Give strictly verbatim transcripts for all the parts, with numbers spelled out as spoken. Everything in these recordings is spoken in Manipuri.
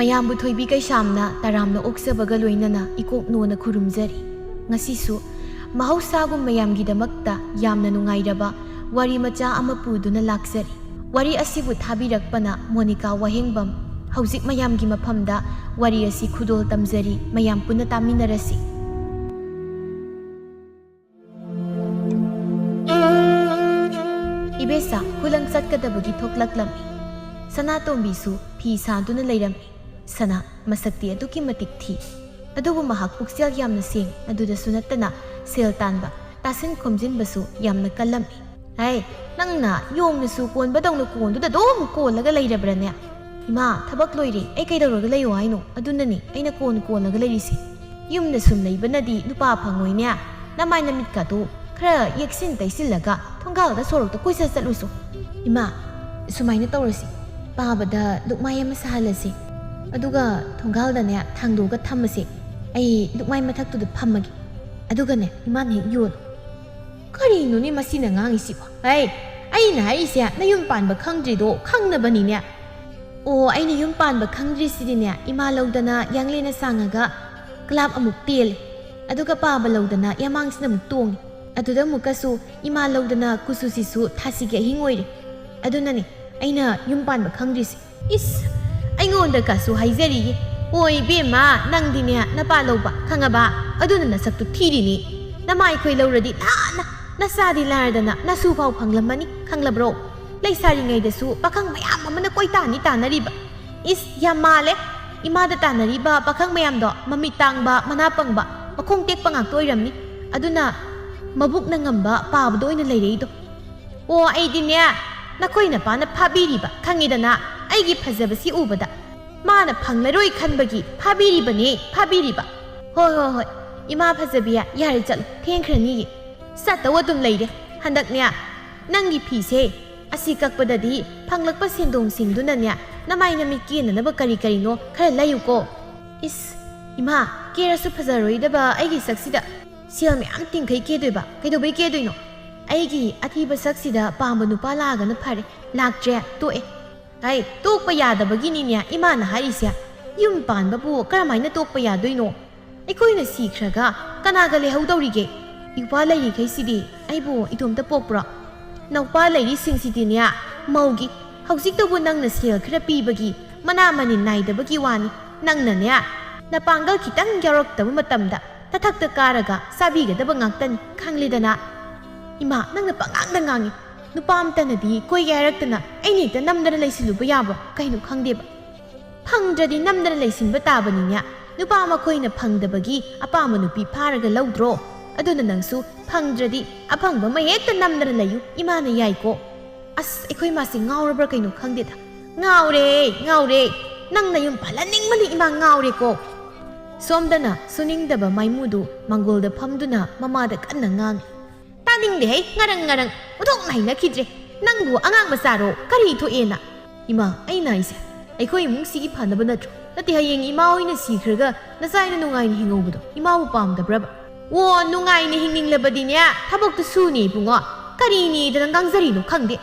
ꯃꯌꯥꯝꯕꯨ ꯊꯣꯏꯕꯤ ꯀꯩꯁꯥꯝꯅ ꯇꯔꯥꯝꯅ ꯑꯣꯛꯆꯕꯒ ꯂꯣꯏꯅꯅ ꯏꯀꯣꯛ ꯅꯣꯅ ꯈꯨꯔꯨꯝꯖꯔꯤ꯫ ꯉꯁꯤꯁꯨ ꯃꯍꯧꯁꯥꯒꯨꯝ ꯃꯌꯥꯝꯒꯤꯗꯃꯛꯇ ꯌꯥꯝꯅ ꯅꯨꯡꯉꯥꯏꯔꯕ ꯋꯥꯔꯤ ꯃꯆꯥ ꯑꯃ ꯄꯨꯗꯨꯅ ꯂꯥꯛꯆꯔꯤ꯫ ꯋꯥꯔꯤ ꯑꯁꯤꯕꯨ ꯊꯥꯕꯤꯔꯛꯄꯅ ꯃꯣꯅꯤꯀꯥ ꯋꯥꯍꯦꯡꯕꯝ꯫ ꯍꯧꯖꯤꯛ ꯃꯌꯥꯝꯒꯤ ꯃꯐꯝꯗ ꯋꯥꯔꯤ ꯑꯁꯤ ꯈꯨꯗꯣꯜ ꯇꯝꯖꯔꯤ, ꯃꯌꯥꯝ ꯄꯨꯟꯅ ꯇꯥꯃꯤꯟꯅꯔꯁꯤ꯫ ꯏꯕꯦꯁꯥ ꯈꯨꯂꯪ ꯆꯠꯀꯗꯕꯒꯤ ꯊꯣꯛꯂꯛꯂꯝꯃꯤ꯫ ꯁꯅꯥꯇꯣꯝꯕꯤꯁꯨ ꯐꯤ ꯁꯥꯗꯨꯅ ꯂꯩꯔꯝꯃꯤ꯫ ꯁꯅꯥ ꯃꯁꯛꯇꯤ ꯑꯗꯨꯛꯀꯤ ꯃꯇꯤꯛ ꯊꯤ꯫ ꯑꯗꯨꯕꯨ ꯃꯍꯥꯛ ꯄꯨꯛꯆꯦꯜ ꯌꯥꯝꯅ ꯁꯦꯡ, ꯑꯗꯨꯗꯁꯨ ꯅꯠꯇꯅ ꯁꯦꯜ ꯇꯥꯟꯕ, ꯇꯥꯁꯤꯟ ꯈꯣꯝꯖꯤꯟꯕꯁꯨ ꯌꯥꯝꯅ ꯀꯜꯂꯝꯃꯤ꯫ "ꯍꯥꯏ, ꯅꯪꯅ ꯌꯣꯡꯅꯁꯨ ꯀꯣꯟꯕꯗꯧꯅ ꯀꯣꯟꯗꯨꯗ ꯑꯗꯨꯝ ꯀꯣꯜꯂꯒ ꯂꯩꯔꯕ꯭ꯔꯥꯅꯦ?" "ꯏꯃꯥ, ꯊꯕꯛ ꯂꯣꯏꯔꯦ, ꯑꯩ ꯀꯩꯗꯧꯔꯒ ꯂꯩꯌꯣ ꯍꯥꯏꯅꯣ? ꯑꯗꯨꯅꯅꯤ ꯑꯩꯅ ꯀꯣꯟ ꯀꯣꯜꯂꯒ ꯂꯩꯔꯤꯁꯦ꯫ ꯌꯨꯝꯗ ꯁꯨꯝ ꯂꯩꯕꯅꯗꯤ ꯅꯨꯄꯥ ꯐꯪꯉꯣꯏꯅꯦ꯫ ꯅꯃꯥꯏ ꯅꯃꯤꯠꯀꯗꯣ ꯈꯔ ꯌꯦꯛꯁꯤꯟ ꯇꯩꯁꯤꯜꯂꯒ ꯊꯣꯡꯒꯥꯜꯗ ꯁꯣꯔꯣꯛꯇ ꯀꯣꯏꯆꯠ ꯆꯠꯂꯨꯁꯣ꯫" "ꯏꯃꯥ, ꯁꯨꯃꯥꯏꯅ ꯇꯧꯔꯁꯤ, ꯄꯥꯕꯗ ꯂꯨꯛꯃꯥꯏ ꯑꯃ ꯁꯥꯍꯜꯂꯁꯤ, ꯑꯗꯨꯒ ꯊꯣꯡꯒꯥꯜꯗꯅꯦ ꯊꯥꯡꯗꯣꯛꯑꯒ ꯊꯝꯃꯁꯦ꯫ ꯑꯩ ꯂꯨꯛꯃꯥꯏ ꯃꯊꯛꯇꯨꯗ ꯐꯝꯃꯒꯦ, ꯑꯗꯨꯒꯅꯦ ꯏꯃꯥꯅ ꯍꯦꯛ ꯌꯣꯜꯂꯣ꯫" "ꯀꯔꯤꯅꯣꯅꯦ ꯃꯁꯤꯅ ꯉꯥꯡꯉꯤꯁꯤꯕꯣ? ꯍꯩ, ꯑꯩꯅ ꯍꯥꯏꯔꯤꯁꯦ ꯅꯌꯨꯝ ꯄꯥꯟꯕ ꯈꯪꯗ꯭ꯔꯤꯗꯣ ꯈꯪꯅꯕꯅꯤꯅꯦ꯫" "ꯑꯣ, ꯑꯩꯅ ꯌꯨꯝ ꯄꯥꯟꯕ ꯈꯪꯗ꯭ꯔꯤꯁꯤꯗꯤꯅꯦ, ꯏꯃꯥ ꯂꯧꯗꯅ ꯌꯥꯡꯂꯦꯟꯅ ꯁꯥꯡꯉꯒ ꯀ꯭ꯂꯥꯞ ꯑꯃꯨꯛ ꯇꯦꯜꯂꯦ, ꯑꯗꯨꯒ ꯄꯥꯕ ꯂꯧꯗꯅ ꯌꯥꯃꯥꯡꯁꯤꯅ ꯑꯃꯨꯛ ꯇꯣꯡꯉꯦ꯫ ꯑꯗꯨꯗ ꯑꯃꯨꯛꯀꯁꯨ ꯏꯃꯥ ꯂꯧꯗꯅ ꯀꯨꯆꯨꯁꯤꯁꯨ ꯊꯥꯁꯤꯒꯤ ꯑꯍꯤꯡ ꯑꯣꯏꯔꯦ꯫ ꯑꯗꯨꯅꯅꯦ ꯑꯩꯅ ꯌꯨꯝ ꯄꯥꯟꯕ ꯈꯪꯗ꯭ꯔꯤꯁꯦ꯫" "ꯏꯁ, ꯑꯩꯉꯣꯟꯗꯀꯁꯨ ꯍꯥꯏꯖꯔꯤꯌꯦ꯫ ꯑꯣ ꯏꯕꯦꯝꯃ, ꯅꯪꯗꯤꯅꯦ ꯅꯄꯥ ꯂꯧꯕ ꯈꯪꯉꯕ? ꯑꯗꯨꯅ ꯅꯁꯛꯇꯨ ꯊꯤꯔꯤꯅꯤ꯫ ꯅꯃꯥꯏꯈꯣꯏ ꯂꯧꯔꯗꯤ ꯅꯍꯥꯟꯅ ꯅꯆꯥꯗꯤ ꯂꯥꯏꯔꯗꯅ ꯅꯁꯨ ꯐꯥꯎ ꯐꯪꯂꯝꯃꯅꯤ, ꯈꯪꯂꯕ꯭ꯔꯣ? ꯂꯩꯁꯥꯔꯤꯉꯩꯗꯁꯨ ꯄꯥꯈꯪ ꯃꯌꯥꯝ ꯑꯃꯅ ꯀꯣꯏꯇꯥꯟꯅꯤ ꯇꯥꯟꯅꯔꯤꯕ꯫" "ꯏꯁ, ꯌꯥꯝ ꯃꯥꯜꯂꯦ꯫ ꯏꯃꯥꯗ ꯇꯥꯟꯅꯔꯤꯕ ꯄꯥꯈꯪ ꯃꯌꯥꯝꯗꯣ ꯃꯃꯤꯠ ꯇꯥꯡꯕ, ꯃꯅꯥ ꯄꯪꯕ, ꯃꯈꯣꯡ ꯇꯦꯛꯄ ꯉꯥꯛꯇ ꯑꯣꯏꯔꯝꯅꯤ꯫ ꯑꯗꯨꯅ ꯃꯕꯨꯛꯅ ꯉꯝꯕ ꯄꯥꯕꯗꯣ ꯑꯣꯏꯅ ꯂꯩꯔꯛꯏꯗꯣ꯫" "ꯑꯣ, ꯑꯩꯗꯤꯅꯦ, ꯅꯈꯣꯏ ꯅꯄꯥꯅ ꯐꯥꯕꯤꯔꯤꯕ ꯈꯪꯉꯤꯗꯅ, ꯑꯩꯒꯤ ꯐꯖꯕꯁꯤ ꯎꯕꯗ꯫ ꯃꯥꯅ ꯐꯪꯂꯔꯣꯏ ꯈꯟꯕꯒꯤ ꯐꯥꯕꯤꯔꯤꯕꯅꯦ, ꯐꯥꯕꯤꯔꯤꯕ꯫" "ꯍꯣꯏ, ꯍꯣꯏ, ꯍꯣꯏ, ꯏꯃꯥ ꯐꯖꯕꯤ, ꯌꯥꯔꯦ ꯆꯠꯂꯣ, ꯊꯦꯡꯈ꯭ꯔꯅꯤꯌꯦ꯫ ꯆꯠꯇꯧ ꯑꯗꯨꯝ ꯂꯩꯔꯦ꯫ ꯍꯟꯗꯛꯅꯦ, ꯅꯪꯒꯤ ꯐꯤꯁꯦ ꯑꯁꯤ ꯀꯛꯄꯗꯗꯤ ꯐꯪꯂꯛꯄ ꯁꯦꯟꯗꯣꯡꯁꯤꯡꯗꯨꯅꯅꯦ, ꯅꯃꯥꯏ ꯅꯃꯤꯠ ꯀꯦꯅꯅꯕ ꯀꯔꯤ ꯀꯔꯤꯅꯣ ꯈꯔ ꯂꯩꯌꯨꯀꯣ꯫" "ꯏꯁ, ꯏꯃꯥ, ꯀꯦꯔꯁꯨ ꯐꯖꯔꯣꯏꯗꯕ ꯑꯩꯒꯤ ꯁꯛꯁꯤꯗ ꯁꯦꯜ ꯃꯌꯥꯝ ꯇꯤꯡꯈꯩ ꯀꯦꯗꯣꯏꯕ? ꯀꯩꯗꯧꯕꯩ ꯀꯦꯗꯣꯏꯅꯣ? ꯑꯩꯒꯤ ꯑꯊꯤꯕ ꯁꯛꯁꯤꯗ ꯄꯥꯝꯕ ꯅꯨꯄꯥ ꯂꯥꯛꯑꯒꯅ ꯐꯔꯦ, ꯂꯥꯛꯇ꯭ꯔꯦ, ꯇꯣꯛꯑꯦ꯫" "ꯍꯥꯏ, ꯇꯣꯛꯄ ꯌꯥꯗꯕꯒꯤꯅꯤꯅꯦ ꯏꯃꯥꯅ ꯍꯥꯏꯔꯤꯁꯦ꯫ ꯌꯨꯝ ꯄꯥꯟꯕꯕꯨ ꯀꯔꯝꯍꯥꯏꯅ ꯇꯣꯛꯄ ꯌꯥꯗꯣꯏꯅꯣ? ꯑꯩꯈꯣꯏꯅ ꯁꯤꯈ꯭ꯔꯒ ꯀꯅꯥꯒ ꯂꯩꯍꯧꯗꯧꯔꯤꯒꯦ? ꯏꯄꯥ ꯂꯩꯔꯤꯈꯩꯁꯤꯗꯤ ꯑꯩꯕꯨ ꯏꯇꯣꯝꯇ ꯄꯣꯛꯄ꯭ꯔꯣ? ꯅꯧꯄꯥ ꯂꯩꯔꯤꯁꯤꯡꯁꯤꯗꯤꯅꯦ, ꯃꯧꯒꯤ, ꯍꯧꯖꯤꯛꯇꯕꯨ ꯅꯪꯅ ꯁꯦꯜ ꯈꯔ ꯄꯤꯕꯒꯤ ꯃꯅꯥ ꯃꯅꯤꯟ ꯅꯥꯏꯗꯕꯒꯤ ꯋꯥꯅꯤ꯫ ꯅꯪꯅꯅꯦ, ꯅꯄꯥꯡꯒꯜ ꯈꯤꯇꯪ ꯌꯥꯎꯔꯛꯇꯕ ꯃꯇꯝꯗ ꯅꯊꯛꯇ ꯀꯥꯔꯒ ꯆꯥꯕꯤꯒꯗꯕ ꯉꯥꯛꯇꯅꯤ, ꯈꯪꯂꯦꯗꯅ꯫ ꯏꯃꯥ, ꯅꯪꯅ ꯄꯉꯥꯡꯗ ꯉꯥꯡꯉꯤ꯫ ꯅꯨꯄꯥ ꯑꯝꯇꯅꯗꯤ ꯀꯣꯏꯒꯦ ꯍꯥꯏꯔꯛꯇꯅ ꯑꯩꯅ ꯍꯦꯛꯇ ꯅꯝꯗꯅ ꯂꯩꯁꯤꯜꯂꯨꯕ ꯌꯥꯕ꯭ꯔꯣ? ꯀꯩꯅꯣ ꯈꯪꯗꯦꯕ꯫ ꯐꯪꯗ꯭ꯔꯗꯤ ꯅꯝꯗꯅ ꯂꯩꯁꯤꯟꯕ ꯇꯥꯕꯅꯤꯅꯦ꯫ ꯅꯨꯄꯥ ꯃꯈꯣꯏꯅ ꯐꯪꯗꯕꯒꯤ ꯑꯄꯥꯝꯕ ꯅꯨꯄꯤ ꯐꯥꯔꯒ ꯂꯧꯗ꯭ꯔꯣ? ꯑꯗꯨꯅ ꯅꯪꯁꯨ ꯐꯪꯗ꯭ꯔꯗꯤ ꯑꯐꯪꯕ ꯑꯃ ꯍꯦꯛꯇ ꯅꯝꯗꯅ ꯂꯩꯌꯨ, ꯏꯃꯥꯅ ꯌꯥꯏꯀꯣ꯫ ꯑꯁ, ꯑꯩꯈꯣꯏ ꯃꯥꯁꯦ ꯉꯥꯎꯔꯕ꯭ꯔꯥ ꯀꯩꯅꯣ ꯈꯪꯗꯦꯗ꯫ ꯉꯥꯎꯔꯦ, ꯉꯥꯎꯔꯦ꯫ ꯅꯪ ꯅꯌꯨꯝ ꯄꯥꯜꯍꯟꯅꯤꯡꯕꯅ ꯏꯃꯥ ꯉꯥꯎꯔꯦꯀꯣ꯫ ꯁꯣꯝꯗꯅ ꯁꯨꯅꯤꯡꯗꯕ ꯃꯥꯏꯃꯨꯗꯨ ꯃꯪꯒꯣꯜꯗ ꯐꯝꯗꯨꯅ ꯃꯃꯥꯗ ꯀꯟꯅ ꯉꯥꯡꯉꯤ꯫ ꯇꯥꯅꯤꯡꯗꯦꯍꯦ, ꯉꯔꯪ ꯉꯔꯪ, ꯑꯣꯟꯊꯣꯛꯅ ꯍꯩꯅꯈꯤꯗ꯭ꯔꯦ꯫ ꯅꯪꯕꯨ ꯑꯉꯥꯡ ꯃꯆꯥꯔꯣ? ꯀꯔꯤ ꯊꯣꯛꯑꯦꯅ? ꯏꯃꯥ, ꯑꯩꯅ ꯍꯥꯏꯁꯦ, ꯑꯩꯈꯣꯏ ꯏꯃꯨꯡꯁꯤꯒꯤ ꯐꯅꯕ ꯅꯠꯇ꯭ꯔꯣ? ꯅꯠꯇꯦ, ꯍꯌꯦꯡ ꯏꯃꯥ ꯍꯣꯏꯅ ꯁꯤꯈ꯭ꯔꯒ ꯅꯆꯥ ꯑꯩꯅ ꯅꯨꯡꯉꯥꯏꯅ ꯍꯤꯡꯍꯧꯕꯗꯣ ꯏꯃꯥꯕꯨ ꯄꯥꯝꯗꯕ꯭ꯔꯕ? ꯑꯣ, ꯅꯨꯡꯉꯥꯏꯅ ꯍꯤꯡꯅꯤꯡꯂꯕꯗꯤꯅꯦ, ꯊꯕꯛꯇꯨ ꯁꯨꯅꯦ ꯏꯕꯨꯡꯉꯣ꯫ ꯀꯔꯤꯅꯦꯗꯅ ꯉꯥꯡꯖꯔꯤꯅꯣ ꯈꯪꯗꯦ꯫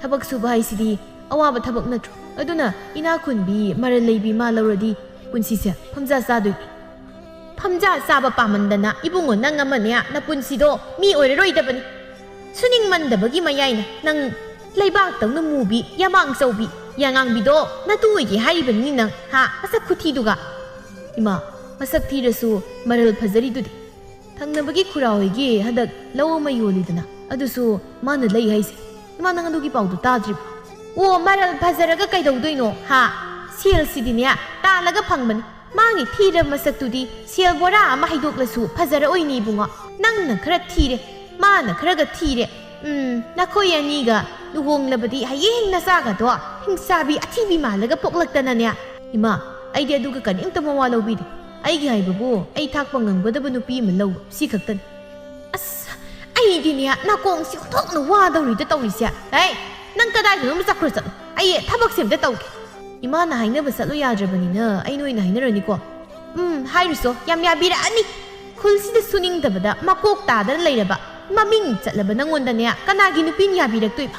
ꯊꯕꯛ ꯁꯨꯕ ꯍꯥꯏꯁꯤꯗꯤ ꯑꯋꯥꯕ ꯊꯕꯛ ꯅꯠꯇ꯭ꯔꯣ? ꯑꯗꯨꯅ ꯏꯅꯥꯛ ꯈꯨꯟꯕꯤ, ꯃꯔꯜ ꯂꯩꯕꯤ ꯃꯥ ꯂꯧꯔꯗꯤ ꯄꯨꯟꯁꯤꯁꯦ ꯐꯝꯖꯥ ꯆꯥꯗꯣꯏꯅꯤ꯫ ꯐꯝꯖꯥ ꯆꯥꯕ ꯄꯥꯝꯃꯟꯗꯅ ꯏꯕꯨꯡꯉꯣ, ꯅꯪ ꯑꯃꯅꯦ, ꯅꯄꯨꯟꯁꯤꯗꯣ ꯃꯤ ꯑꯣꯏꯔꯔꯣꯏꯗꯕꯅꯤ꯫ ꯁꯨꯅꯤꯡꯃꯟꯗꯕꯒꯤ ꯃꯌꯥꯏꯅ ꯅꯪ ꯂꯩꯕꯥꯛꯇꯧꯅ ꯃꯨꯕꯤ, ꯌꯥꯃꯥꯡ ꯆꯧꯕꯤ, ꯌꯥꯉꯥꯡꯕꯤꯗꯣ ꯅꯇꯨ ꯑꯣꯏꯒꯦ ꯍꯥꯏꯔꯤꯕꯅꯤ ꯅꯪ, ꯍꯥ? ꯃꯁꯛ ꯈꯨꯊꯤꯗꯨꯒ꯫ ꯏꯃꯥ, ꯃꯁꯛ ꯊꯤꯔꯁꯨ ꯃꯔꯜ ꯐꯖꯔꯤꯗꯨꯗꯤ꯫ ꯊꯪꯅꯕꯒꯤ ꯈꯨꯔꯥ ꯍꯣꯏꯒꯤ ꯍꯟꯗꯛ ꯂꯧ ꯑꯃ ꯌꯣꯜꯂꯤꯗꯅ, ꯑꯗꯨꯁꯨ ꯃꯥꯅ ꯂꯩ ꯍꯥꯏꯁꯦ꯫ ꯏꯃꯥ, ꯅꯪ ꯑꯗꯨꯒꯤ ꯄꯥꯎꯗꯨ ꯇꯥꯗ꯭ꯔꯤꯕꯣ? ꯑꯣ, ꯃꯔꯜ ꯐꯖꯔꯒ ꯀꯩꯗꯧꯗꯣꯏꯅꯣ, ꯍꯥ? ꯁꯦꯜꯁꯤꯗꯤꯅꯦ, ꯇꯥꯜꯂꯒ ꯐꯪꯕꯅꯤ꯫ ꯃꯥꯒꯤ ꯊꯤꯔꯕ ꯃꯁꯛꯇꯨꯗꯤ ꯁꯦꯜ ꯕꯣꯔꯥ ꯑꯃ ꯍꯩꯗꯣꯛꯂꯁꯨ ꯐꯖꯔꯛꯑꯣꯏꯅꯦ ꯏꯕꯨꯡꯉꯣ꯫ ꯅꯪꯅ ꯈꯔ ꯊꯤꯔꯦ, ꯃꯥꯅ ꯈꯔꯒ ꯊꯤꯔꯦ꯫ ꯎꯝ, ꯅꯈꯣꯏ ꯑꯅꯤꯒ ꯂꯨꯍꯣꯡꯂꯕꯗꯤ ꯍꯌꯦꯡ ꯅꯆꯥꯒꯗꯣ ꯍꯤꯡꯆꯥꯕꯤ ꯑꯊꯤꯕꯤ ꯃꯥꯜꯂꯒ ꯄꯣꯛꯂꯛꯇꯅꯅꯦ꯫ ꯏꯃꯥ, ꯑꯩꯗꯤ ꯑꯗꯨꯒ ꯀꯔꯤꯝꯇ ꯃꯋꯥ ꯂꯧꯕꯤꯗꯦ꯫ ꯑꯩꯒꯤ ꯍꯥꯏꯕꯕꯨ ꯑꯩ ꯊꯥꯛꯄ ꯉꯝꯒꯗꯕ ꯅꯨꯄꯤ ꯑꯃ ꯂꯧꯕ, ꯁꯤ ꯈꯛꯇꯅꯤ꯫ ꯑꯁ, ꯑꯩꯗꯤꯅꯦ, ꯅꯥꯀꯣꯡꯁꯤ ꯑꯣꯟꯊꯣꯛꯅ ꯋꯥꯗꯧꯔꯤꯗ ꯇꯧꯔꯤꯁꯦ꯫ ꯍꯩ, ꯅꯪ ꯀꯗꯥꯏꯗꯅꯣꯝ ꯆꯠꯈ꯭ꯔꯣ ꯆꯠꯂꯣ꯫ ꯑꯩ ꯊꯕꯛꯁꯦ ꯑꯝꯇ ꯇꯧꯒꯦ꯫ ꯏꯃꯥꯅ ꯍꯥꯏꯅꯕ ꯆꯠꯂꯨ ꯌꯥꯗ꯭ꯔꯕꯅꯤꯅ ꯑꯩꯅ ꯑꯣꯏꯅ ꯍꯥꯏꯅꯔꯅꯤꯀꯣ꯫ ꯎꯝ, ꯍꯥꯏꯔꯨꯆꯣ, ꯌꯥꯝ ꯌꯥꯕꯤꯔꯛꯑꯅꯤ꯫ ꯈꯨꯜꯁꯤꯗ ꯁꯨꯅꯤꯡꯗꯕꯗ ꯃꯀꯣꯛ ꯇꯥꯗꯅ ꯂꯩꯔꯕ, ꯃꯃꯤꯡ ꯆꯠꯂꯕ ꯅꯪꯉꯣꯟꯗꯅꯦ ꯀꯅꯥꯒꯤ ꯅꯨꯄꯤꯅ ꯌꯥꯕꯤꯔꯛꯇꯣꯏꯕ?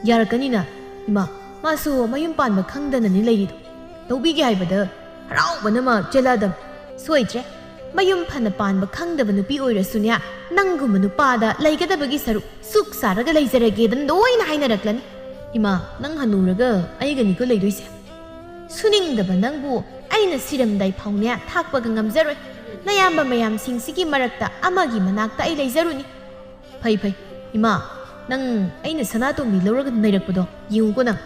ꯌꯥꯔꯛꯀꯅꯤꯅ, ꯏꯃꯥ, ꯃꯥꯁꯨ ꯃꯌꯨꯝ ꯄꯥꯟꯕ ꯈꯪꯗꯅꯅꯤ ꯂꯩꯔꯤꯗꯣ꯫ ꯂꯧꯕꯤꯒꯦ ꯍꯥꯏꯕꯗ ꯍꯔꯥꯎꯕꯅ ꯑꯃ ꯆꯦꯜꯂꯛꯑꯗꯝ꯫ ꯁꯣꯏꯗ꯭ꯔꯦ, ꯃꯌꯨꯝ ꯐꯅ ꯄꯥꯟꯕ ꯈꯪꯗꯕ ꯅꯨꯄꯤ ꯑꯣꯏꯔꯁꯨꯅꯦ, ꯅꯪꯒꯨꯝꯕ ꯅꯨꯄꯥꯗ ꯂꯩꯒꯗꯕꯒꯤ ꯁꯔꯨꯛ ꯁꯨꯛ ꯁꯥꯔꯒ ꯂꯩꯖꯔꯒꯦꯗꯅ ꯂꯣꯏꯅ ꯍꯥꯏꯅꯔꯛꯂꯅꯤ꯫ ꯏꯃꯥ, ꯅꯪ ꯍꯅꯨꯔꯒ ꯑꯩꯒꯅꯤꯀꯣ ꯂꯩꯗꯣꯏꯁꯦ꯫ ꯁꯨꯅꯤꯡꯗꯕ ꯅꯪꯕꯨ ꯑꯩꯅ ꯁꯤꯔꯝꯗꯥꯏ ꯐꯥꯎꯅꯦ ꯊꯥꯛꯄꯒ ꯉꯝꯖꯔꯣꯏ꯫ ꯅꯌꯥꯝꯕ ꯃꯌꯥꯝꯁꯤꯡꯁꯤꯒꯤ ꯃꯔꯛꯇ ꯑꯃꯒꯤ ꯃꯅꯥꯛꯇ ꯑꯩ ꯂꯩꯖꯔꯨꯅꯤ꯫ ꯐꯩ ꯐꯩ, ꯏꯃꯥ, ꯅꯪ ꯑꯩꯅ ꯁꯅꯥꯇꯣꯝꯕꯤ ꯂꯧꯔꯒ ꯅꯩꯔꯛꯄꯗꯣ ꯌꯦꯡꯉꯨꯀꯣ ꯅꯪ꯫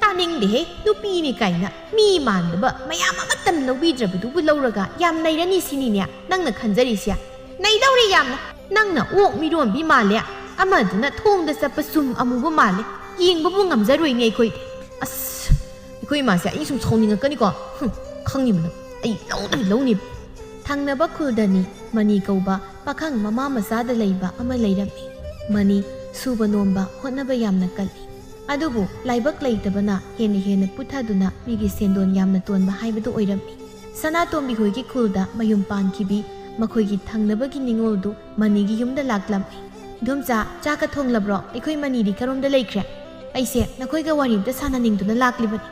ꯇꯥꯅꯤꯡꯗꯦꯍꯦ, ꯅꯨꯄꯤꯅꯤ ꯀꯥꯏꯅ ꯃꯤ ꯃꯥꯟꯗꯕ ꯃꯌꯥꯝ ꯑꯃꯠꯇꯅ ꯂꯧꯕꯤꯗ꯭ꯔꯕꯗꯨꯕꯨ ꯂꯧꯔꯒ ꯌꯥꯝ ꯅꯩꯔꯅꯤ ꯁꯤꯅꯤꯅꯦ ꯅꯪꯅ ꯈꯟꯖꯔꯤꯁꯦ? ꯅꯩꯗꯧꯔꯤ ꯌꯥꯝꯅ꯫ ꯅꯪꯅ ꯑꯣꯛ ꯃꯤꯔꯣꯟꯕꯤ ꯃꯥꯜꯂꯦ, ꯑꯃꯗꯨꯅ ꯊꯣꯡꯗ ꯆꯠꯄ ꯁꯨꯝ ꯑꯃꯨꯕ ꯃꯥꯜꯂꯦ, ꯌꯦꯡꯕꯕꯨ ꯉꯝꯖꯔꯣꯏꯅꯦ ꯑꯩꯈꯣꯏꯗꯤ꯫ ꯑꯁ, ꯑꯩꯈꯣꯏ ꯏꯃꯥꯁꯦ ꯑꯩ ꯁꯨꯝ ꯁꯥꯎꯅꯤꯡꯉꯛꯀꯅꯤꯀꯣ꯫ ꯍꯨꯝ, ꯈꯪꯉꯤꯕ ꯅꯪ, ꯑꯩ ꯂꯧꯗꯤ ꯂꯧꯅꯤꯕ꯫ ꯊꯪꯅꯕ ꯈꯨꯜꯗꯅꯤ ꯃꯅꯤ ꯀꯧꯕ ꯄꯥꯈꯪ ꯃꯃꯥ ꯃꯆꯥꯗ ꯂꯩꯕ ꯑꯃ ꯂꯩꯔꯝꯃꯤ꯫ ꯃꯅꯤ ꯁꯨꯕ ꯅꯣꯝꯕ, ꯍꯣꯠꯅꯕ ꯌꯥꯝꯅ ꯀꯜꯂꯤ꯫ ꯑꯗꯨꯕꯨ ꯂꯥꯏꯕꯛ ꯂꯩꯇꯕꯅ ꯍꯦꯟꯅ ꯍꯦꯟꯅ ꯄꯨꯊꯗꯨꯅ ꯃꯤꯒꯤ ꯁꯦꯟꯗꯣꯟ ꯌꯥꯝꯅ ꯇꯣꯟꯕ ꯍꯥꯏꯕꯗꯨ ꯑꯣꯏꯔꯝꯃꯤ꯫ ꯁꯅꯥꯇꯣꯝꯕꯤ ꯍꯣꯏꯒꯤ ꯈꯨꯜꯗ ꯃꯌꯨꯝ ꯄꯥꯟꯈꯤꯕꯤ ꯃꯈꯣꯏꯒꯤ ꯊꯪꯅꯕꯒꯤ ꯅꯤꯉꯣꯜꯗꯨ ꯃꯅꯤꯒꯤ ꯌꯨꯝꯗ ꯂꯥꯛꯂꯝꯃꯤ꯫ "ꯏꯗꯣꯝꯆꯥ, ꯆꯥꯛꯀ ꯊꯣꯡꯂꯕ꯭ꯔꯣ? ꯑꯩꯈꯣꯏ ꯃꯅꯤꯗꯤ ꯀꯔꯣꯝꯗ ꯂꯩꯈ꯭ꯔꯦ?" "ꯑꯩꯁꯦ ꯅꯈꯣꯏꯒ ꯋꯥꯔꯤ ꯑꯝꯇ ꯁꯥꯟꯅꯅꯤꯡꯗꯨꯅ ꯂꯥꯛꯂꯤꯕꯅꯤ꯫"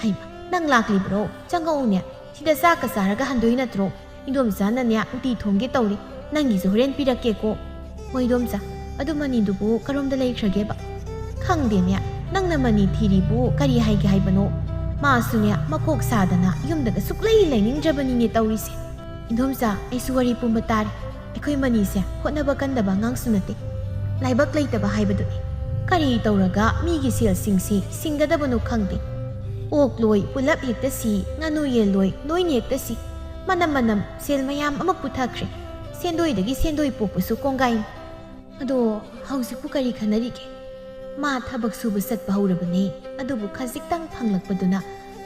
"ꯍꯩꯃ, ꯅꯪ ꯂꯥꯛꯂꯤꯕ꯭ꯔꯣ? ꯆꯪꯉꯛꯎꯅꯦ꯫ ꯁꯤꯗ ꯆꯥꯛꯀ ꯆꯥꯔꯒ ꯍꯟꯗꯣꯏ ꯅꯠꯇ꯭ꯔꯣ? ꯏꯗꯣꯝꯆꯥꯅꯅꯦ ꯎꯇꯤ ꯊꯣꯡꯒꯦ ꯇꯧꯔꯤ꯫ ꯅꯪꯒꯤꯁꯨ ꯍꯣꯔꯦꯟ ꯄꯤꯔꯛꯀꯦꯀꯣ꯫" "ꯍꯣꯏ ꯏꯗꯣꯝꯆꯥ, ꯑꯗꯨ ꯃꯅꯤꯗꯨꯕꯨ ꯀꯔꯣꯝꯗ ꯂꯩꯈ꯭ꯔꯒꯦꯕ?" "ꯈꯪꯗꯦꯅꯦ, ꯅꯪꯅ ꯃꯅꯤ ꯊꯤꯔꯤꯕꯨ ꯀꯔꯤ ꯍꯥꯏꯒꯦ ꯍꯥꯏꯕꯅꯣ? ꯃꯥꯁꯨꯅꯦ ꯃꯀꯣꯛ ꯁꯥꯗꯅ ꯌꯨꯝꯗꯒ ꯁꯨꯛꯂꯩ ꯂꯩꯅꯤꯡꯗ꯭ꯔꯕꯅꯤꯅꯦ ꯇꯧꯔꯤꯁꯦ꯫" "ꯏꯗꯣꯝꯆꯥ, ꯑꯩꯁꯨ ꯋꯥꯔꯤ ꯄꯨꯝꯕ ꯇꯥꯔꯦ꯫ ꯑꯩꯈꯣꯏ ꯃꯅꯤꯁꯦ ꯍꯣꯠꯅꯕ ꯀꯟꯗꯕ ꯑꯉꯥꯡꯁꯨ ꯅꯠꯇꯦ꯫ ꯂꯥꯏꯕꯛ ꯂꯩꯇꯕ ꯍꯥꯏꯕꯗꯨꯅꯤ꯫ ꯀꯔꯤ ꯇꯧꯔꯒ ꯃꯤꯒꯤ ꯁꯦꯜꯁꯤꯡꯁꯤ ꯁꯤꯡꯒꯗꯕꯅꯣ ꯈꯪꯗꯦ꯫ ꯑꯣꯛ ꯂꯣꯏ ꯄꯨꯂꯞ ꯍꯦꯛꯇ ꯁꯤ, ꯉꯥꯅꯨ ꯌꯦꯟ ꯂꯣꯏ ꯂꯣꯏꯅ ꯍꯦꯛꯇ ꯁꯤ꯫ ꯃꯅꯝ ꯃꯅꯝ ꯁꯦꯜ ꯃꯌꯥꯝ ꯑꯃ ꯄꯨꯊꯈ꯭ꯔꯦ꯫ ꯁꯦꯟꯗꯣꯏꯗꯒꯤ ꯁꯦꯟꯗꯣꯏ ꯄꯣꯛꯄꯁꯨ ꯀꯣꯡꯒꯥꯏꯅꯤ꯫ ꯑꯗꯣ ꯍꯧꯖꯤꯛꯄꯨ ꯀꯔꯤ ꯈꯟꯅꯔꯤꯒꯦ? ꯃꯥ ꯊꯕꯛ ꯁꯨꯕ ꯆꯠꯄ ꯍꯧꯔꯕꯅꯦ, ꯑꯗꯨꯕꯨ ꯈꯖꯤꯛꯇꯪ ꯐꯪꯂꯛꯄꯗꯨꯅ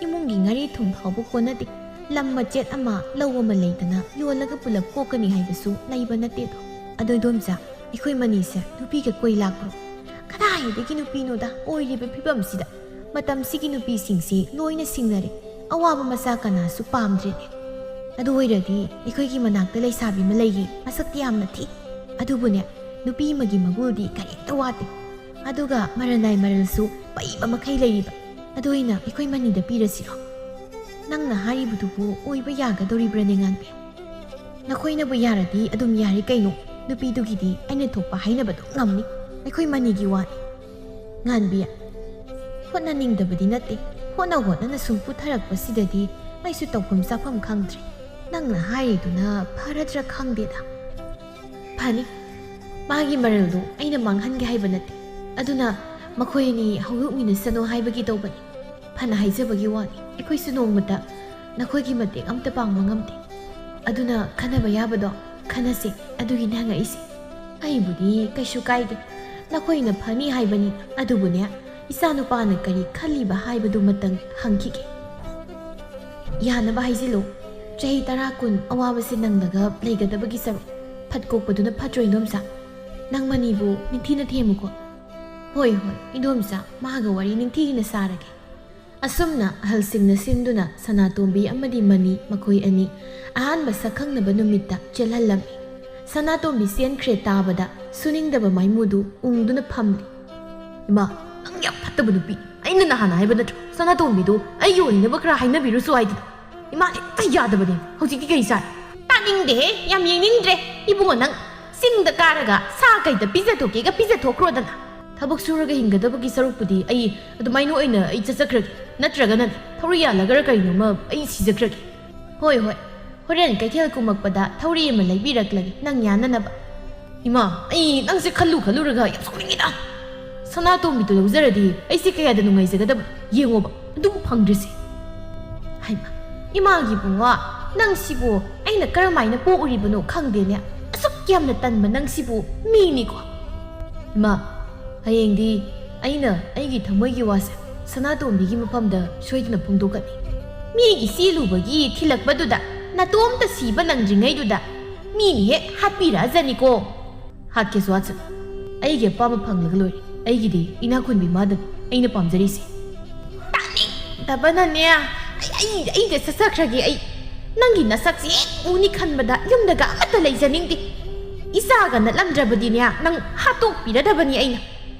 ꯏꯃꯨꯡꯒꯤ ꯉꯥꯔꯤ ꯊꯨꯝ ꯐꯥꯎꯕ ꯀꯣꯟꯅꯗꯦ꯫ ꯂꯝ ꯃꯆꯦꯠ ꯑꯃ, ꯂꯧ ꯑꯃ ꯂꯩꯗꯅ ꯌꯣꯜꯂꯒ ꯄꯨꯂꯞ ꯀꯣꯛꯀꯅꯤ ꯍꯥꯏꯕꯁꯨ ꯂꯩꯕ ꯅꯠꯇꯦꯗꯣ꯫ ꯑꯗꯣ ꯏꯗꯣꯝꯆꯥ, ꯑꯩꯈꯣꯏ ꯃꯅꯤꯁꯦ ꯅꯨꯄꯤꯒ ꯀꯣꯏ ꯂꯥꯛꯄ꯭ꯔꯣ?" "ꯀꯗꯥꯏꯗꯒꯤ ꯅꯨꯄꯤꯅꯣꯗ, ꯑꯣꯏꯔꯤꯕ ꯐꯤꯕꯝꯁꯤꯗ꯫ ꯃꯇꯝꯁꯤꯒꯤ ꯅꯨꯄꯤꯁꯤꯡꯁꯤ ꯂꯣꯏꯅ ꯁꯤꯡꯅꯔꯦ꯫ ꯑꯋꯥꯕ ꯃꯆꯥ ꯀꯅꯥꯁꯨ ꯄꯥꯝꯗ꯭ꯔꯦꯅꯦ꯫ ꯑꯗꯨ ꯑꯣꯏꯔꯗꯤ ꯑꯩꯈꯣꯏꯒꯤ ꯃꯅꯥꯛꯇ ꯂꯩꯁꯥꯕꯤ ꯑꯃ ꯂꯩꯌꯦ, ꯃꯁꯛꯇꯤ ꯌꯥꯝꯅ ꯊꯤ꯫ ꯑꯗꯨꯕꯨꯅꯦ, ꯅꯨꯄꯤ ꯑꯃꯒꯤ ꯃꯒꯨꯜꯗꯤ ꯀꯔꯤꯝꯇ ꯋꯥꯠꯇꯦ꯫ ꯑꯗꯨꯒ ꯃꯔꯟ ꯅꯥꯏ ꯃꯔꯜꯁꯨ ꯄꯩꯕ ꯃꯈꯩ ꯂꯩꯔꯤꯕ꯫ ꯑꯗꯨ ꯑꯣꯏꯅ ꯑꯩꯈꯣꯏ ꯃꯅꯤꯗ ꯄꯤꯔꯁꯤꯔꯣ?" ꯅꯪꯅ ꯍꯥꯏꯔꯤꯕꯗꯨꯕꯨ ꯑꯣꯏꯕ ꯌꯥꯒꯗꯧꯔꯤꯕ꯭ꯔꯅꯦ, ꯉꯥꯟꯕꯤ? ꯅꯈꯣꯏꯅꯕꯨ ꯌꯥꯔꯗꯤ ꯑꯗꯨꯝ ꯌꯥꯔꯦ ꯀꯩꯅꯣ꯫ ꯅꯨꯄꯤꯗꯨꯒꯤꯗꯤ ꯑꯩꯅ ꯊꯣꯛꯄ ꯍꯥꯏꯅꯕ ꯑꯗꯨꯝ ꯉꯝꯅꯤ꯫ ꯑꯩꯈꯣꯏ ꯃꯅꯤꯒꯤ ꯋꯥꯅꯤ꯫ ꯉꯥꯟꯕꯤ, ꯍꯣꯠꯅꯅꯤꯡꯗꯕꯗꯤ ꯅꯠꯇꯦ꯫ ꯍꯣꯠꯅ ꯍꯣꯠꯅꯅ ꯁꯨꯝ ꯄꯨꯊꯔꯛꯄꯁꯤꯗꯗꯤ ꯑꯩꯁꯨ ꯇꯧꯐꯝ ꯆꯥꯐꯝ ꯈꯪꯗ꯭ꯔꯦ꯫ ꯅꯪꯅ ꯍꯥꯏꯔꯤꯗꯨꯅ ꯐꯔꯗ꯭ꯔꯥ ꯈꯪꯗꯦꯗ꯫ ꯐꯅꯤ꯫ ꯃꯥꯒꯤ ꯃꯔꯜꯗꯣ ꯑꯩꯅ ꯃꯥꯡꯍꯟꯒꯦ ꯍꯥꯏꯕ ꯅꯠꯇꯦ꯫ ꯑꯗꯨꯅ ꯃꯈꯣꯏ ꯑꯅꯤ ꯍꯧꯗꯣꯛꯃꯤꯟꯅꯁꯅꯨ ꯍꯥꯏꯕꯒꯤ ꯇꯧꯕꯅꯤ꯫ ꯐꯅ ꯍꯥꯏꯖꯕꯒꯤ ꯋꯥꯅꯤ꯫ ꯑꯩꯈꯣꯏꯁꯨ ꯅꯣꯡꯃꯇ ꯅꯈꯣꯏꯒꯤ ꯃꯇꯦꯡ ꯑꯝꯇ ꯄꯥꯡꯕ ꯉꯝꯗꯦ꯫ ꯑꯗꯨꯅ ꯈꯟꯅꯕ ꯌꯥꯕꯗꯣ ꯈꯟꯅꯁꯦ꯫ ꯑꯗꯨꯒꯤꯅꯦ ꯍꯪꯉꯛꯏꯁꯦ꯫ ꯑꯩꯕꯨꯗꯤ ꯀꯩꯁꯨ ꯀꯥꯏꯗꯦ꯫ ꯅꯈꯣꯏꯅ ꯐꯅꯤ ꯍꯥꯏꯕꯅꯤ꯫ ꯑꯗꯨꯕꯨꯅꯦ, ꯏꯆꯥꯅꯨꯄꯥꯅ ꯀꯔꯤ ꯈꯜꯂꯤꯕ ꯍꯥꯏꯕꯗꯨꯃꯇꯪ ꯍꯪꯈꯤꯒꯦ꯫ ꯌꯥꯅꯕ ꯍꯥꯏꯖꯤꯜꯂꯨ꯫ ꯆꯍꯤ ꯇꯔꯥ ꯀꯨꯟ ꯑꯋꯥꯕꯁꯦ ꯅꯪꯂꯒ ꯂꯩꯒꯗꯕꯒꯤ ꯁꯔꯨꯛ, ꯐꯠ ꯀꯣꯛꯄꯗꯨꯅ ꯐꯠꯇ꯭ꯔꯣ, ꯏꯟꯗꯣꯝꯆꯥ? ꯅꯪ ꯃꯅꯤꯕꯨ ꯅꯤꯡꯊꯤꯅ ꯊꯦꯝꯃꯨꯀꯣ꯫ ꯍꯣꯏ, ꯍꯣꯏ, ꯏꯟꯗꯣꯝꯆꯥ, ꯃꯥꯒ ꯋꯥꯔꯤ ꯅꯤꯡꯊꯤꯅ ꯁꯥꯔꯒꯦ꯫ ꯑꯁꯨꯝꯅ ꯑꯍꯜꯁꯤꯡꯅ ꯁꯤꯟꯗꯨꯅ ꯁꯅꯥꯇꯣꯝꯕꯤ ꯑꯃꯗꯤ ꯃꯅꯤ ꯃꯈꯣꯏ ꯑꯅꯤ ꯑꯍꯥꯟꯕ ꯁꯛꯈꯪꯅꯕ ꯅꯨꯃꯤꯠꯇ ꯆꯦꯜꯍꯜꯂꯝꯃꯤ꯫ ꯁꯅꯥꯇꯣꯝꯕꯤ ꯆꯦꯟꯈ꯭ꯔꯦ ꯇꯥꯕꯗ ꯁꯨꯅꯤꯡꯗꯕ ꯃꯥꯏꯃꯨꯗꯨ ꯎꯪꯗꯨꯅ ꯐꯝꯂꯤ꯫ "ꯏꯃꯥ, ꯅꯪ ꯌꯥꯝ ꯐꯠꯇꯕ ꯅꯨꯄꯤ꯫ ꯑꯩꯅ ꯅꯍꯥꯟ ꯍꯥꯏꯕ ꯅꯠꯇ꯭ꯔꯣ, ꯁꯅꯥꯇꯣꯝꯕꯤꯗꯨ ꯑꯩꯒꯤ ꯑꯣꯏꯅꯕ ꯈꯔ ꯍꯥꯏꯅꯕꯤꯔꯨꯁꯨ ꯍꯥꯏꯗꯅ? ꯏꯃꯥ ꯍꯦꯛꯇ ꯌꯥꯗꯕꯅꯦ꯫ ꯍꯧꯖꯤꯛꯇꯤ ꯀꯩ ꯆꯥꯏ?" "ꯇꯥꯅꯤꯡꯗꯦꯍꯦ, ꯌꯥꯝ ꯌꯦꯡꯅꯤꯡꯗ꯭ꯔꯦ꯫ ꯏꯕꯨꯡꯉꯣ, ꯅꯪ ꯆꯤꯡꯗ ꯀꯥꯔꯒ ꯁꯥ ꯀꯩꯗ ꯄꯤꯖꯊꯣꯛꯀꯦꯒ ꯄꯤꯖꯊꯣꯛꯈ꯭ꯔꯣꯗꯅ꯫ ꯊꯕꯛ ꯁꯨꯔꯒ ꯍꯤꯡꯒꯗꯕꯒꯤ ꯁꯔꯨꯛꯄꯨꯗꯤ ꯑꯩ ꯑꯗꯨꯃꯥꯏꯅ ꯑꯣꯏꯅ ꯑꯩ ꯆꯠꯆꯈ꯭ꯔꯒꯦ꯫ ꯅꯠꯇ꯭ꯔꯒꯅꯅꯦ, ꯊꯧꯔꯤ ꯌꯥꯜꯂꯒꯔ ꯀꯩꯅꯣꯝꯃ ꯑꯩ ꯁꯤꯖꯈ꯭ꯔꯒꯦ꯫ ꯍꯣꯏ, ꯍꯣꯏ, ꯍꯣꯔꯦꯟ ꯀꯩꯊꯦꯜ ꯀꯨꯝꯃꯛꯄꯗ ꯊꯧꯔꯤ ꯑꯃ ꯂꯩꯕꯤꯔꯛꯂꯒꯦ, ꯅꯪ ꯌꯥꯅꯅꯕ꯫" "ꯏꯃꯥ, ꯑꯩ ꯅꯪꯁꯦ ꯈꯜꯂꯨ ꯈꯜꯂꯨꯔꯒ ꯌꯥꯝ ꯁꯥꯎꯅꯤꯡꯉꯤꯗ꯫ ꯁꯅꯥꯇꯣꯝꯕꯤꯗꯣ ꯂꯧꯖꯔꯗꯤ ꯑꯩꯁꯦ ꯀꯌꯥꯗ ꯅꯨꯡꯉꯥꯏꯖꯒꯗꯕ꯫ ꯌꯦꯡꯉꯣꯕ, ꯑꯗꯨꯕꯨ ꯐꯪꯗ꯭ꯔꯤꯁꯦ꯫" ꯍꯩꯃꯥ, ꯏꯃꯥꯒꯤ ꯏꯕꯨꯡꯉꯣ, ꯅꯪꯁꯤꯕꯨ ꯑꯩꯅ ꯀꯔꯝꯍꯥꯏꯅ ꯄꯣꯛꯎꯔꯤꯕꯅꯣ ꯈꯪꯗꯦꯅꯦ꯫ ꯑꯁꯨꯛ ꯌꯥꯝꯅ ꯇꯟꯕ ꯅꯪꯁꯤꯕꯨ ꯃꯤꯅꯤꯀꯣ꯫ "ꯏꯃꯥ, ꯍꯌꯦꯡꯗꯤ ꯑꯩꯅ ꯑꯩꯒꯤ ꯊꯃꯣꯏꯒꯤ ꯋꯥꯁꯦ ꯁꯅꯥꯇꯣꯝꯕꯤꯒꯤ ꯃꯐꯝꯗ ꯁꯣꯏꯗꯅ ꯐꯣꯡꯗꯣꯛꯀꯅꯤ꯫" "ꯃꯤꯒꯤ ꯆꯦꯜꯂꯨꯕꯒꯤ ꯊꯤꯜꯂꯛꯄꯗꯨꯗ ꯅꯇꯣꯝꯇ ꯁꯤꯕ ꯅꯪꯗ꯭ꯔꯤꯉꯩꯗꯨꯗ ꯃꯤꯅ ꯍꯦꯛ ꯍꯥꯠꯄꯤꯔꯛꯑꯖꯅꯤꯀꯣ꯫" "ꯍꯥꯠꯀꯦꯁꯨ ꯍꯥꯠꯁꯅꯨ, ꯑꯩꯒꯤ ꯑꯄꯥꯝꯕ ꯐꯪꯂꯒ ꯂꯣꯏꯔꯦ꯫ ꯑꯩꯒꯤꯗꯤ ꯏꯅꯥꯛ ꯈꯨꯟꯕꯤ ꯃꯥꯗꯅꯤ ꯑꯩꯅ ꯄꯥꯝꯖꯔꯤꯁꯦ꯫" "ꯇꯥꯅꯤꯡꯗꯕꯅꯅꯦ꯫ ꯑꯩ, ꯑꯩ, ꯑꯩꯗ ꯆꯠꯆꯈ꯭ꯔꯒꯦ ꯑꯩ꯫ ꯅꯪꯒꯤ ꯅꯁꯛꯁꯦ ꯍꯦꯛ ꯎꯅꯤ ꯈꯟꯕꯗ ꯌꯨꯝꯗꯒ ꯑꯃꯠꯇ ꯂꯩꯖꯅꯤꯡꯗꯦ꯫ ꯏꯆꯥꯒ ꯅꯠꯂꯝꯗ꯭ꯔꯕꯗꯤꯅꯦ, ꯅꯪ ꯍꯥꯠꯇꯣꯛꯄꯤꯔꯗꯕꯅꯤ ꯑꯩꯅ꯫"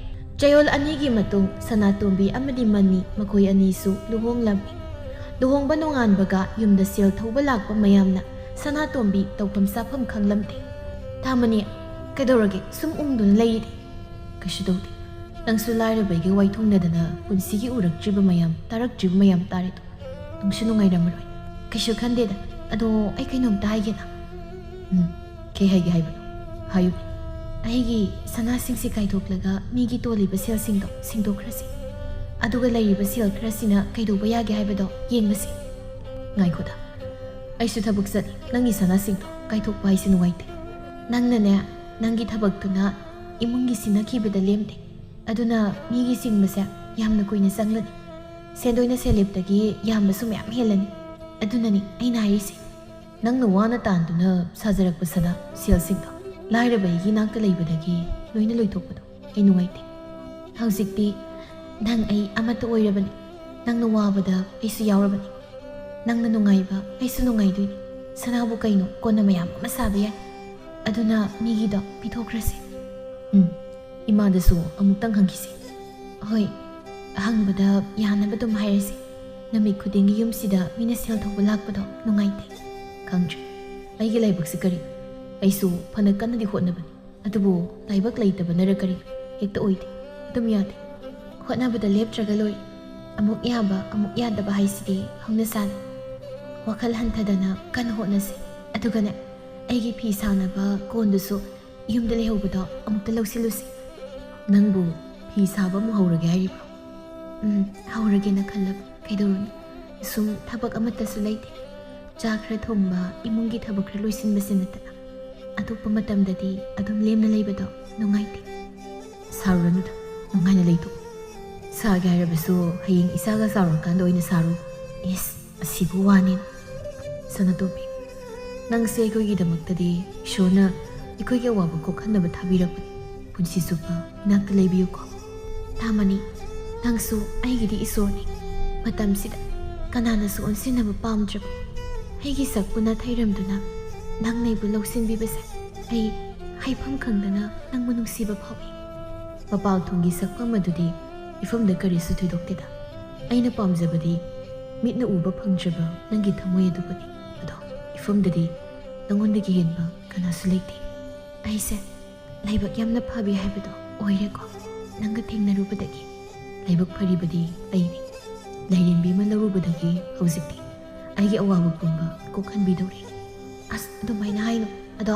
ꯆꯌꯣꯜ ꯑꯅꯤꯒꯤ ꯃꯇꯨꯡ ꯁꯅꯥꯇꯣꯝꯕꯤ ꯑꯃꯗꯤ ꯃꯅꯤ ꯃꯈꯣꯏ ꯑꯅꯤꯁꯨ ꯂꯨꯍꯣꯡꯂꯝꯃꯤ꯫ ꯂꯨꯍꯣꯡꯕ ꯅꯣꯡꯉꯥꯟꯕꯒ ꯌꯨꯝꯗ ꯁꯦꯜ ꯊꯧꯕ ꯂꯥꯛꯄ ꯃꯌꯥꯝꯅ ꯁꯅꯥꯇꯣꯝꯕꯤ ꯇꯧꯐꯝ ꯆꯥꯐꯝ ꯈꯪꯂꯝꯗꯦ꯫ "ꯊꯥꯃꯅꯤ, ꯀꯩꯗꯧꯔꯒꯦ? ꯁꯨꯝ ꯎꯪꯗꯨꯅ ꯂꯩꯔꯤꯗꯤ?" "ꯀꯩꯁꯨ ꯇꯧꯗꯦ꯫ ꯅꯪꯁꯨ ꯂꯥꯏꯔꯕꯒꯤ ꯋꯥꯏꯊꯨꯡꯅꯗꯅ ꯄꯨꯟꯁꯤꯒꯤ ꯎꯔꯛꯇ꯭ꯔꯤꯕ ꯃꯌꯥꯝ, ꯇꯥꯔꯛꯇ꯭ꯔꯤꯕ ꯃꯌꯥꯝ ꯇꯥꯔꯦꯗꯣ꯫ ꯅꯨꯡꯁꯨ ꯅꯨꯡꯉꯥꯏꯔꯝꯃꯔꯣꯏ꯫" "ꯀꯩꯁꯨ ꯈꯟꯗꯦꯗ꯫ ꯑꯗꯣ ꯑꯩ ꯀꯩꯅꯣꯝꯇ ꯍꯥꯏꯒꯦꯅ꯫" "ꯎꯝ, ꯀꯩ ꯍꯥꯏꯒꯦ ꯍꯥꯏꯕꯅꯣ? ꯍꯥꯏꯌꯨ꯫" "ꯑꯩꯒꯤ ꯁꯅꯥꯁꯤꯡꯁꯤ ꯀꯥꯏꯊꯣꯛꯂꯒ ꯃꯤꯒꯤ ꯇꯣꯜꯂꯤꯕ ꯁꯦꯜꯁꯤꯡꯗꯣ ꯁꯤꯡꯗꯣꯛꯈ꯭ꯔꯁꯤ꯫ ꯑꯗꯨꯒ ꯂꯩꯔꯤꯕ ꯁꯦꯜ ꯈꯔꯁꯤꯅ ꯀꯩꯗꯧꯕ ꯌꯥꯒꯦ ꯍꯥꯏꯕꯗꯣ ꯌꯦꯡꯉꯁꯤ꯫" "ꯉꯥꯏꯈꯣꯗ, ꯑꯩꯁꯨ ꯊꯕꯛ ꯆꯠꯂꯤ꯫ ꯅꯪꯒꯤ ꯁꯅꯥꯁꯤꯡꯗꯣ ꯀꯥꯏꯊꯣꯛꯄ ꯍꯥꯏꯁꯤ ꯅꯨꯡꯉꯥꯏꯇꯦ꯫ ꯅꯪꯅꯅꯦ, ꯅꯪꯒꯤ ꯊꯕꯛꯇꯨꯅ ꯏꯃꯨꯡꯒꯤ ꯁꯤꯟꯅꯈꯤꯕꯗ ꯂꯦꯝꯗꯦ꯫ ꯑꯗꯨꯅ ꯃꯤꯒꯤ ꯆꯤꯡꯕꯁꯦ ꯌꯥꯝꯅ ꯀꯨꯏꯅ ꯆꯪꯂꯅꯤ꯫ ꯁꯦꯟꯗꯣꯏꯅ ꯁꯦꯜꯂꯦꯞꯇꯒꯤ ꯌꯥꯝꯕꯁꯨ ꯃꯌꯥꯝ ꯍꯦꯜꯂꯅꯤ꯫ ꯑꯗꯨꯅꯅꯤ ꯑꯩꯅ ꯍꯥꯏꯔꯤꯁꯦ꯫ ꯅꯪꯅ ꯋꯥꯅ ꯇꯥꯟꯗꯨꯅ ꯁꯥꯖꯔꯛꯄ ꯁꯅꯥ ꯁꯦꯜꯁꯤꯡꯗꯣ ꯂꯥꯏꯔꯕ ꯑꯩꯒꯤ ꯏꯅꯥꯛꯇ ꯂꯩꯕꯗꯒꯤ ꯂꯣꯏꯅ ꯂꯣꯏꯊꯣꯛꯄꯗꯣ ꯑꯩ ꯅꯨꯡꯉꯥꯏꯇꯦ꯫ ꯍꯧꯖꯤꯛꯇꯤ ꯅꯪ ꯑꯩ ꯑꯃꯠꯇ ꯑꯣꯏꯔꯕꯅꯤ꯫ ꯅꯪꯅ ꯋꯥꯕꯗ ꯑꯩꯁꯨ ꯌꯥꯎꯔꯕꯅꯤ꯫ ꯅꯪꯅ ꯅꯨꯡꯉꯥꯏꯕ ꯑꯩꯁꯨ ꯅꯨꯡꯉꯥꯏꯗꯣꯏꯅꯤ꯫ ꯁꯅꯥꯕꯨ ꯀꯩꯅꯣ, ꯀꯣꯟꯅ ꯃꯌꯥꯝ ꯑꯃ ꯁꯥꯕ ꯌꯥꯏ꯫ ꯑꯗꯨꯅ ꯃꯤꯒꯤꯗꯣ ꯄꯤꯊꯣꯛꯈ꯭ꯔꯁꯦ꯫" "ꯎꯝ, ꯏꯃꯥꯗꯁꯨ ꯑꯃꯨꯛꯇꯪ ꯍꯪꯈꯤꯁꯦ꯫" "ꯍꯣꯏ, ꯍꯪꯕꯗ ꯌꯥꯅꯕ ꯑꯗꯨꯝ ꯍꯥꯏꯔꯁꯦ꯫ ꯅꯨꯃꯤꯠ ꯈꯨꯗꯤꯡꯒꯤ ꯌꯨꯝꯁꯤꯗ ꯃꯤꯅ ꯁꯦꯜ ꯊꯧꯕ ꯂꯥꯛꯄꯗꯣ ꯅꯨꯡꯉꯥꯏꯇꯦ꯫" "ꯈꯪꯗ꯭ꯔꯦ, ꯑꯩꯒꯤ ꯂꯥꯏꯕꯛꯁꯤ ꯀꯔꯤ? ꯑꯩꯁꯨ ꯐꯅ ꯀꯟꯅꯗꯤ ꯍꯣꯠꯅꯕꯅꯤ, ꯑꯗꯨꯕꯨ ꯂꯥꯏꯕꯛ ꯂꯩꯇꯕꯅꯔ ꯀꯔꯤ, ꯍꯦꯛꯇ ꯑꯣꯏꯗꯦ꯫ ꯑꯗꯨꯝ ꯌꯥꯗꯦ꯫ ꯍꯣꯠꯅꯕꯗ ꯂꯦꯞꯇ꯭ꯔꯒ ꯂꯣꯏꯔꯦ꯫ ꯑꯃꯨꯛ ꯌꯥꯕ, ꯑꯃꯨꯛ ꯌꯥꯗꯕ ꯍꯥꯏꯁꯤꯗꯤ ꯍꯧꯅꯁꯥꯅꯤ꯫ ꯋꯥꯈꯜ ꯍꯟꯊꯗꯅ ꯀꯟꯅ ꯍꯣꯠꯅꯁꯤ꯫ ꯑꯗꯨꯒꯅꯦ, ꯑꯩꯒꯤ ꯐꯤ ꯁꯥꯅꯕ ꯀꯣꯟꯗꯨꯁꯨ ꯌꯨꯝꯗ ꯂꯩꯍꯧꯕꯗꯣ ꯑꯃꯨꯛꯇ ꯂꯧꯁꯤꯜꯂꯨꯁꯤ꯫" "ꯅꯪꯕꯨ ꯐꯤ ꯁꯥꯕ ꯑꯃꯨꯛ ꯍꯧꯔꯒꯦ ꯍꯥꯏꯔꯤꯕ꯭ꯔꯣ?" "ꯎꯝ, ꯍꯧꯔꯒꯦꯅ ꯈꯜꯂꯕ꯫ ꯀꯩꯗꯧꯔꯨꯅꯤ? ꯁꯨꯝ ꯊꯕꯛ ꯑꯃꯠꯇꯁꯨ ꯂꯩꯇꯦ꯫ ꯆꯥꯛ ꯈꯔ ꯊꯣꯡꯕ, ꯏꯃꯨꯡꯒꯤ ꯊꯕꯛ ꯈꯔ ꯂꯣꯏꯁꯤꯟꯕꯁꯤ ꯅꯠꯇꯅ ꯑꯇꯣꯞꯄ ꯃꯇꯝꯗꯗꯤ ꯑꯗꯨꯝ ꯂꯦꯝꯅ ꯂꯩꯕꯗꯣ ꯅꯨꯡꯉꯥꯏꯇꯦ꯫" "ꯁꯥꯔꯨꯔꯅꯨꯗ, ꯅꯨꯡꯉꯥꯏꯅ ꯂꯩꯊꯣꯛꯎ꯫ ꯁꯥꯒꯦ ꯍꯥꯏꯔꯕꯁꯨ ꯍꯌꯦꯡ ꯏꯆꯥꯒ ꯆꯥꯎꯔꯀꯥꯟꯗ ꯑꯣꯏꯅ ꯁꯥꯔꯨ꯫" "ꯏꯁ, ꯑꯁꯤꯕꯨ ꯋꯥꯅꯤ꯫" "ꯁꯅꯥꯇꯣꯝꯕꯤ, ꯅꯪꯁꯦ ꯑꯩꯈꯣꯏꯒꯤꯗꯃꯛꯇꯗꯤ ꯏꯁꯣꯔꯅ ꯑꯩꯈꯣꯏꯒꯤ ꯑꯋꯥꯕ ꯀꯣꯛꯍꯟꯅꯕ ꯊꯥꯕꯤꯔꯛꯄꯅꯤ꯫ ꯄꯨꯟꯁꯤ ꯆꯨꯞꯄ ꯏꯅꯥꯛꯇ ꯂꯩꯕꯤꯌꯨꯀꯣ꯫" "ꯊꯥꯃꯅꯤ, ꯅꯪꯁꯨ ꯑꯩꯒꯤꯗꯤ ꯏꯁꯣꯔꯅꯤ꯫ ꯃꯇꯝꯁꯤꯗ ꯀꯅꯥꯅꯁꯨ ꯑꯣꯟꯁꯤꯟꯅꯕ ꯄꯥꯝꯗ꯭ꯔꯕ ꯑꯩꯒꯤ ꯁꯛꯄꯨ ꯅꯥꯊꯩꯔꯝꯗꯨꯅ ꯅꯪꯅ ꯑꯩꯕꯨ ꯂꯧꯁꯤꯟꯕꯤꯕꯁꯦ ꯑꯩ ꯍꯥꯏꯐꯝ ꯈꯪꯗꯅ ꯅꯪꯕꯨ ꯅꯨꯡꯁꯤꯕ ꯐꯥꯎꯏ꯫" "ꯃꯄꯥꯜ ꯊꯣꯡꯒꯤ ꯁꯛꯐꯝ ꯑꯗꯨꯗꯤ ꯃꯤꯐꯝꯗ ꯀꯔꯤꯁꯨ ꯊꯣꯏꯗꯣꯛꯇꯦꯗ꯫ ꯑꯩꯅ ꯄꯥꯝꯖꯕꯗꯤ ꯃꯤꯠꯅ ꯎꯕ ꯐꯪꯗ꯭ꯔꯕ ꯅꯪꯒꯤ ꯊꯃꯣꯏ ꯑꯗꯨꯕꯨꯅꯤ꯫ ꯑꯗꯣ ꯏꯐꯝꯗꯗꯤ ꯅꯪꯉꯣꯟꯗꯒꯤ ꯍꯦꯟꯕ ꯀꯅꯥꯁꯨ ꯂꯩꯇꯦ꯫ ꯑꯩꯁꯦ ꯂꯥꯏꯕꯛ ꯌꯥꯝꯅ ꯐꯕꯤ ꯍꯥꯏꯕꯗꯣ ꯑꯣꯏꯔꯦꯀꯣ꯫ ꯅꯪꯒ ꯊꯦꯡꯅꯔꯨꯕꯗꯒꯤ ꯂꯥꯏꯕꯛ ꯐꯔꯤꯕꯗꯤ ꯑꯩꯅꯤ꯫ ꯂꯥꯏꯔꯦꯝꯕꯤ ꯑꯃ ꯂꯧꯔꯨꯕꯗꯒꯤ ꯍꯧꯖꯤꯛꯇꯤ ꯑꯩꯒꯤ ꯑꯋꯥꯕ ꯄꯨꯝꯕ ꯀꯣꯛꯍꯟꯕꯤꯗꯧꯔꯦ꯫ ꯑꯁ, ꯑꯗꯨꯃꯥꯏꯅ ꯍꯥꯏꯅꯨ꯫ ꯑꯗꯣ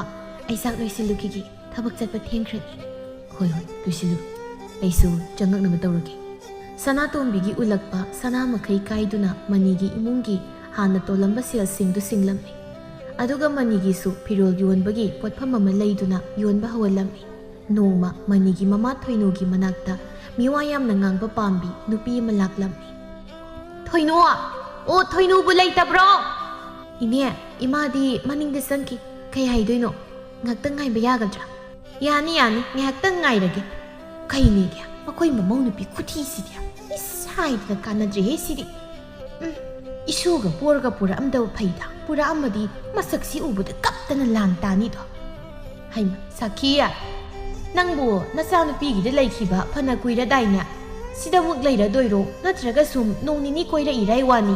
ꯑꯩ ꯆꯥꯛ ꯂꯣꯏꯁꯤꯜꯂꯨꯈꯤꯒꯦ, ꯊꯕꯛ ꯆꯠꯄ ꯊꯦꯡꯈ꯭ꯔꯅꯤ꯫ ꯍꯣꯏ ꯍꯣꯏ, ꯂꯣꯏꯁꯤꯜꯂꯨ꯫ ꯑꯩꯁꯨ ꯆꯪꯉꯛꯅꯕ ꯇꯧꯔꯒꯦ꯫ ꯁꯅꯥꯇꯣꯝꯕꯤꯒꯤ ꯎꯂꯛꯄ ꯁꯅꯥ ꯃꯈꯩ ꯀꯥꯏꯗꯨꯅ ꯃꯅꯤꯒꯤ ꯏꯃꯨꯡꯒꯤ ꯍꯥꯟꯅ ꯇꯣꯜꯂꯝꯕ ꯁꯦꯜꯁꯤꯡꯗꯨ ꯁꯤꯡꯂꯝꯃꯤ꯫ ꯑꯗꯨꯒ ꯃꯅꯤꯒꯤꯁꯨ ꯐꯤꯔꯣꯜ ꯌꯣꯟꯕꯒꯤ ꯄꯣꯠꯐꯝ ꯑꯃ ꯂꯩꯗꯨꯅ ꯌꯣꯟꯕ ꯍꯧꯍꯜꯂꯝꯃꯤ꯫ ꯅꯣꯡꯃ ꯃꯅꯤꯒꯤ ꯃꯃꯥ ꯊꯣꯏꯅꯨꯒꯤ ꯃꯅꯥꯛꯇ ꯃꯤꯋꯥ ꯌꯥꯝꯅ ꯉꯥꯡꯕ ꯄꯥꯝꯕꯤ ꯅꯨꯄꯤ ꯑꯃ ꯂꯥꯛꯂꯝꯃꯤ꯫ "ꯊꯣꯏꯅꯨ! ꯑꯣ, ꯊꯣꯏꯅꯨꯕꯨ ꯂꯩꯇꯕ꯭ꯔꯣ?" "ꯏꯅꯦ, ꯏꯃꯥꯗꯤ ꯃꯅꯤꯡꯗ ꯆꯪꯈꯤ꯫ ꯀꯩ ꯍꯥꯏꯗꯣꯏꯅꯣ? ꯉꯥꯛꯇꯪ ꯉꯥꯏꯕ ꯌꯥꯒꯗ꯭ꯔꯥ?" "ꯌꯥꯅꯤ, ꯌꯥꯅꯤ, ꯉꯥꯏꯍꯥꯛꯇꯪ ꯉꯥꯏꯔꯒꯦ꯫ ꯀꯩꯅꯦꯒꯦ, ꯃꯈꯣꯏ ꯃꯃꯧ ꯅꯨꯄꯤ ꯈꯨꯊꯤꯁꯤꯗꯤ꯫ ꯏꯁ, ꯍꯥꯏꯗꯅ ꯀꯥꯟꯅꯗ꯭ꯔꯦꯍꯦ ꯁꯤꯗꯤ꯫ ꯎꯝ, ꯏꯁꯨꯒ ꯄꯣꯔꯒ ꯄꯨꯔꯛꯑꯝꯗꯕ ꯐꯩꯗ, ꯄꯨꯔꯛꯑꯝꯃꯗꯤ ꯃꯁꯛꯁꯤ ꯎꯕꯗ ꯀꯞꯇꯅ ꯂꯥꯟ ꯇꯥꯅꯤꯗꯣ꯫ ꯍꯩꯃ, ꯁꯥꯈꯤ, ꯅꯪꯕꯨ ꯅꯆꯥꯅꯨꯄꯤꯒꯤꯗ ꯂꯩꯈꯤꯕ ꯐꯅ ꯀꯨꯏꯔꯗꯥꯏꯅꯦ? ꯁꯤꯗꯃꯨꯛ ꯂꯩꯔꯗꯣꯏꯔꯣ? ꯅꯠꯇ꯭ꯔꯒ ꯁꯨꯝ ꯅꯣꯡ ꯅꯤꯅꯤ ꯀꯣꯏꯔꯛꯏꯔꯥꯏ ꯋꯥꯅꯤ?"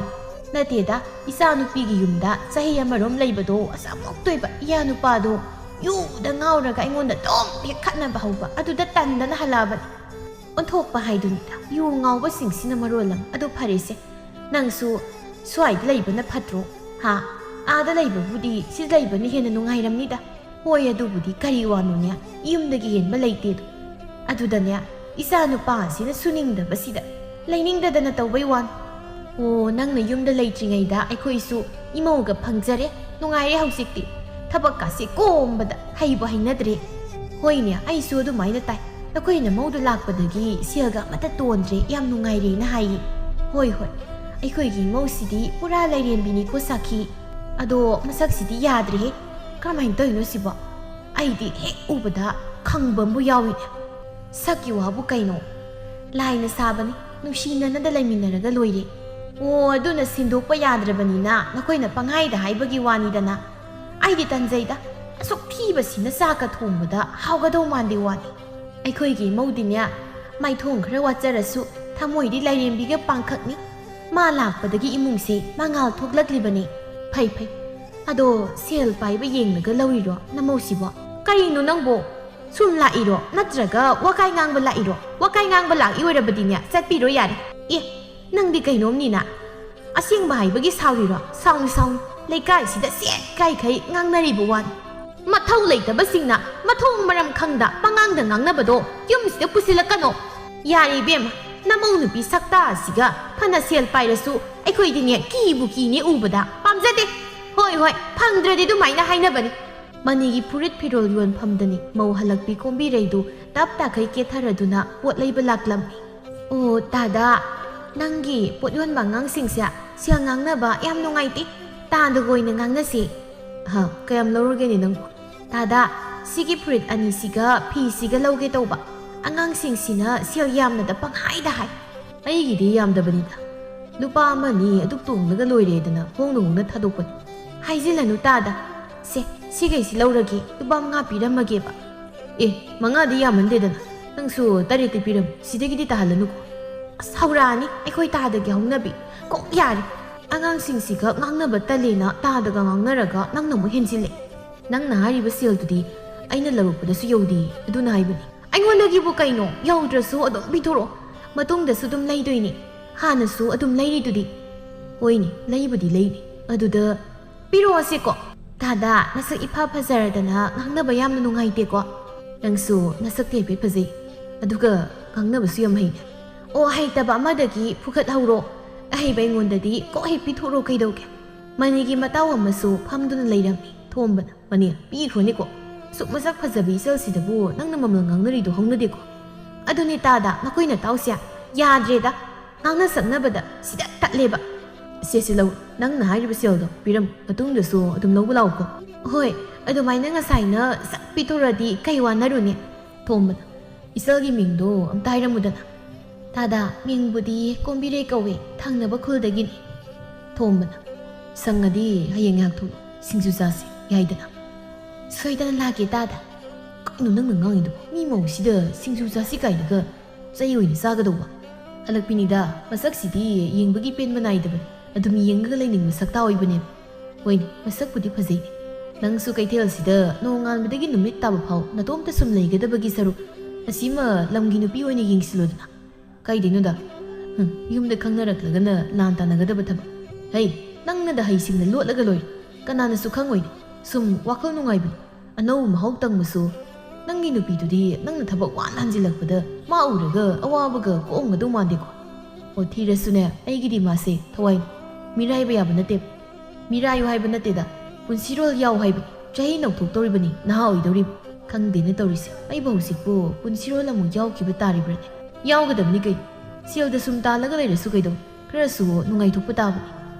"ꯅꯠꯇꯦꯗ, ꯏꯆꯥꯅꯨꯄꯤꯒꯤ ꯌꯨꯝꯗ ꯆꯍꯤ ꯑꯃꯔꯣꯝ ꯂꯩꯕꯗꯣ ꯑꯁꯥꯃꯨꯛꯇꯣꯏꯕ ꯏꯌꯥ ꯅꯨꯄꯥꯗꯣ ꯌꯨꯗ ꯉꯥꯎꯔꯒ ꯑꯩꯉꯣꯟꯗ ꯑꯗꯨꯝ ꯍꯦꯛ ꯈꯠꯅꯕ ꯍꯧꯕ, ꯑꯗꯨꯗ ꯇꯟꯗꯅ ꯍꯜꯂꯛꯑꯕꯅꯤ꯫ ꯑꯣꯟꯊꯣꯛꯄ ꯍꯥꯏꯗꯨꯅꯤꯗ, ꯌꯨ ꯉꯥꯎꯕꯁꯤꯡꯁꯤꯅ ꯃꯔꯣꯜ ꯑꯃ꯫ ꯑꯗꯨ ꯐꯔꯦꯁꯦ, ꯅꯪꯁꯨ ꯁ꯭ꯋꯥꯏꯗ ꯂꯩꯕꯅ ꯐꯠꯇ꯭ꯔꯣ? ꯍꯥ? ꯑꯥꯗ ꯂꯩꯕꯕꯨꯗꯤ ꯁꯤꯗ ꯂꯩꯕꯅ ꯍꯦꯟꯅ ꯅꯨꯡꯉꯥꯏꯔꯝꯅꯤꯗ꯫ ꯍꯣꯏ, ꯑꯗꯨꯕꯨꯗꯤ ꯀꯔꯤ ꯋꯥꯅꯣꯅꯦ, ꯌꯨꯝꯗꯒꯤ ꯍꯦꯟꯕ ꯂꯩꯇꯦꯗꯣ꯫ ꯑꯗꯨꯗꯅꯦ, ꯏꯆꯥ ꯅꯨꯄꯥ ꯑꯁꯤꯅ ꯁꯨꯅꯤꯡꯗꯕꯁꯤꯗ, ꯂꯩꯅꯤꯡꯗꯗꯅ ꯇꯧꯕꯩ ꯋꯥꯅꯤ꯫ ꯑꯣ, ꯅꯪꯅ ꯌꯨꯝꯗ ꯂꯩꯇ꯭ꯔꯤꯉꯩꯗ ꯑꯩꯈꯣꯏꯁꯨ ꯏꯃꯧꯒ ꯐꯪꯖꯔꯦ, ꯅꯨꯡꯉꯥꯏꯔꯦ ꯍꯧꯖꯤꯛꯇꯤ꯫ ꯊꯕꯛꯀꯥꯁꯦ ꯀꯣꯝꯕꯗ ꯍꯩꯕꯨ ꯍꯩꯅꯗ꯭ꯔꯦ꯫ ꯍꯣꯏꯅꯦ, ꯑꯩꯁꯨ ꯑꯗꯨꯃꯥꯏꯅ ꯇꯥꯏ꯫ ꯅꯈꯣꯏ ꯅꯃꯧꯗꯨ ꯂꯥꯛꯄꯗꯒꯤ ꯁꯦꯜꯒ ꯑꯃꯠꯇ ꯇꯣꯟꯗ꯭ꯔꯦ, ꯌꯥꯝ ꯅꯨꯡꯉꯥꯏꯔꯦꯅ ꯍꯥꯏꯌꯦ꯫ ꯍꯣꯏ, ꯍꯣꯏ, ꯑꯩꯈꯣꯏꯒꯤ ꯏꯃꯧꯁꯤꯗꯤ ꯄꯨꯔꯥ ꯂꯥꯏꯔꯦꯝꯕꯤꯅꯤꯀꯣ ꯁꯥꯈꯤ꯫ ꯑꯗꯣ ꯃꯁꯛꯁꯤꯗꯤ ꯌꯥꯗ꯭ꯔꯦꯍꯦ, ꯀꯔꯝꯍꯥꯏꯅ ꯇꯧꯔꯤꯅꯣ ꯁꯤꯕꯣ? ꯑꯩꯗꯤ ꯍꯦꯛ ꯎꯕꯗ ꯈꯪꯕ ꯑꯃꯕꯨ ꯌꯥꯎꯏꯅꯦ꯫ ꯁꯛꯀꯤ ꯋꯥꯕꯨ ꯀꯩꯅꯣ? ꯂꯥꯏꯅ ꯁꯥꯕꯅꯤ, ꯅꯨꯡꯁꯤꯅꯅꯗ ꯂꯩꯃꯤꯟꯅꯔꯒ ꯂꯣꯏꯔꯦ꯫ ꯑꯣ, ꯑꯗꯨꯅ ꯁꯤꯟꯗꯣꯛꯄ ꯌꯥꯗ꯭ꯔꯕꯅꯤꯅ ꯅꯈꯣꯏꯅ ꯄꯪꯍꯥꯏꯗ ꯍꯥꯏꯕꯒꯤ ꯋꯥꯅꯤꯗꯅ꯫ ꯑꯩꯗꯤ ꯇꯟꯖꯩꯗ, ꯑꯁꯨꯛ ꯊꯤꯕꯁꯤꯅ ꯆꯥꯛꯀ ꯊꯣꯡꯕꯗ ꯍꯥꯎꯒꯗꯧ ꯃꯥꯟꯗꯦ ꯋꯥꯅꯤ꯫ ꯑꯩꯈꯣꯏꯒꯤ ꯏꯃꯧꯗꯤꯅꯦ, ꯃꯥꯏꯊꯣꯡ ꯈꯔ ꯋꯥꯠꯆꯔꯁꯨ ꯊꯃꯣꯏꯗꯤ ꯂꯥꯏꯔꯦꯝꯕꯤꯒ ꯄꯥꯡꯈꯛꯅꯤ꯫ ꯃꯥ ꯂꯥꯛꯄꯗꯒꯤ ꯏꯃꯨꯡꯁꯦ ꯃꯉꯥꯜ ꯊꯣꯛꯂꯛꯂꯤꯕꯅꯤ꯫ ꯐꯩ ꯐꯩ꯫ ꯑꯗꯣ ꯁꯦꯜ ꯄꯥꯏꯕ ꯌꯦꯡꯂꯒ ꯂꯧꯔꯤꯔꯣ ꯅꯃꯧꯁꯤꯕꯣ? ꯀꯔꯤꯅꯣ ꯅꯪꯕꯣ? ꯁꯨꯝ ꯂꯥꯛꯏꯔꯣ ꯅꯠꯇ꯭ꯔꯒ ꯋꯥꯀꯥꯏ ꯉꯥꯡꯕ ꯂꯥꯛꯏꯔꯣ? ꯋꯥꯀꯥꯏ ꯉꯥꯡꯕ ꯂꯥꯛꯏ ꯑꯣꯏꯔꯕꯗꯤꯅꯦ, ꯆꯠꯄꯤꯔꯣ ꯌꯥꯔꯦ꯫ ꯑꯦ, ꯅꯪꯗꯤ ꯀꯩꯅꯣꯝꯅꯤꯅ꯫ ꯑꯁꯦꯡꯕ ꯍꯥꯏꯕꯒꯤ ꯁꯥꯎꯔꯤꯔꯣ? ꯁꯥꯎꯅꯨ ꯁꯥꯎꯅꯨ꯫ ꯂꯩꯀꯥꯏꯁꯤꯗ ꯁꯦꯠ ꯀꯥꯏꯈꯩ ꯉꯥꯡꯅꯔꯤꯕ ꯋꯥꯅꯤ꯫ ꯃꯊꯧ ꯂꯩꯇꯕꯁꯤꯡꯅ ꯃꯊꯣꯡ ꯃꯔꯝ ꯈꯪꯗ ꯄꯉꯥꯡꯗ ꯉꯥꯡꯅꯕꯗꯣ ꯌꯨꯝꯁꯤꯗ ꯄꯨꯁꯤꯜꯂꯛꯀꯅꯣ꯫ ꯌꯥꯔꯦ ꯏꯕꯦꯝꯃ, ꯅꯃꯧ ꯅꯨꯄꯤ ꯁꯛꯇꯥ ꯑꯁꯤꯒ ꯐꯅ ꯁꯦꯜ ꯄꯥꯏꯔꯁꯨ ꯑꯩꯈꯣꯏꯗꯤꯅꯦ ꯀꯤꯕꯨ ꯀꯤꯅꯦ ꯎꯕꯗ꯫ ꯄꯥꯝꯖꯗꯦ꯫ ꯍꯣꯏ ꯍꯣꯏ, ꯐꯪꯗ꯭ꯔꯗꯤ ꯑꯗꯨꯃꯥꯏꯅ ꯍꯥꯏꯅꯕꯅꯤ꯫ ꯃꯅꯤꯒꯤ ꯐꯨꯔꯤꯠ ꯐꯤꯔꯣꯜ ꯌꯣꯟꯐꯝꯗꯅꯤ ꯃꯧ ꯍꯜꯂꯛꯄꯤ ꯀꯣꯝꯕꯤꯔꯩꯗꯨ ꯇꯞ ꯇꯥꯈꯩ ꯀꯦꯊꯔꯗꯨꯅ ꯄꯣꯠ ꯂꯩꯕ ꯂꯥꯛꯂꯝꯃꯤ꯫ ꯑꯣ ꯇꯥꯗ, ꯅꯪꯒꯤ ꯄꯣꯠ ꯌꯣꯟꯕ ꯑꯉꯥꯡꯁꯤꯡꯁꯦ ꯁꯦꯜ ꯉꯥꯡꯅꯕ ꯌꯥꯝ ꯅꯨꯡꯉꯥꯏꯇꯦ꯫ ꯇꯥꯗꯒ ꯑꯣꯏꯅ ꯉꯥꯡꯅꯁꯤ꯫ ꯍ, ꯀꯌꯥꯝ ꯂꯧꯔꯒꯦꯅꯦ ꯅꯪꯕꯣ? ꯇꯥꯗ, ꯁꯤꯒꯤ ꯐꯨꯔꯤꯠ ꯑꯅꯤꯁꯤꯒ ꯐꯤꯁꯤꯒ ꯂꯧꯒꯦ ꯇꯧꯕ꯫ ꯑꯉꯥꯡꯁꯤꯡꯁꯤꯅ ꯁꯦꯜ ꯌꯥꯝꯅꯗ ꯄꯪꯍꯥꯏꯗ ꯍꯥꯏ꯫ ꯑꯩꯒꯤꯗꯤ ꯌꯥꯝꯗꯕꯅꯤꯗ, ꯂꯨꯄꯥ ꯑꯃꯅꯤ ꯑꯗꯨꯛ ꯇꯣꯡꯂꯒ ꯂꯣꯏꯔꯦꯗꯅ ꯍꯣꯡꯅ ꯍꯣꯡꯅ ꯊꯥꯗꯣꯛꯄꯅꯤ꯫ ꯍꯥꯏꯖꯤꯜꯂꯅꯨ ꯇꯥꯗ꯫ ꯁꯦ, ꯁꯤꯈꯩꯁꯤ ꯂꯧꯔꯒꯦ, ꯂꯨꯄꯥ ꯃꯉꯥ ꯄꯤꯔꯝꯃꯒꯦꯕ꯫ ꯑꯦ, ꯃꯉꯥꯗꯤ ꯌꯥꯝꯃꯟꯗꯦꯗꯅ꯫ ꯅꯪꯁꯨ ꯇꯔꯦꯠꯇꯤ ꯄꯤꯔꯝꯃꯨ, ꯁꯤꯗꯒꯤꯗꯤ ꯇꯥꯍꯜꯂꯅꯨꯀꯣ꯫ ꯑꯁ, ꯍꯧꯔꯛꯑꯅꯤ ꯑꯩꯈꯣꯏ ꯇꯥꯗꯒꯤ ꯍꯧꯅꯕꯤ꯫ ꯀꯣꯛ ꯌꯥꯔꯦ꯫ ꯑꯉꯥꯡꯁꯤꯡꯁꯤꯒ ꯉꯥꯡꯅꯕ ꯇꯜꯂꯦꯅ ꯇꯥꯗꯒ ꯉꯥꯡꯅꯔꯒ ꯅꯪꯅ ꯑꯃꯨꯛ ꯍꯦꯟꯖꯤꯜꯂꯦ꯫ ꯅꯪꯅ ꯍꯥꯏꯔꯤꯕ ꯁꯦꯜꯗꯨꯗꯤ ꯑꯩꯅ ꯂꯧꯔꯛꯄꯗꯁꯨ ꯌꯧꯗꯦ, ꯑꯗꯨꯅ ꯍꯥꯏꯕꯅꯤ꯫ ꯑꯩꯉꯣꯟꯗꯒꯤꯕꯨ ꯀꯩꯅꯣ? ꯌꯧꯗ꯭ꯔꯁꯨ ꯑꯗꯨꯝ ꯄꯤꯊꯣꯔꯛꯑꯣ꯫ ꯃꯇꯨꯡꯗꯁꯨ ꯑꯗꯨꯝ ꯂꯩꯗꯣꯏꯅꯤ꯫ ꯍꯥꯟꯅꯁꯨ ꯑꯗꯨꯝ ꯂꯩꯔꯤꯗꯨꯗꯤ꯫ ꯍꯣꯏꯅꯦ, ꯂꯩꯕꯨꯗꯤ ꯂꯩꯅꯤ꯫ ꯑꯗꯨꯗ ꯄꯤꯔꯛꯑꯣꯁꯦꯀꯣ꯫ ꯇꯥꯗ, ꯅꯁꯛ ꯏꯐ ꯐꯖꯔꯗꯅ ꯉꯥꯡꯅꯕ ꯌꯥꯝꯅ ꯅꯨꯡꯉꯥꯏꯇꯦꯀꯣ꯫ ꯅꯪꯁꯨ ꯅꯁꯛꯇꯤ ꯍꯥꯏꯐꯦꯠ ꯐꯖꯩ꯫ ꯑꯗꯨꯒ ꯉꯥꯡꯅꯕꯁꯨ ꯌꯥꯝ ꯍꯩꯅꯦ꯫ ꯑꯣ, ꯍꯩꯇꯕ ꯑꯃꯗꯒꯤ ꯐꯨꯒꯠꯍꯧꯔꯣ꯫ ꯑꯍꯩꯕ ꯑꯩꯉꯣꯟꯗꯗꯤ ꯀꯣꯛ ꯍꯦꯛ ꯄꯤꯊꯣꯛꯔꯣ ꯀꯩꯗꯧꯒꯦ? ꯃꯅꯤꯒꯤ ꯃꯇꯥꯎ ꯑꯃꯁꯨ ꯐꯝꯗꯨꯅ ꯂꯩꯔꯝꯃꯤ꯫ ꯊꯣꯝꯕꯅ, "ꯃꯅꯤ, ꯄꯤꯈ꯭ꯔꯣꯅꯦꯀꯣ꯫ ꯑꯁꯨꯛ ꯃꯁꯛ ꯐꯖꯕꯤ ꯏꯆꯜꯁꯤꯗꯕꯨ ꯅꯪꯅ ꯃꯃꯜ ꯉꯥꯡꯅꯔꯤꯗꯣ ꯍꯧꯅꯗꯦꯀꯣ꯫ ꯑꯗꯨꯅꯦ ꯇꯥꯗ, ꯃꯈꯣꯏ ꯅꯇꯥꯎꯁꯦ ꯌꯥꯗ꯭ꯔꯦꯗ꯫ ꯉꯥꯡꯅ ꯁꯛꯅꯕꯗ ꯁꯤꯗ ꯇꯠꯂꯦꯕ꯫ ꯁꯦ, ꯁꯤ ꯂꯧ, ꯅꯪꯅ ꯍꯥꯏꯔꯤꯕ ꯁꯦꯜꯗꯣ ꯄꯤꯔꯝꯃꯨ, ꯃꯇꯨꯡꯗꯁꯨ ꯑꯗꯨꯝ ꯂꯧꯕ ꯂꯥꯛꯎꯀꯣ"꯫ "ꯍꯣꯏ, ꯑꯗꯨꯃꯥꯏꯅ ꯉꯁꯥꯏꯅ ꯁꯛ ꯄꯤꯊꯣꯔꯗꯤ ꯀꯩ ꯋꯥꯅꯔꯨꯅꯤ?" ꯊꯣꯝꯕꯅ, "ꯏꯆꯜꯒꯤ ꯃꯤꯡꯗꯣ ꯑꯝꯇ ꯍꯥꯏꯔꯝꯃꯨꯗꯅ"꯫ "ꯇꯥꯗ, ꯃꯤꯡꯕꯨꯗꯤ ꯀꯣꯝꯕꯤꯔꯩ ꯀꯧꯋꯦ, ꯊꯪꯅꯕ ꯈꯨꯜꯗꯒꯤꯅꯤ"꯫ ꯊꯣꯝꯕꯅ, "ꯁꯪꯉꯗꯤ ꯍꯌꯦꯡ ꯉꯥꯏꯍꯥꯛ ꯊꯣꯛꯂꯛꯑꯣ, ꯁꯤꯡꯖꯨ ꯆꯥꯁꯦ ꯌꯥꯏꯗꯅ"꯫ "ꯁꯣꯏꯗꯅ ꯂꯥꯛꯀꯦ ꯇꯥꯗ"꯫ "ꯀꯩꯅꯣ ꯅꯪꯅ ꯉꯥꯡꯉꯤꯗꯨꯕꯣ? ꯃꯤ ꯃꯧꯁꯤꯗ ꯁꯤꯡꯖꯨ ꯆꯥꯁꯤ ꯀꯥꯏꯅꯒ ꯆꯩ ꯑꯣꯏꯅ ꯆꯥꯒꯗꯧꯕ"꯫ ꯑꯂꯛꯄꯤꯅꯤꯗ, ꯃꯁꯛꯁꯤꯗꯤ ꯌꯦꯡꯕꯒꯤ ꯄꯦꯟꯕ ꯅꯥꯏꯗꯕꯅꯤ꯫ ꯑꯗꯨꯝ ꯌꯦꯡꯉꯒ ꯂꯩꯅꯤꯡꯕ ꯁꯛꯇꯥ ꯑꯣꯏꯕꯅꯦꯕ꯫ ꯍꯣꯏꯅꯦ, ꯃꯁꯛꯄꯨꯗꯤ ꯐꯖꯩꯅꯦ꯫ ꯅꯪꯁꯨ ꯀꯩꯊꯦꯜꯁꯤꯗ ꯅꯣꯡꯉꯥꯟꯕꯗꯒꯤ ꯅꯨꯃꯤꯠ ꯇꯥꯕ ꯐꯥꯎ ꯅꯇꯣꯝꯇ ꯁꯨꯝ ꯂꯩꯒꯗꯕꯒꯤ ꯁꯔꯨꯛ, ꯑꯁꯤꯃ ꯂꯝꯒꯤ ꯅꯨꯄꯤ ꯑꯣꯏꯅ ꯌꯦꯡꯁꯤꯜꯂꯣꯗꯅ꯫ ꯀꯥꯏꯗꯩꯅꯣꯗ? ꯍꯨꯝ, ꯌꯨꯝꯗ ꯈꯪꯅꯔꯛꯂꯒꯅ ꯂꯥꯟ ꯇꯥꯟꯅꯒꯗꯕ ꯊꯕꯛ꯫ ꯍꯩ, ꯅꯪꯅꯗ ꯍꯩꯁꯤꯡꯅ ꯂꯣꯠꯂꯒ ꯂꯣꯏꯔꯦ꯫ ꯀꯅꯥꯅꯁꯨ ꯈꯪꯉꯣꯏꯅꯦ꯫ ꯁꯨꯝ ꯋꯥꯈꯜ ꯅꯨꯡꯉꯥꯏꯕꯅꯤ꯫ ꯑꯅꯧꯕ ꯃꯍꯥꯎ ꯇꯪꯕꯁꯨ꯫ ꯅꯪꯒꯤ ꯅꯨꯄꯤꯗꯨꯗꯤ ꯅꯪꯅ ꯊꯕꯛ ꯋꯥꯅ ꯍꯟꯖꯤꯜꯂꯛꯄꯗ ꯃꯥ ꯎꯔꯒ ꯑꯋꯥꯕꯒ ꯀꯣꯛꯑꯝꯒꯗꯧ ꯃꯥꯟꯗꯦꯀꯣ꯫ ꯑꯣ, ꯊꯤꯔꯁꯨꯅꯦ, ꯑꯩꯒꯤꯗꯤ ꯃꯥꯁꯦ ꯊꯋꯥꯏꯅꯤ꯫ ꯃꯤꯔꯥꯏꯕ ꯌꯥꯕ ꯅꯠꯇꯦ꯫ ꯃꯤꯔꯥꯏꯌꯨ ꯍꯥꯏꯕ ꯅꯠꯇꯦꯗ, ꯄꯨꯟꯁꯤꯔꯣꯜ ꯌꯥꯎ ꯍꯥꯏꯕꯅꯤ꯫ ꯆꯍꯤ ꯅꯧꯊꯣꯛꯇꯧꯔꯤꯕꯅꯤ, ꯅꯍꯥ ꯑꯣꯏꯗꯧꯔꯤꯕ꯫ ꯈꯪꯗꯦꯅꯦ ꯇꯧꯔꯤꯁꯦ, ꯑꯩꯕꯨ ꯍꯧꯖꯤꯛꯄꯨ ꯄꯨꯟꯁꯤꯔꯣꯜ ꯑꯃꯨꯛ ꯌꯥꯎꯈꯤꯕ ꯇꯥꯔꯤꯕ꯭ꯔꯅꯦ? ꯌꯥꯎꯒꯗꯕꯅꯤ ꯀꯩꯅꯣ꯫ ꯁꯦꯜꯗ ꯁꯨꯝ ꯇꯥꯜꯂꯒ ꯂꯩꯔꯁꯨ ꯀꯩꯗꯧ, ꯈꯔꯁꯨ ꯅꯨꯡꯉꯥꯏꯊꯣꯛꯄ ꯇꯥꯕꯅꯤ꯫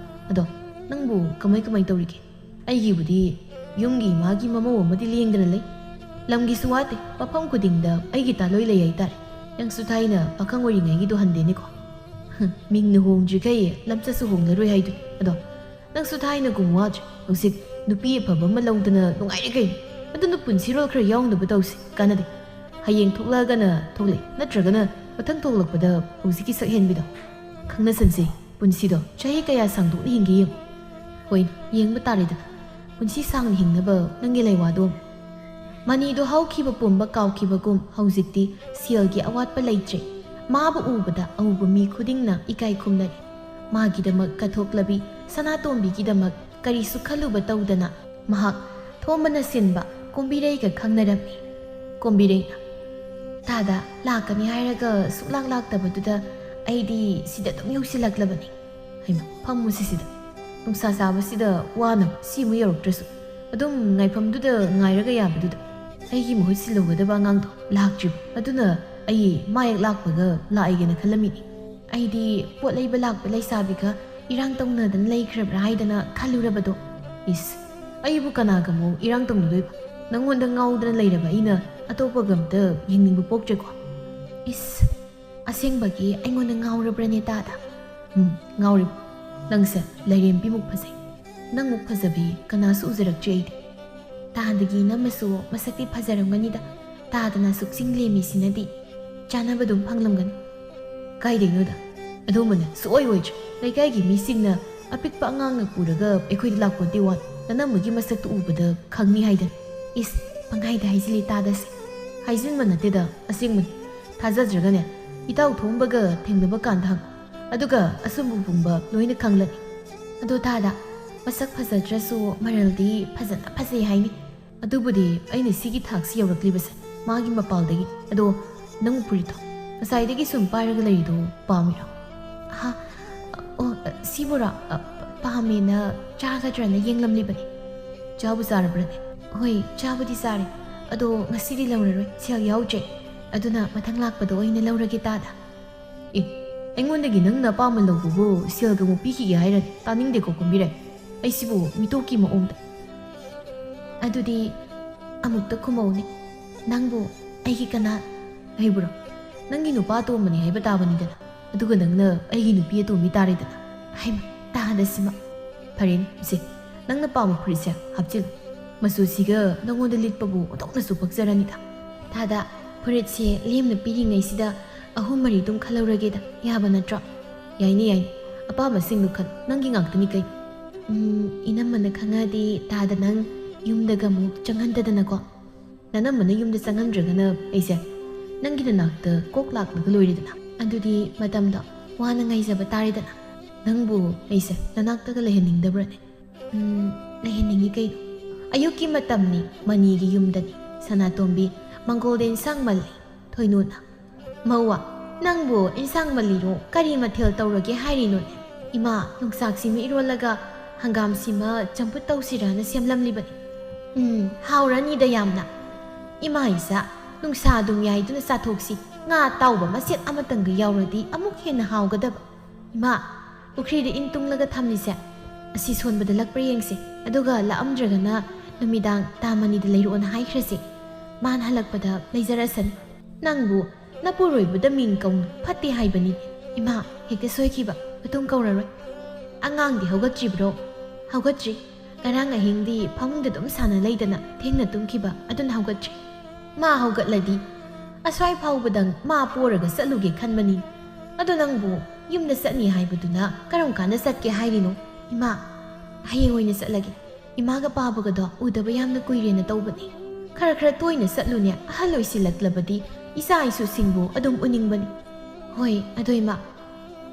ꯑꯗꯣ, ꯅꯪꯕꯨ ꯀꯃꯥꯏ ꯀꯃꯥꯏ ꯇꯧꯔꯤꯒꯦ? ꯑꯩꯒꯤꯕꯨꯗꯤ ꯌꯨꯝꯒꯤ ꯏꯃꯥꯒꯤ ꯃꯃꯧ ꯑꯃꯗꯤ ꯂꯦꯡꯗꯅ ꯂꯩ꯫ ꯂꯝꯒꯤꯁꯨ ꯋꯥꯠꯇꯦ, ꯃꯐꯝ ꯈꯨꯗꯤꯡꯗ ꯑꯩꯒꯤ ꯇꯥꯂꯣꯏ ꯂꯩ ꯍꯥꯏꯇꯥꯔꯦ꯫ ꯅꯪꯁꯨ ꯊꯥꯏꯅ ꯄꯥꯈꯪ ꯑꯣꯏꯔꯤꯉꯩꯒꯤꯗꯣ ꯍꯟꯗꯦꯅꯦꯀꯣ꯫ ꯍꯝ, ꯃꯤꯡꯅ ꯍꯣꯡꯗ꯭ꯔꯤꯈꯩ ꯂꯝꯆꯠꯁꯨ ꯍꯣꯡꯂꯔꯣꯏ ꯍꯥꯏꯗꯨꯅꯤ꯫ ꯑꯗꯣ, ꯅꯪꯁꯨ ꯊꯥꯏꯅꯒꯨꯝ ꯋꯥꯗ꯭ꯔꯦ꯫ ꯍꯧꯖꯤꯛ ꯅꯨꯄꯤ ꯑꯐꯕ ꯑꯃ ꯂꯧꯗꯅ ꯅꯨꯡꯉꯥꯏꯔꯦ ꯀꯩꯅꯣ꯫ ꯑꯗꯨꯅ ꯄꯨꯟꯁꯤꯔꯣꯜ ꯈꯔ ꯌꯥꯎꯅꯕ ꯇꯧꯁꯤ, ꯀꯥꯟꯅꯗꯦ꯫ ꯍꯌꯦꯡ ꯊꯣꯛꯂꯛꯑꯒꯅ ꯊꯣꯛꯂꯛꯑꯦ, ꯅꯠꯇ꯭ꯔꯒꯅ ꯃꯊꯪ ꯊꯣꯛꯂꯛꯄꯗ ꯍꯧꯖꯤꯛꯀꯤ ꯁꯛꯍꯦꯟꯕꯤꯗꯣ꯫ ꯈꯪꯅꯁꯟꯁꯦ, ꯄꯨꯟꯁꯤꯗꯣ ꯆꯍꯤ ꯀꯌꯥ ꯁꯥꯡꯗꯣꯛꯅ ꯍꯤꯡꯒꯦ ꯌꯦꯡꯉꯨ꯫ ꯍꯣꯏ, ꯌꯦꯡꯕ ꯇꯥꯔꯦꯗꯅ꯫ ꯄꯨꯟꯁꯤ ꯁꯥꯡꯅ ꯍꯤꯡꯅꯕ ꯅꯪꯒꯤ ꯂꯩꯋꯥꯗꯣ꯫ ꯃꯅꯤꯗꯣ ꯍꯧꯈꯤꯕ ꯄꯨꯝꯕ ꯀꯥꯎꯈꯤꯕꯒꯨꯝ ꯍꯧꯖꯤꯛꯇꯤ ꯁꯦꯜꯒꯤ ꯑꯋꯥꯠꯄ ꯂꯩꯇ꯭ꯔꯦ꯫ ꯃꯥꯕꯨ ꯎꯕꯗ ꯑꯎꯕ ꯃꯤ ꯈꯨꯗꯤꯡꯅ ꯏꯀꯥꯏ ꯈꯨꯝꯅꯔꯦ꯫ ꯃꯥꯒꯤꯗꯃꯛ ꯀꯠꯊꯣꯛꯂꯕꯤ ꯁꯅꯥꯇꯣꯝꯕꯤꯒꯤꯗꯃꯛ ꯀꯔꯤꯁꯨ ꯈꯜꯂꯨꯕ ꯇꯧꯗꯅ ꯃꯍꯥꯛ ꯊꯣꯝꯕꯅ ꯁꯤꯟꯕ ꯀꯣꯝꯕꯤꯔꯩꯒ ꯈꯪꯅꯔꯝꯃꯤ꯫ ꯀꯣꯝꯕꯤꯔꯩꯅ, "ꯇꯥꯗ ꯂꯥꯛꯀꯅꯤ ꯍꯥꯏꯔꯒ ꯁꯨꯛꯂꯥꯛ ꯂꯥꯛꯇꯕꯗꯨꯗ ꯑꯩꯗꯤ ꯁꯤꯗ ꯑꯗꯨꯝ ꯌꯧꯁꯤꯜꯂꯛꯂꯕꯅꯤ꯫ ꯍꯩꯃꯥ, ꯐꯝꯃꯨꯁꯤ ꯁꯤꯗ꯫ ꯅꯨꯡꯁꯥ ꯁꯥꯕꯁꯤꯗ ꯋꯥꯅꯕ ꯁꯤꯃꯨꯛ ꯌꯧꯔꯛꯇ꯭ꯔꯁꯨ ꯑꯗꯨꯝ ꯉꯥꯏꯐꯝꯗꯨꯗ ꯉꯥꯏꯔꯒ ꯌꯥꯕꯗꯨꯗ꯫ ꯑꯩꯒꯤ ꯃꯍꯨꯠ ꯁꯤꯜꯍꯧꯒꯗꯕ ꯑꯉꯥꯡꯗꯣ ꯂꯥꯛꯇ꯭ꯔꯤꯕ꯫ ꯑꯗꯨꯅ ꯑꯩ ꯃꯥ ꯍꯦꯛ ꯂꯥꯛꯄꯒ ꯂꯥꯛꯑꯒꯦꯅ ꯈꯜꯂꯝꯃꯤꯅꯤ꯫ ꯑꯩꯗꯤ ꯄꯣꯠ ꯂꯩꯕ ꯂꯥꯛꯄ ꯂꯩꯁꯥꯕꯤꯒ ꯏꯔꯥꯡ ꯇꯧꯅꯗꯅ ꯂꯩꯈ꯭ꯔꯕ꯭ꯔꯥ ꯍꯥꯏꯗꯅ ꯈꯜꯂꯨꯔꯕꯗꯣ꯫ ꯏꯁ, ꯑꯩꯕꯨ ꯀꯅꯥꯒ ꯑꯃꯨꯛ ꯏꯔꯥꯡ ꯇꯧꯅꯗꯣꯏꯕ? ꯅꯪꯉꯣꯟꯗ ꯉꯥꯎꯗꯅ ꯂꯩꯔꯕ ꯑꯩꯅ ꯑꯇꯣꯞꯄꯒ ꯑꯝꯇ ꯌꯦꯡꯅꯤꯡꯕ ꯄꯣꯛꯇ꯭ꯔꯦꯀꯣ꯫ ꯏꯁ, ꯑꯁꯦꯡꯕꯒꯤ ꯑꯩꯉꯣꯟꯗ ꯉꯥꯎꯔꯕ꯭ꯔꯅꯦ ꯇꯥꯗ? ꯎꯝ, ꯉꯥꯎꯔꯤꯕ꯫ ꯅꯪꯁꯦ ꯂꯥꯏꯔꯦꯝꯕꯤꯃꯨꯛ ꯐꯖꯩ꯫ ꯅꯪꯃꯨꯛ ꯐꯖꯕꯤ ꯀꯅꯥꯁꯨ ꯎꯖꯔꯛꯇ꯭ꯔꯤ ꯑꯩꯗꯤ꯫ ꯇꯥꯗꯒꯤ ꯅꯝꯃꯁꯨ ꯃꯁꯛꯇꯤ ꯐꯖꯔꯝꯒꯅꯤꯗ꯫ ꯇꯥꯗꯅ ꯁꯨꯛꯆꯤꯡ ꯂꯦꯝꯃꯤꯁꯤꯅꯗꯤ ꯆꯥꯅꯕ ꯑꯗꯨꯝ ꯐꯪꯂꯝꯒꯅꯤ꯫ ꯀꯥꯏꯗꯩꯅꯣꯗ? ꯑꯗꯨꯝꯕꯅꯦ ꯁꯨꯛꯑꯣꯏ ꯑꯣꯏꯗ꯭ꯔꯦ꯫ ꯂꯩꯀꯥꯏꯒꯤ ꯃꯤꯁꯤꯡꯅ ꯑꯄꯤꯛꯄ ꯑꯉꯥꯡꯅ ꯄꯨꯔꯒ ꯑꯩꯈꯣꯏꯗ ꯂꯥꯛꯄꯣꯟꯇꯦ ꯋꯥꯅꯤ꯫ ꯅꯅꯝꯃꯒꯤ ꯃꯁꯛꯇꯨ ꯎꯕꯗ ꯈꯪꯅꯤ ꯍꯥꯏꯗꯅ꯫ ꯏꯁ, ꯄꯪꯍꯥꯏꯗ ꯍꯥꯏꯖꯤꯜꯂꯤ ꯇꯥꯗꯁꯦ꯫ ꯍꯥꯏꯖꯤꯟꯕ ꯅꯠꯇꯦꯗ, ꯑꯁꯦꯡꯕꯅꯤ꯫ ꯊꯥꯖꯗ꯭ꯔꯒꯅꯦ, ꯏꯇꯥꯎ ꯊꯣꯝꯕꯒ ꯊꯦꯡꯅꯕ ꯀꯥꯟꯗ ꯍꯪꯉꯨ꯫ ꯑꯗꯨꯒ ꯑꯁꯨꯝꯕ ꯄꯨꯝꯕ ꯂꯣꯏꯅ ꯈꯪꯂꯅꯤ꯫ ꯑꯗꯣ ꯇꯥꯗ, ꯃꯁꯛ ꯐꯖꯗ꯭ꯔꯁꯨ ꯃꯔꯜꯗꯤ ꯐꯖꯅ ꯐꯖꯩ ꯍꯥꯏꯅꯤ꯫ ꯑꯗꯨꯕꯨꯗꯤ ꯑꯩꯅ ꯁꯤꯒꯤ ꯊꯥꯛꯁꯤ ꯌꯧꯔꯛꯂꯤꯕꯁꯦ ꯃꯥꯒꯤ ꯃꯄꯥꯜꯗꯒꯤ꯫ ꯑꯗꯣ ꯅꯪ ꯐꯨꯔꯤꯠꯇꯣ ꯉꯁꯥꯏꯗꯒꯤ ꯁꯨꯝ ꯄꯥꯏꯔꯒ ꯂꯩꯔꯤꯗꯣ ꯄꯥꯝꯃꯤꯔꯣ? ꯍꯥ? ꯑꯣ, ꯁꯤꯕꯨꯔꯣ? ꯑ, ꯄꯥꯝꯃꯦꯅ ꯆꯥꯒꯗ꯭ꯔꯅ ꯌꯦꯡꯂꯝꯂꯤꯕꯅꯤ꯫ ꯆꯥꯕꯨ ꯆꯥꯔꯕ꯭ꯔꯅꯦ? ꯍꯣꯏ, ꯆꯥꯕꯨꯗꯤ ꯆꯥꯔꯦ꯫ ꯑꯗꯣ ꯉꯁꯤꯗꯤ ꯂꯧꯔꯔꯣꯏ, ꯁꯦꯜ ꯌꯥꯎꯗ꯭ꯔꯦ꯫ ꯑꯗꯨꯅ ꯃꯊꯪ ꯂꯥꯛꯄꯗ ꯑꯣꯏꯅ ꯂꯧꯔꯒꯦ ꯇꯥꯗ꯫ ꯑꯦ, ꯑꯩꯉꯣꯟꯗꯒꯤ ꯅꯪꯅ ꯑꯄꯥꯝꯕ ꯂꯧꯕꯕꯨ ꯁꯦꯜꯒ ꯑꯃꯨꯛ ꯄꯤꯈꯤꯒꯦ ꯍꯥꯏꯔꯅꯤ? ꯇꯥꯅꯤꯡꯗꯦꯀꯣ ꯀꯨꯝꯕꯤꯔꯩ꯫ ꯑꯩꯁꯤꯕꯨ ꯃꯤꯇꯣꯛꯀꯤ ꯃꯑꯣꯡꯗ꯫ ꯑꯗꯨꯗꯤ ꯑꯃꯨꯛꯇ ꯈꯨꯝꯃꯧꯅꯦ꯫ ꯅꯪꯕꯨ ꯑꯩꯒꯤ ꯀꯅꯥ? ꯑꯩꯕꯨꯔꯣ? ꯅꯪꯒꯤ ꯅꯨꯄꯥ ꯑꯇꯣꯝꯕꯅꯤ ꯍꯥꯏꯕ ꯇꯥꯕꯅꯤꯗꯅ꯫ ꯑꯗꯨꯒ ꯅꯪꯅ ꯑꯩꯒꯤ ꯅꯨꯄꯤ ꯑꯇꯣꯝꯕꯤ ꯇꯥꯔꯦꯗꯅ꯫ ꯍꯩꯃ, ꯇꯥꯗꯁꯤꯃ꯫ ꯐꯔꯦꯅꯦ, ꯁꯦ, ꯅꯪꯅ ꯄꯥꯝꯕ ꯐꯨꯔꯤꯠꯁꯦ ꯍꯥꯞꯆꯤꯜꯂꯨ꯫ ꯃꯆꯨꯁꯤꯒ ꯅꯪꯉꯣꯟꯗ ꯂꯤꯠꯄꯕꯨ ꯑꯣꯟꯊꯣꯛꯅꯁꯨ ꯄꯛꯆꯔꯅꯤꯗ꯫ ꯇꯥꯗ, ꯐꯨꯔꯤꯠꯁꯦ ꯂꯦꯝꯅ ꯄꯤꯔꯤꯉꯩꯁꯤꯗ ꯑꯍꯨꯝ ꯃꯔꯤꯗꯨꯝ ꯈꯜꯍꯧꯔꯒꯦꯗ, ꯌꯥꯕ ꯅꯠꯇ꯭ꯔꯣ? ꯌꯥꯏꯅꯦ, ꯌꯥꯏꯅꯦ, ꯑꯄꯥꯝꯕꯁꯤꯡꯗꯨ ꯈꯜ, ꯅꯪꯒꯤ ꯉꯥꯛꯇꯅꯤ ꯀꯩꯅꯣ꯫ ꯎꯝ, ꯏꯅꯝꯃꯅ ꯈꯪꯉꯗꯤ ꯇꯥꯗ ꯅꯪ ꯌꯨꯝꯗꯒ ꯑꯃꯨꯛ ꯆꯪꯍꯟꯗꯗꯅꯀꯣ꯫ ꯅꯅꯝꯃꯅ ꯌꯨꯝꯗ ꯆꯪꯍꯟꯗ꯭ꯔꯒꯅ ꯑꯩꯁꯦ ꯅꯪꯒꯤ ꯅꯅꯥꯛꯇ ꯀꯣꯛ ꯂꯥꯛꯂꯒ ꯂꯣꯏꯔꯦꯗꯅ꯫ ꯑꯗꯨꯗꯤ ꯃꯇꯝꯗꯣ ꯋꯥꯅ ꯉꯥꯏꯖꯕ ꯇꯥꯔꯦꯗꯅ꯫ ꯅꯪꯕꯨ ꯑꯩꯁꯦ ꯅꯅꯥꯛꯇꯒ ꯂꯩꯍꯟꯅꯤꯡꯗꯕ꯭ꯔꯅꯦ? ꯎꯝ, ꯂꯩꯍꯟꯅꯤꯡꯉꯤ ꯀꯩꯅꯣ꯫ ꯑꯌꯨꯛꯀꯤ ꯃꯇꯝꯅꯤ, ꯃꯅꯤꯒꯤ ꯌꯨꯝꯗꯅꯤ, ꯁꯅꯥꯇꯣꯝꯕꯤ, ꯃꯪꯒꯣꯜꯗ ꯏꯟꯁꯥꯡ ꯃꯜꯂꯤ꯫ ꯊꯣꯏꯅꯨꯅ, ꯃꯧꯋꯥ, ꯅꯪꯕꯨ ꯏꯟꯁꯥꯡ ꯃꯜꯂꯤꯔꯣ? ꯀꯔꯤ ꯃꯊꯦꯜ ꯇꯧꯔꯒꯦ ꯍꯥꯏꯔꯤꯅꯣꯅꯦ? ꯏꯃꯥ, ꯌꯣꯡꯆꯥꯛ ꯁꯤꯃ ꯏꯔꯣꯜꯂꯒ ꯍꯪꯒꯥꯝ ꯁꯤꯃ ꯆꯝꯐꯨꯠ ꯇꯧꯁꯤꯔꯥꯅ ꯁꯦꯝꯂꯝꯂꯤꯕꯅꯤ꯫ ꯎꯝ, ꯍꯥꯎꯔꯅꯤꯗ ꯌꯥꯝꯅ꯫ ꯏꯃꯥ ꯏꯆꯥ, ꯅꯨꯡꯁꯥ ꯑꯗꯨꯝ ꯌꯥꯏꯗꯨꯅ ꯆꯥꯊꯣꯛꯁꯤ꯫ ꯉꯥ ꯑꯇꯥꯎꯕ ꯃꯆꯦꯠ ꯑꯃꯇꯪꯒ ꯌꯥꯎꯔꯗꯤ ꯑꯃꯨꯛ ꯍꯦꯟꯅ ꯍꯥꯎꯒꯗꯕ꯫ ꯏꯃꯥ, ꯄꯨꯈ꯭ꯔꯤꯗ ꯏꯟ ꯇꯨꯡꯂꯒ ꯊꯝꯂꯤꯁꯦ, ꯑꯁꯤ ꯁꯣꯟꯕꯗ ꯂꯛꯄ꯭ꯔꯥ ꯌꯦꯡꯁꯦ꯫ ꯑꯗꯨꯒ ꯂꯛꯑꯝꯗ꯭ꯔꯒꯅ ꯅꯨꯃꯤꯗꯥꯡ ꯇꯥ ꯃꯅꯤꯗ ꯂꯩꯔꯛꯑꯣꯅ ꯍꯥꯏꯈ꯭ꯔꯁꯦ꯫ ꯃꯥꯅ ꯍꯜꯂꯛꯄꯗ ꯂꯩꯖꯔꯁꯅꯤ꯫ ꯅꯪꯕꯨ ꯅꯄꯨꯔꯣꯏꯕꯗ ꯃꯤꯡ ꯀꯧꯅꯨ, ꯐꯠꯇꯦ ꯍꯥꯏꯕꯅꯤ꯫ ꯏꯃꯥ, ꯍꯦꯛꯇ ꯁꯣꯏꯈꯤꯕ, ꯃꯇꯨꯡ ꯀꯧꯔꯔꯣꯏ꯫ ꯑꯉꯥꯡꯗꯤ ꯍꯧꯒꯠꯇ꯭ꯔꯤꯕ꯭ꯔꯣ? ꯍꯧꯒꯠꯇ꯭ꯔꯤ꯫ ꯉꯔꯥꯡ ꯑꯍꯤꯡꯗꯤ ꯐꯃꯨꯡꯗ ꯑꯗꯨꯝ ꯁꯥꯟꯅ ꯂꯩꯗꯅ ꯊꯦꯡꯅ ꯇꯨꯝꯈꯤꯕ, ꯑꯗꯨꯅ ꯍꯧꯒꯠꯇ꯭ꯔꯤ꯫ ꯃꯥ ꯍꯧꯒꯠꯂꯗꯤ ꯑꯁ꯭ꯋꯥꯏ ꯐꯥꯎꯕꯗꯪ ꯃꯥ ꯄꯣꯔꯒ ꯆꯠꯂꯨꯒꯦ ꯈꯟꯕꯅꯤ꯫ ꯑꯗꯣ ꯅꯪꯕꯨ ꯌꯨꯝꯗ ꯆꯠꯅꯤ ꯍꯥꯏꯕꯗꯨꯅ ꯀꯔꯝ ꯀꯥꯟꯗ ꯆꯠꯀꯦ ꯍꯥꯏꯔꯤꯅꯣ? ꯏꯃꯥ, ꯍꯌꯦꯡ ꯑꯣꯏꯅ ꯆꯠꯂꯒꯦ꯫ ꯏꯃꯥꯒ ꯄꯥꯕꯒꯗꯣ ꯎꯗꯕ ꯌꯥꯝꯅ ꯀꯨꯏꯔꯦꯅ ꯇꯧꯕꯅꯦ꯫ ꯈꯔ ꯈꯔ ꯇꯣꯏꯅ ꯆꯠꯂꯨꯅꯦ, ꯑꯍꯜ ꯑꯣꯏꯁꯤꯜꯂꯛꯂꯕꯗꯤ ꯏꯆꯥ ꯏꯁꯨꯁꯤꯡꯕꯨ ꯑꯗꯨꯝ ꯎꯅꯤꯡꯕꯅꯤ꯫ ꯍꯣꯏ, ꯑꯗꯣ ꯏꯃꯥ,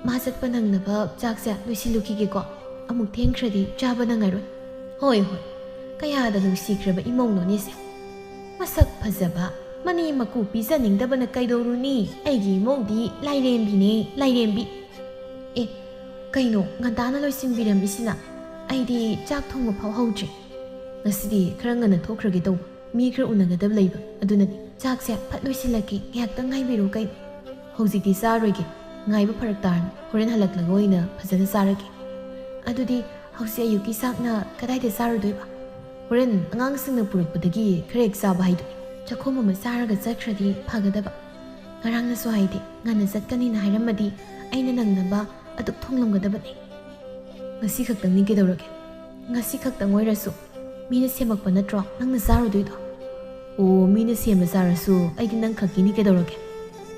ꯃꯥ ꯆꯠꯄ ꯅꯪꯅꯕ ꯆꯥꯛꯁꯦ ꯂꯣꯏꯁꯤꯜꯂꯨꯈꯤꯒꯦꯀꯣ꯫ ꯑꯃꯨꯛ ꯊꯦꯡꯈ꯭ꯔꯗꯤ ꯆꯥꯕ ꯅꯪꯉꯔꯣꯏ꯫ ꯍꯣꯏ, ꯍꯣꯏ, ꯀꯌꯥꯗ ꯅꯨꯡꯁꯤꯈ꯭ꯔꯕ ꯏꯃꯧꯅꯣꯅꯦꯁꯦ꯫ ꯃꯁꯛ ꯐꯖꯕ, ꯃꯅꯦ ꯃꯀꯨ ꯄꯤꯖꯅꯤꯡꯗꯕꯅ ꯀꯩꯗꯧꯔꯨꯅꯤ? ꯑꯩꯒꯤ ꯏꯃꯧꯗꯤ ꯂꯥꯏꯔꯦꯝꯕꯤꯅꯦ, ꯂꯥꯏꯔꯦꯝꯕꯤ꯫ ꯑꯦ, ꯀꯩꯅꯣ ꯉꯟꯇꯥꯅ ꯂꯣꯏꯁꯤꯟꯕꯤꯔꯝꯃꯤꯁꯤꯅ? ꯑꯩꯗꯤ ꯆꯥꯛ ꯊꯣꯡꯕ ꯐꯥꯎ ꯍꯧꯗ꯭ꯔꯤ꯫ ꯉꯁꯤꯗꯤ ꯈꯔ ꯉꯟꯅ ꯊꯣꯛꯈ꯭ꯔꯒꯦ ꯇꯧꯕ, ꯃꯤ ꯈꯔ ꯎꯅꯒꯗꯕ ꯂꯩꯕ, ꯑꯗꯨꯅꯅꯤ꯫ ꯆꯥꯛꯁꯦ ꯐꯠ ꯂꯣꯏꯁꯤꯜꯂꯛꯀꯦ, ꯉꯥꯏꯍꯥꯛꯇꯪ ꯉꯥꯏꯕꯤꯔꯣ ꯀꯩꯅꯣ꯫ ꯍꯧꯖꯤꯛꯇꯤ ꯆꯥꯔꯣꯏꯒꯦ, ꯉꯥꯏꯕ ꯐꯔꯛ ꯇꯥꯔꯅꯤ, ꯍꯣꯔꯦꯟ ꯍꯜꯂꯛꯂꯒ ꯑꯣꯏꯅ ꯐꯖꯅ ꯆꯥꯔꯒꯦ꯫ ꯑꯗꯨꯗꯤ ꯍꯧꯖꯤꯛ ꯑꯌꯨꯛꯀꯤ ꯆꯥꯛꯅ ꯀꯗꯥꯏꯗ ꯆꯥꯔꯨꯗꯣꯏꯕ? ꯍꯣꯔꯦꯟ ꯑꯉꯥꯡꯁꯤꯡꯅ ꯄꯨꯔꯛꯄꯗꯒꯤ ꯈꯔ ꯍꯦꯛ ꯆꯥꯕ ꯍꯥꯏꯗꯨꯅꯤ꯫ ꯆꯥꯛꯈꯣꯝ ꯑꯃ ꯆꯥꯔꯒ ꯆꯠꯈ꯭ꯔꯗꯤ ꯐꯒꯗꯕ꯫ ꯉꯔꯥꯡꯅꯁꯨ ꯍꯥꯏꯗꯦ, ꯉꯟꯅ ꯆꯠꯀꯅꯤꯅ ꯍꯥꯏꯔꯝꯃꯗꯤ ꯑꯩꯅ ꯅꯪꯅꯕ ꯑꯗꯨꯛ ꯊꯣꯡꯂꯝꯒꯗꯕꯅꯤ꯫ ꯉꯁꯤ ꯈꯛꯇꯪꯅꯤ ꯀꯩꯗꯧꯔꯒꯦ? ꯉꯁꯤ ꯈꯛꯇꯪ ꯑꯣꯏꯔꯁꯨ ꯃꯤꯅ ꯁꯦꯝꯃꯛꯄ ꯅꯠꯇ꯭ꯔꯣ ꯅꯪꯅ ꯆꯥꯔꯨꯗꯣꯏꯗꯣ? ꯑꯣ, ꯃꯤꯅ ꯁꯦꯝꯕ ꯆꯥꯔꯁꯨ ꯑꯩꯗꯤ ꯅꯪ ꯈꯛꯀꯤꯅꯤ ꯀꯩꯗꯧꯔꯒꯦ?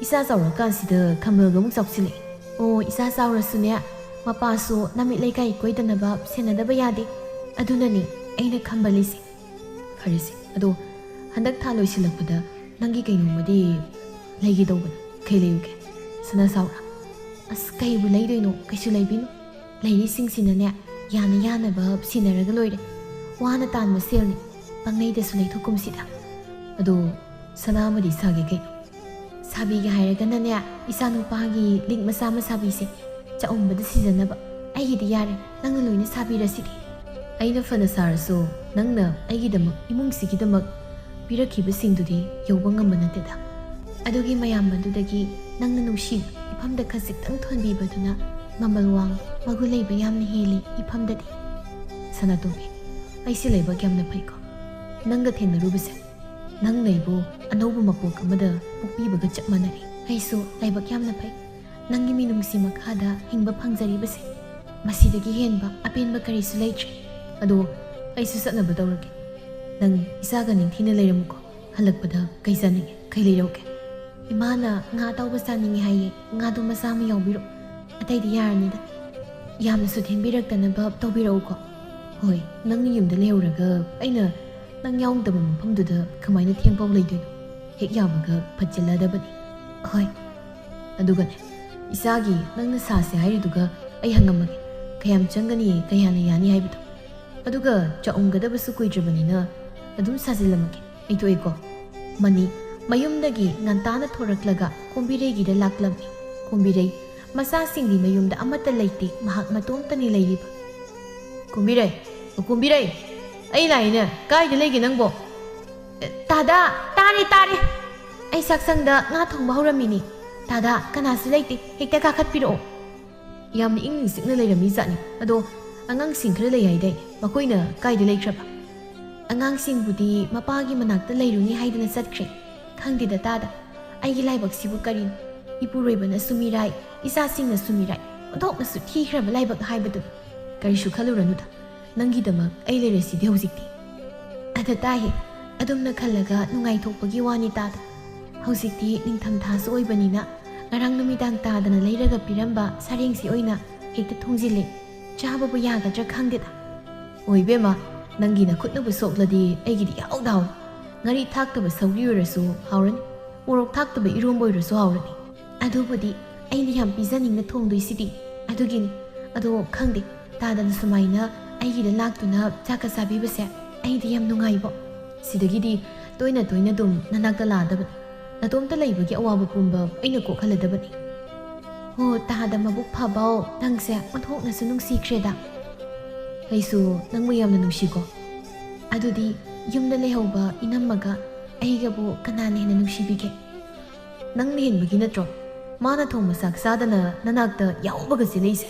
ꯏꯆꯥ ꯆꯥꯎꯔꯀꯥꯟꯁꯤꯗ ꯈꯝꯕꯜꯒ ꯑꯃꯨꯛ ꯆꯥꯎꯁꯤꯜꯂꯛꯑꯦ꯫ ꯑꯣ, ꯏꯆꯥ ꯆꯥꯎꯔꯁꯨꯅꯦ, ꯃꯄꯥꯁꯨ ꯅꯃꯤꯠ ꯂꯩꯀꯥꯏ ꯀꯣꯏꯗꯅꯕ ꯁꯦꯟꯅꯗꯕ ꯌꯥꯗꯦ꯫ ꯑꯗꯨꯅꯅꯤ ꯑꯩꯅ ꯈꯝꯕꯜꯂꯤꯁꯦ꯫ ꯐꯔꯦꯁꯦ, ꯑꯗꯣ ꯍꯟꯗꯛ ꯊꯥ ꯂꯣꯏꯁꯤꯜꯂꯛꯄꯗ ꯅꯪꯒꯤ ꯀꯩꯅꯣꯝꯃꯗꯤ ꯂꯩꯒꯦ ꯇꯧꯕꯅꯤ꯫ ꯀꯩ ꯂꯩꯌꯨꯒꯦ? ꯁꯅꯥ ꯁꯥꯎꯔꯥ? ꯑꯁ, ꯀꯩꯕꯨ ꯂꯩꯗꯣꯏꯅꯣ? ꯀꯩꯁꯨ ꯂꯩꯕꯤꯅꯨ꯫ ꯂꯩꯔꯤꯁꯤꯡꯁꯤꯅꯅꯦ, ꯌꯥꯅ ꯌꯥꯅꯕ ꯁꯤꯟꯅꯔꯒ ꯂꯣꯏꯔꯦ꯫ ꯋꯥꯅ ꯇꯥꯟꯕ ꯁꯦꯜꯅꯤ, ꯄꯪꯂꯩꯗꯁꯨ ꯂꯩꯊꯣꯛꯀꯨꯝꯁꯤꯗ꯫ ꯑꯗꯣ ꯁꯅꯥ ꯑꯃꯗꯤ ꯁꯥꯒꯦ ꯀꯩꯅꯣ? ꯁꯥꯕꯤꯒꯦ ꯍꯥꯏꯔꯒꯅꯅꯦ, ꯏꯆꯥꯅꯨꯄꯥꯒꯤ ꯂꯤꯛ ꯃꯆꯥ ꯑꯃ ꯁꯥꯕꯤꯁꯦ, ꯆꯥꯛꯎꯝꯕꯗ ꯁꯤꯖꯟꯅꯕ꯫ ꯑꯩꯒꯤꯗꯤ ꯌꯥꯔꯦ, ꯅꯪꯅ ꯂꯣꯏꯅ ꯁꯥꯕꯤꯔꯁꯤꯗꯤ꯫ ꯑꯩꯅ ꯐꯅ ꯁꯥꯔꯁꯨ, ꯅꯪꯅ ꯑꯩꯒꯤꯗꯃꯛ, ꯏꯃꯨꯡꯁꯤꯒꯤꯗꯃꯛ ꯄꯤꯔꯛꯈꯤꯕꯁꯤꯡꯗꯨꯗꯤ ꯌꯧꯕ ꯉꯝꯕ ꯅꯠꯇꯦꯗ꯫ ꯑꯗꯨꯒꯤ ꯃꯌꯥꯝ ꯑꯗꯨꯗꯒꯤ ꯅꯪꯅ ꯅꯨꯡꯁꯤꯅ ꯏꯐꯝꯗ ꯈꯖꯤꯛꯇꯪ ꯊꯣꯟꯕꯤꯕꯗꯨꯅ ꯃꯃꯜ ꯋꯥꯡꯕ, ꯃꯒꯨꯟ ꯂꯩꯕ ꯌꯥꯝꯅ ꯍꯦꯜꯂꯤ ꯏꯐꯝꯗꯗꯤ꯫ ꯁꯅꯥꯇꯣꯝꯕꯤ, ꯑꯩꯁꯦ ꯂꯥꯏꯕꯛ ꯌꯥꯝꯅ ꯐꯩꯀꯣ꯫ ꯅꯪꯒ ꯊꯦꯡꯅꯔꯨꯕꯁꯦ, ꯅꯪꯅ ꯑꯩꯕꯨ ꯑꯅꯧꯕ ꯃꯄꯣꯛ ꯑꯃꯗ ꯄꯣꯛꯄꯤꯕꯒ ꯆꯞ ꯃꯥꯟꯅꯔꯦ꯫ ꯑꯩꯁꯨ ꯂꯥꯏꯕꯛ ꯌꯥꯝꯅ ꯐꯩ꯫ ꯅꯪꯒꯤ ꯃꯤꯅꯨꯡꯁꯤ ꯃꯈꯥꯗ ꯍꯤꯡꯕ ꯐꯪꯖꯔꯤꯕꯁꯦ, ꯃꯁꯤꯗꯒꯤ ꯍꯦꯟꯕ ꯑꯄꯦꯟꯕ ꯀꯔꯤꯁꯨ ꯂꯩꯇ꯭ꯔꯦ꯫ ꯑꯗꯣ ꯑꯩꯁꯨ ꯆꯠꯅꯕ ꯇꯧꯔꯒꯦ꯫ ꯅꯪ ꯏꯆꯥꯒ ꯅꯤꯡꯊꯤꯅ ꯂꯩꯔꯝꯃꯨꯀꯣ꯫ ꯍꯜꯂꯛꯄꯗ ꯀꯩ ꯆꯥꯅꯤꯡꯉꯦ, ꯀꯩ ꯂꯩꯔꯧꯒꯦ? ꯏꯃꯥꯅ ꯉꯥ ꯑꯇꯥꯎꯕ ꯆꯥꯅꯤꯡꯉꯦ ꯍꯥꯏꯌꯦ, ꯉꯥꯗꯣ ꯃꯆꯥ ꯑꯃ ꯌꯥꯎꯕꯤꯔꯣ, ꯑꯇꯩꯗꯤ ꯌꯥꯔꯅꯤꯗ꯫ ꯌꯥꯝꯅꯁꯨ ꯊꯦꯡꯕꯤꯔꯛꯇꯅꯕ ꯇꯧꯕꯤꯔꯛꯎꯀꯣ꯫ ꯍꯣꯏ, ꯅꯪꯅ ꯌꯨꯝꯗ ꯂꯩꯍꯧꯔꯒ ꯑꯩꯅ ꯅꯪ ꯌꯥꯎꯗꯕ ꯃꯐꯝꯗꯨꯗ ꯀꯃꯥꯏꯅ ꯊꯦꯡꯐꯥꯎ ꯂꯩꯗꯣꯏꯅꯣ? ꯍꯦꯛ ꯌꯥꯕꯒ ꯐꯠꯆꯜꯂꯗꯕꯅꯤ꯫ ꯍꯣꯏ꯫ ꯑꯗꯨꯒꯅꯦ, ꯏꯆꯥꯒꯤ ꯅꯪꯅ ꯁꯥꯁꯦ ꯍꯥꯏꯔꯤꯗꯨꯒ ꯑꯩ ꯍꯪꯉꯝꯃꯒꯦ, ꯀꯌꯥꯝ ꯆꯪꯒꯅꯤ, ꯀꯌꯥꯅ ꯌꯥꯅꯤ ꯍꯥꯏꯕꯗꯣ꯫ ꯑꯗꯨꯒ ꯆꯥꯛꯎꯝꯒꯗꯕꯁꯨ ꯀꯨꯏꯗ꯭ꯔꯕꯅꯤꯅ ꯑꯗꯨꯝ ꯁꯥꯖꯤꯜꯂꯝꯃꯒꯦ꯫ ꯑꯩ ꯊꯣꯛꯑꯦꯀꯣ꯫ ꯃꯅꯤ ꯃꯌꯨꯝꯗꯒꯤ ꯉꯟꯇꯥꯅ ꯊꯣꯔꯛꯂꯒ ꯀꯨꯝꯕꯤꯔꯩꯒꯤꯗ ꯂꯥꯛꯂꯝꯃꯤ꯫ ꯀꯨꯝꯕꯤꯔꯩ ꯃꯆꯥꯁꯤꯡꯗꯤ ꯃꯌꯨꯝꯗ ꯑꯃꯠꯇ ꯂꯩꯇꯦ, ꯃꯍꯥꯛ ꯃꯇꯣꯝꯇꯅꯤ ꯂꯩꯔꯤꯕ꯫ "ꯀꯨꯝꯕꯤꯔꯩ, ꯑꯣ ꯀꯨꯝꯕꯤꯔꯩ, ꯑꯩ ꯂꯥꯛꯏꯅꯦ, ꯀꯥꯏꯗ ꯂꯩꯒꯦ ꯅꯪꯕꯣ?" "ꯇꯥꯗꯥ, ꯇꯥꯔꯦ, ꯇꯥꯔꯦ꯫ ꯑꯩ ꯆꯥꯛꯁꯪꯗ ꯉꯥ ꯊꯣꯡꯕ ꯍꯧꯔꯝꯃꯤꯅꯤ꯫ ꯇꯥꯗꯥ, ꯀꯅꯥꯁꯨ ꯂꯩꯇꯦ, ꯍꯦꯛꯇ ꯀꯥꯈꯠꯄꯤꯔꯛꯑꯣ꯫" ꯌꯥꯝꯅ ꯏꯪꯅ ꯆꯤꯛꯅ ꯂꯩꯔꯝꯃꯤ ꯖꯥꯠꯅꯤ꯫ ꯑꯗꯣ ꯑꯉꯥꯡꯁꯤꯡ ꯈꯔ ꯂꯩ ꯍꯥꯏꯗꯥꯏ, ꯃꯈꯣꯏꯅ ꯀꯥꯏꯗ ꯂꯩꯈ꯭ꯔꯕ? "ꯑꯉꯥꯡꯁꯤꯡꯕꯨꯗꯤ ꯃꯄꯥꯒꯤ ꯃꯅꯥꯛꯇ ꯂꯩꯔꯨꯅꯤ ꯍꯥꯏꯗꯅ ꯆꯠꯈ꯭ꯔꯦ꯫ ꯈꯪꯗꯦꯗ ꯇꯥꯗ, ꯑꯩꯒꯤ ꯂꯥꯏꯕꯛꯁꯤꯕꯨ ꯀꯔꯤꯅꯣ? ꯏꯄꯨꯔꯣꯏꯕꯅꯁꯨ ꯃꯤꯔꯥꯏ, ꯏꯆꯥꯁꯤꯡꯅꯁꯨ ꯃꯤꯔꯥꯏ, ꯑꯣꯟꯊꯣꯛꯅꯁꯨ ꯊꯤꯈ꯭ꯔꯕ ꯂꯥꯏꯕꯛ ꯍꯥꯏꯕꯗꯨꯅꯤ꯫ ꯀꯔꯤꯁꯨ ꯈꯜꯂꯨꯔꯅꯨꯗ, ꯅꯪꯒꯤꯗꯃꯛ ꯑꯩ ꯂꯩꯔꯁꯤꯗꯤ ꯍꯧꯖꯤꯛꯇꯤ꯫" ꯑꯗ ꯇꯥꯍꯦ, ꯑꯗꯨꯝꯅ ꯈꯜꯂꯒ ꯅꯨꯡꯉꯥꯏꯊꯣꯛꯄꯒꯤ ꯋꯥꯅꯤ ꯇꯥꯗ꯫ ꯍꯧꯖꯤꯛꯇꯤ ꯅꯤꯡꯊꯝꯊꯥꯁꯨ ꯑꯣꯏꯕꯅꯤꯅ ꯉꯔꯥꯡ ꯅꯨꯃꯤꯗꯥꯡ ꯇꯥꯗꯅ ꯂꯩꯔꯒ ꯄꯤꯔꯝꯕ ꯁꯔꯦꯡꯁꯤ ꯑꯣꯏꯅ ꯍꯦꯛꯇ ꯊꯣꯡꯖꯤꯜꯂꯦ꯫ ꯆꯥꯕꯕꯨ ꯌꯥꯒꯗ꯭ꯔꯥ ꯈꯪꯗꯦꯗ꯫ ꯑꯣꯏ ꯏꯕꯦꯝꯃ, ꯅꯪꯒꯤ ꯅꯈꯨꯠꯅꯕꯨ ꯁꯣꯛꯂꯗꯤ ꯑꯩꯒꯤꯗꯤ ꯏꯍꯥꯎꯗ ꯍꯥꯎꯏ꯫ ꯉꯥꯔꯤ ꯊꯥꯛꯇꯕ ꯁꯧꯒ꯭ꯔꯤ ꯑꯣꯏꯔꯁꯨ ꯍꯥꯎꯔꯅꯤ, ꯃꯣꯔꯣꯛ ꯊꯥꯛꯇꯕ ꯏꯔꯣꯝꯕ ꯑꯣꯏꯔꯁꯨ ꯍꯥꯎꯔꯅꯤ꯫ ꯑꯗꯨꯕꯨꯗꯤ ꯑꯩꯅ ꯌꯥꯝ ꯄꯤꯖꯅꯤꯡꯅ ꯊꯣꯡꯗꯣꯏꯁꯤꯗꯤ꯫ ꯑꯗꯨꯒꯤꯅꯤ꯫ ꯑꯗꯣ ꯈꯪꯗꯦ, ꯇꯥꯗꯅ ꯁꯨꯃꯥꯏꯅ ꯑꯩꯒꯤꯗ ꯂꯥꯛꯇꯨꯅ ꯆꯥꯛꯀ ꯆꯥꯕꯤꯕꯁꯦ ꯑꯩꯗꯤ ꯌꯥꯝ ꯅꯨꯡꯉꯥꯏꯕꯣ꯫ ꯁꯤꯗꯒꯤꯗꯤ ꯇꯣꯏꯅ ꯇꯣꯏꯅ ꯑꯗꯨꯝ ꯅꯅꯥꯛꯇ ꯂꯥꯛꯑꯗꯕꯅꯤ꯫ ꯅꯇꯣꯝꯇ ꯂꯩꯕꯒꯤ ꯑꯋꯥꯕ ꯄꯨꯝꯕ ꯑꯩꯅ ꯀꯣꯛꯍꯜꯂꯗꯕꯅꯤ꯫ ꯍꯣ, ꯇꯥꯗ ꯃꯕꯨꯛ ꯐꯕꯧ, ꯅꯪꯁꯦ ꯑꯣꯟꯊꯣꯛꯅꯁꯨ ꯅꯨꯡꯁꯤꯈ꯭ꯔꯦꯗ꯫ ꯑꯩꯁꯨ ꯅꯪꯕꯨ ꯌꯥꯝꯅ ꯅꯨꯡꯁꯤꯀꯣ꯫ ꯑꯗꯨꯗꯤ ꯌꯨꯝꯗ ꯂꯩꯍꯧꯕ ꯏꯅꯝꯃꯒ ꯑꯩꯒꯕꯨ ꯀꯅꯥꯅ ꯍꯦꯟꯅ ꯅꯨꯡꯁꯤꯕꯤꯒꯦ? ꯅꯪꯅ ꯍꯦꯟꯕꯒꯤ ꯅꯠꯇ꯭ꯔꯣ ꯃꯥꯅ ꯊꯣꯡꯕ ꯆꯥꯛ ꯆꯥꯗꯅ ꯅꯅꯥꯛꯇ ꯌꯥꯎꯕꯒ ꯆꯦꯜꯂꯛꯏꯁꯦ?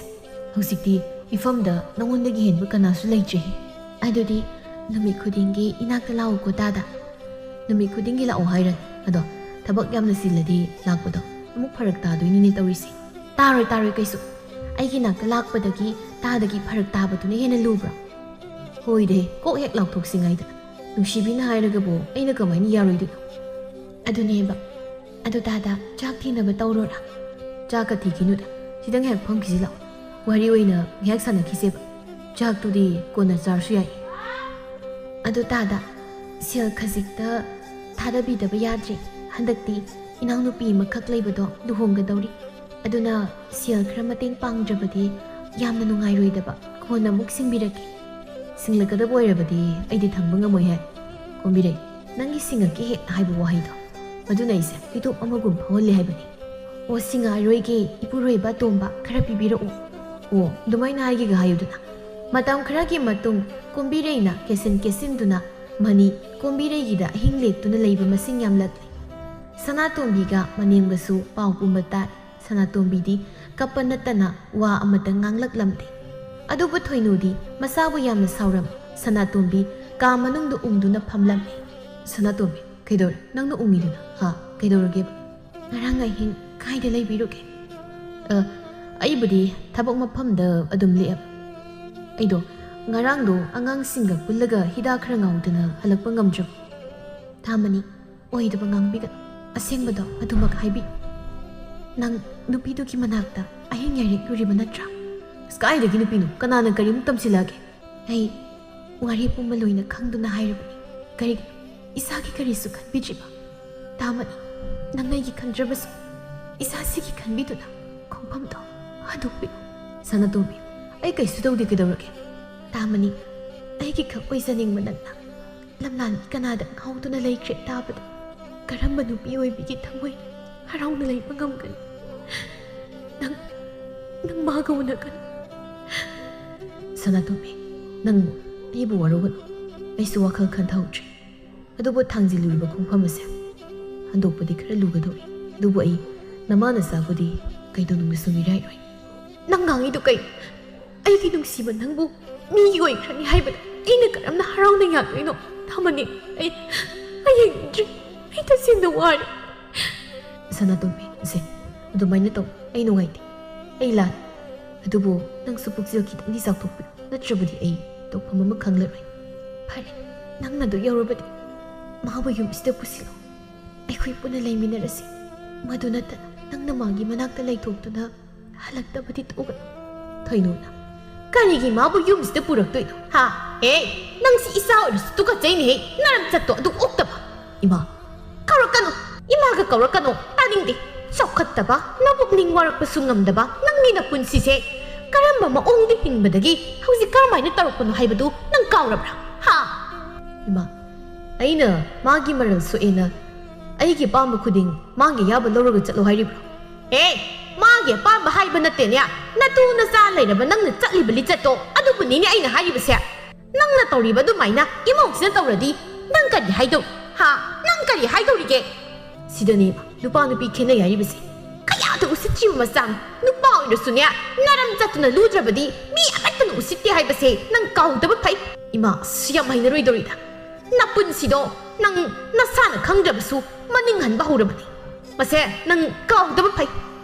ꯍꯧꯖꯤꯛꯇꯤ ꯏꯐꯝꯗ ꯅꯉꯣꯟꯗꯒꯤ ꯍꯦꯟꯕ ꯀꯅꯥꯁꯨ ꯂꯩꯇ꯭ꯔꯦꯍꯦ꯫ ꯑꯗꯨꯗꯤ ꯅꯨꯃꯤꯠ ꯈꯨꯗꯤꯡꯒꯤ ꯏꯅꯥꯛꯇ ꯂꯥꯛꯎꯀꯣ ꯇꯥꯗ꯫ ꯅꯨꯃꯤꯠ ꯈꯨꯗꯤꯡꯒꯤ ꯂꯥꯛꯑꯣ ꯍꯥꯏꯔꯅꯤ꯫ ꯑꯗꯣ ꯊꯕꯛ ꯌꯥꯝꯅ ꯆꯤꯜꯂꯗꯤ ꯂꯥꯛꯄꯗꯣ ꯑꯃꯨꯛ ꯐꯔꯛ ꯇꯥꯗꯣꯏꯅꯤꯅꯦ ꯇꯧꯔꯤꯁꯦ꯫ ꯇꯥꯔꯣꯏ, ꯇꯥꯔꯣꯏ ꯀꯩꯁꯨ꯫ ꯑꯩꯒꯤ ꯅꯥꯛꯇ ꯂꯥꯛꯄꯗꯒꯤ ꯇꯥꯗꯒꯤ ꯐꯔꯛ ꯇꯥꯕꯗꯨꯅ ꯍꯦꯟꯅ ꯂꯨꯕ꯭ꯔꯣ? ꯍꯣꯏꯗꯦ, ꯀꯣꯛ ꯍꯦꯛ ꯂꯥꯎꯊꯣꯛꯁꯤꯉꯩꯗ꯫ ꯅꯨꯡꯁꯤꯕꯤꯅ ꯍꯥꯏꯔꯒꯕꯨ ꯑꯩꯅ ꯀꯃꯥꯏꯅ ꯌꯥꯔꯣꯏꯗꯣꯏꯅꯣ? ꯑꯗꯨꯅꯦꯕ꯫ ꯑꯗꯨ ꯇꯥꯗ, ꯆꯥꯛ ꯊꯤꯅꯕ ꯇꯧꯔꯣꯔꯥ? ꯆꯥꯛꯀ ꯊꯤꯈꯤꯅꯨꯗ, ꯁꯤꯗ ꯉꯥꯏꯍꯥꯛ ꯐꯝꯈꯤꯁꯤ ꯂꯥꯛꯑꯣ꯫ ꯋꯥꯔꯤ ꯑꯣꯏꯅ ꯉꯥꯏꯍꯥꯛ ꯁꯥꯟꯅꯈꯤꯁꯦꯕ꯫ ꯆꯥꯛꯇꯨꯗꯤ ꯀꯣꯟꯅ ꯆꯥꯔꯁꯨ ꯌꯥꯏ꯫ ꯑꯗꯨ ꯇꯥꯗ, ꯁꯦꯜ ꯈꯖꯤꯛꯇ ꯊꯥꯗꯕꯤꯗꯕ ꯌꯥꯗ꯭ꯔꯦ꯫ ꯍꯟꯗꯛꯇꯤ ꯏꯅꯥꯎꯅꯨꯄꯤ ꯑꯃꯈꯛ ꯂꯩꯕꯗꯣ ꯂꯨꯍꯣꯡꯒꯗꯧꯔꯤ꯫ ꯑꯗꯨꯅ ꯁꯦꯜ ꯈꯔ ꯃꯇꯦꯡ ꯄꯥꯡꯗ꯭ꯔꯕꯗꯤ ꯌꯥꯝꯅ ꯅꯨꯡꯉꯥꯏꯔꯣꯏꯗꯕ꯫ ꯀꯣꯟꯅ ꯑꯃꯨꯛ ꯁꯤꯡꯕꯤꯔꯛꯀꯦ꯫ ꯁꯤꯡꯂꯛꯀꯗꯕ ꯑꯣꯏꯔꯕꯗꯤ ꯑꯩꯗꯤ ꯊꯪꯕ ꯉꯝꯃꯣꯏ ꯍꯥꯏ꯫ ꯀꯣꯝꯕꯤꯔꯩ, ꯅꯪꯒꯤ ꯁꯤꯡꯉꯛꯀꯦ ꯍꯦꯛ ꯍꯥꯏꯕ ꯋꯥꯍꯩꯗꯣ, ꯃꯗꯨꯅ ꯑꯩꯁꯦ ꯐꯤꯇꯣꯞ ꯑꯃꯒꯨꯝ ꯐꯥꯎꯍꯜꯂꯦ ꯍꯥꯏꯕꯅꯤ꯫ "ꯑꯣ, ꯁꯤꯡꯉꯛꯑꯔꯣꯏꯒꯦ, ꯏꯄꯨꯔꯣꯏꯕ ꯇꯣꯝꯕ, ꯈꯔ ꯄꯤꯕꯤꯔꯛꯎ꯫ ꯑꯣ, ꯑꯗꯨꯃꯥꯏꯅ ꯍꯥꯏꯒꯦꯒ ꯍꯥꯏꯌꯨꯗꯅ?" ꯃꯇꯝ ꯈꯔꯒꯤ ꯃꯇꯨꯡ ꯀꯣꯝꯕꯤꯔꯩꯅ ꯀꯦꯁꯤꯟ ꯀꯦꯁꯤꯟꯗꯨꯅ ꯃꯅꯤ ꯀꯣꯝꯕꯤꯔꯩꯒꯤꯗ ꯑꯍꯤꯡ ꯂꯦꯛꯇꯨꯅ ꯂꯩꯕ ꯃꯁꯤꯡ ꯌꯥꯝꯂꯛꯂꯦ꯫ ꯁꯅꯥꯇꯣꯝꯕꯤꯒ ꯃꯅꯦꯝꯒꯁꯨ ꯄꯥꯎ ꯄꯨꯝꯕ ꯇꯥꯏ꯫ ꯁꯅꯥꯇꯣꯝꯕꯤꯗꯤ ꯀꯞꯄ ꯅꯠꯇꯅ ꯋꯥ ꯑꯃꯠꯇ ꯉꯥꯡꯂꯛꯂꯝꯗꯦ꯫ ꯑꯗꯨꯕꯨ ꯊꯣꯏꯅꯨꯗꯤ ꯃꯁꯥꯕꯨ ꯌꯥꯝꯅ ꯁꯥꯎꯔꯝꯃꯤ꯫ ꯁꯅꯥꯇꯣꯝꯕꯤ ꯀꯥ ꯃꯅꯨꯡꯗ ꯎꯪꯗꯨꯅ ꯐꯝꯂꯝꯃꯤ꯫ "ꯁꯅꯥꯇꯣꯝꯕꯤ, ꯀꯩꯗꯧꯔꯦ? ꯅꯪꯅ ꯎꯪꯉꯤꯗꯨꯅ? ꯍꯥ? ꯀꯩꯗꯧꯔꯒꯦꯕ?" "ꯉꯔꯥꯡ ꯑꯍꯤꯡ ꯀꯥꯏꯗ ꯂꯩꯕꯤꯔꯨꯒꯦ?" "ꯑ, ꯑꯩꯕꯨꯗꯤ ꯊꯕꯛ ꯃꯐꯝꯗ ꯑꯗꯨꯝ ꯂꯦꯛꯑꯦ꯫ ꯑꯩꯗꯣ ꯉꯔꯥꯡꯗꯣ ꯑꯉꯥꯡꯁꯤꯡꯒ ꯄꯨꯜꯂꯒ ꯍꯤꯗꯥꯛ ꯈꯔ ꯉꯥꯎꯗꯅ ꯍꯜꯂꯛꯄ ꯉꯝꯗ꯭ꯔꯕ꯫" "ꯊꯥꯃꯅꯤ, ꯑꯣꯏꯗꯕ ꯉꯥꯡꯕꯤꯒꯅꯨ꯫ ꯑꯁꯦꯡꯕꯗꯣ ꯑꯗꯨꯃꯛ ꯍꯥꯏꯕꯤ꯫ ꯅꯪ ꯅꯨꯄꯤꯗꯨꯒꯤ ꯃꯅꯥꯛꯇ ꯑꯍꯤꯡ ꯌꯥꯏꯔꯦꯛꯂꯨꯔꯤꯕ ꯅꯠꯇ꯭ꯔꯥ?" "ꯑꯁ, ꯀꯥꯏꯗꯒꯤ ꯅꯨꯄꯤꯅꯣ? ꯀꯅꯥꯅ ꯀꯔꯤꯃꯨꯛ ꯇꯝꯁꯤꯜꯂꯛꯑꯒꯦ?" "ꯑꯩ ꯋꯥꯔꯤ ꯄꯨꯝꯕ ꯂꯣꯏꯅ ꯈꯪꯗꯨꯅ ꯍꯥꯏꯔꯕꯅꯤ꯫ ꯀꯔꯤꯒꯤꯅꯣ ꯏꯁꯥꯒꯤ ꯀꯔꯤꯁꯨ ꯈꯟꯕꯤꯗ꯭ꯔꯤꯕ? ꯊꯥꯃꯅꯤ, ꯅꯪ ꯑꯩꯒꯤ ꯈꯟꯗ꯭ꯔꯕꯁꯨ ꯏꯁꯥꯁꯤꯒꯤ ꯈꯟꯕꯤꯗꯨꯅ ꯈꯣꯡꯐꯝꯗꯣ ꯍꯟꯗꯣꯛꯄꯤꯌꯨ꯫" "ꯁꯅꯥꯇꯣꯝꯕꯤ, ꯑꯩ ꯀꯩꯁꯨ ꯇꯧꯗꯦ, ꯀꯩꯗꯧꯔꯒꯦ?" "ꯊꯥꯃꯅꯤ, ꯑꯩꯒꯤ ꯈꯛ ꯑꯣꯏꯖꯅꯤꯡꯕ ꯅꯪꯅ ꯂꯝꯂꯥꯟꯒꯤ ꯀꯅꯥꯗ ꯉꯥꯎꯗꯨꯅ ꯂꯩꯈ꯭ꯔꯦ ꯇꯥꯕꯗ ꯀꯔꯝꯕ ꯅꯨꯄꯤ ꯑꯣꯏꯕꯤꯒꯤ ꯊꯃꯣꯏ ꯍꯔꯥꯎꯅ ꯂꯩꯕ ꯉꯝꯒꯅꯤ? ꯅꯪ, ꯅꯪ ꯃꯥꯒ ꯎꯅꯒꯅꯨ꯫" "ꯁꯅꯥꯇꯣꯝꯕꯤ, ꯅꯪ ꯑꯩꯕꯨ ꯋꯥꯔꯧꯒꯅꯨ꯫ ꯑꯩꯁꯨ ꯋꯥꯈꯜ ꯈꯟꯊꯍꯧꯗ꯭ꯔꯦ꯫ ꯑꯗꯨꯕꯨ ꯊꯥꯡꯖꯤꯜꯂꯨꯔꯤꯕ ꯈꯣꯡꯐꯝ ꯑꯁꯦ ꯍꯟꯗꯣꯛꯄꯗꯤ ꯈꯔ ꯂꯨꯒꯗꯧꯔꯤ꯫ ꯑꯗꯨꯕꯨ ꯑꯩ ꯅꯃꯥ ꯅꯆꯥꯕꯨꯗꯤ ꯀꯩꯗꯧꯅꯨꯡꯗꯁꯨ ꯃꯤꯔꯥꯏꯔꯣꯏ꯫" "ꯅꯪ ꯉꯥꯡꯉꯤꯗꯨ ꯀꯩꯅꯣ? ꯑꯩꯒꯤ ꯅꯨꯡꯁꯤꯕ ꯅꯪꯕꯨ ꯃꯤꯒꯤ ꯑꯣꯏꯈ꯭ꯔꯅꯤ ꯍꯥꯏꯕꯗ ꯑꯩꯅ ꯀꯔꯝꯅ ꯍꯔꯥꯎꯅ ꯌꯥꯗꯣꯏꯅꯣ? ꯊꯥꯃꯅꯤ, ꯑꯩ, ꯑꯩ ꯌꯦꯡꯅꯤꯡꯗ꯭ꯔꯦ꯫ ꯑꯩ ꯇꯁꯦꯡꯅ ꯋꯥꯔꯦ꯫" "ꯁꯅꯥꯇꯣꯝꯕꯤ, ꯁꯦ, ꯑꯗꯨꯃꯥꯏꯅ ꯇꯧ꯫ ꯑꯩ ꯅꯨꯡꯉꯥꯏꯇꯦ꯫ ꯑꯩ ꯂꯥꯜꯂꯦ꯫ ꯑꯗꯨꯕꯨ ꯅꯪꯁꯨ ꯄꯨꯛꯆꯦꯜ ꯈꯤꯇꯪꯗꯤ ꯆꯥꯎꯊꯣꯛꯄꯤꯌꯨ꯫ ꯅꯠꯇ꯭ꯔꯕꯗꯤ ꯑꯩ ꯇꯧꯐꯝ ꯑꯃ ꯈꯪꯂꯔꯣꯏ꯫" "ꯐꯔꯦ, ꯅꯪꯅ ꯑꯗꯨ ꯌꯧꯔꯕꯗꯤ ꯃꯥꯕꯨ ꯌꯨꯝꯁꯤꯗ ꯄꯨꯁꯤꯜꯂꯣ꯫ ꯑꯩꯈꯣꯏ ꯄꯨꯟꯅ ꯂꯩꯃꯤꯟꯅꯔꯁꯤ꯫ ꯃꯗꯨ ꯅꯠꯇꯅ ꯅꯪꯅ ꯃꯥꯒꯤ ꯃꯅꯥꯛꯇ ꯂꯩꯊꯣꯛꯇꯨꯅ ꯍꯜꯂꯛꯇꯕꯗꯤ ꯇꯧꯒꯅꯨ꯫ ꯊꯣꯏꯅꯨꯅ, "ꯀꯔꯤꯒꯤ ꯃꯥꯕꯨ ꯌꯨꯝꯁꯤꯗ ꯄꯨꯔꯛꯇꯣꯏꯅꯣ? ꯍꯥ? ꯑꯦ, ꯅꯪꯁꯤ ꯏꯆꯥ ꯑꯣꯏꯔꯁꯨ ꯇꯨꯀꯠꯆꯩꯅꯦꯍꯦ, ꯅꯔꯝ ꯆꯠꯇꯣ ꯑꯗꯨ ꯑꯣꯛꯇꯕ!" ꯏꯃꯥ, "ꯀꯧꯔꯛꯀꯅꯨ, ꯏꯃꯥꯒ ꯀꯧꯔꯛꯀꯅꯨ, ꯇꯥꯅꯤꯡꯗꯦ꯫ ꯆꯥꯎꯈꯠꯇꯕ, ꯅꯄꯨꯛꯅꯤꯡ ꯋꯥꯔꯛꯄꯁꯨ ꯉꯝꯗꯕ ꯅꯪꯒꯤ ꯅꯄꯨꯟꯁꯤꯁꯦ ꯀꯔꯝꯕ ꯃꯑꯣꯡꯗ ꯍꯤꯡꯕꯗꯒꯤ ꯍꯧꯖꯤꯛ ꯀꯔꯝꯍꯥꯏꯅ ꯇꯧꯔꯛꯄꯅꯣ ꯍꯥꯏꯕꯗꯨ ꯅꯪ ꯀꯥꯎꯔꯕ꯭ꯔꯥ? ꯍꯥ?" ꯏꯃꯥ, "ꯑꯩꯅ ꯃꯥꯒꯤ ꯃꯔꯜ ꯁꯣꯛꯑꯦꯅ ꯑꯩꯒꯤ ꯑꯄꯥꯝꯕ ꯈꯨꯗꯤꯡ ꯃꯥꯒꯤ ꯑꯌꯥꯕ ꯂꯧꯔꯒ ꯆꯠꯂꯣ ꯍꯥꯏꯔꯤꯕ꯭ꯔꯣ?" ꯑꯦ, ꯃꯥꯒꯤ ꯑꯄꯥꯝꯕ ꯍꯥꯏꯕ ꯅꯠꯇꯦꯅꯦ, ꯅꯇꯨ ꯅꯆꯥ ꯂꯩꯔꯕ ꯅꯪꯅ ꯆꯠꯂꯤꯕ ꯂꯤꯆꯠꯇꯣ ꯑꯗꯨꯕꯨꯅꯤꯅꯦ ꯑꯩꯅ ꯍꯥꯏꯔꯤꯕꯁꯦ꯫ ꯅꯪꯅ ꯇꯧꯔꯤꯕ ꯑꯗꯨꯃꯥꯏꯅ ꯏꯃꯧꯁꯤꯅ ꯇꯧꯔꯗꯤ ꯅꯪ ꯀꯔꯤ ꯍꯥꯏꯗꯧ? ꯍꯥ? ꯅꯪ ꯀꯔꯤ ꯍꯥꯏꯗꯧꯔꯤꯒꯦ? ꯁꯤꯗꯅꯦ ꯅꯨꯄꯥ ꯅꯨꯄꯤ ꯈꯦꯠꯅꯩ ꯍꯥꯏꯔꯤꯕꯁꯦ꯫ ꯀꯌꯥꯗ ꯎꯁꯤꯠꯇ꯭ꯔꯤꯕ ꯃꯆꯥꯅꯣ! ꯅꯨꯄꯥ ꯑꯣꯏꯔꯁꯨꯅꯦ, ꯅꯔꯝ ꯆꯠꯇꯨꯅ ꯂꯨꯗ꯭ꯔꯕꯗꯤ ꯃꯤ ꯑꯃꯠꯇꯅ ꯎꯁꯤꯠꯇꯦ ꯍꯥꯏꯕꯁꯦ ꯅꯪ ꯀꯥꯎꯗꯕ ꯐꯩ꯫ ꯏꯃꯥ, ꯑꯁ, ꯌꯥꯝ ꯍꯩꯅꯔꯣꯏꯗꯧꯔꯤꯗ꯫ ꯅꯄꯨꯟꯁꯤꯗꯣ ꯅꯪ ꯅꯁꯥꯅ ꯈꯪꯗ꯭ꯔꯕꯁꯨ ꯃꯅꯤꯡ ꯍꯟꯕ ꯍꯧꯔꯕꯅꯤ꯫ ꯃꯁꯦ ꯅꯪ ꯀꯥꯎꯗꯕ ꯐꯩ꯫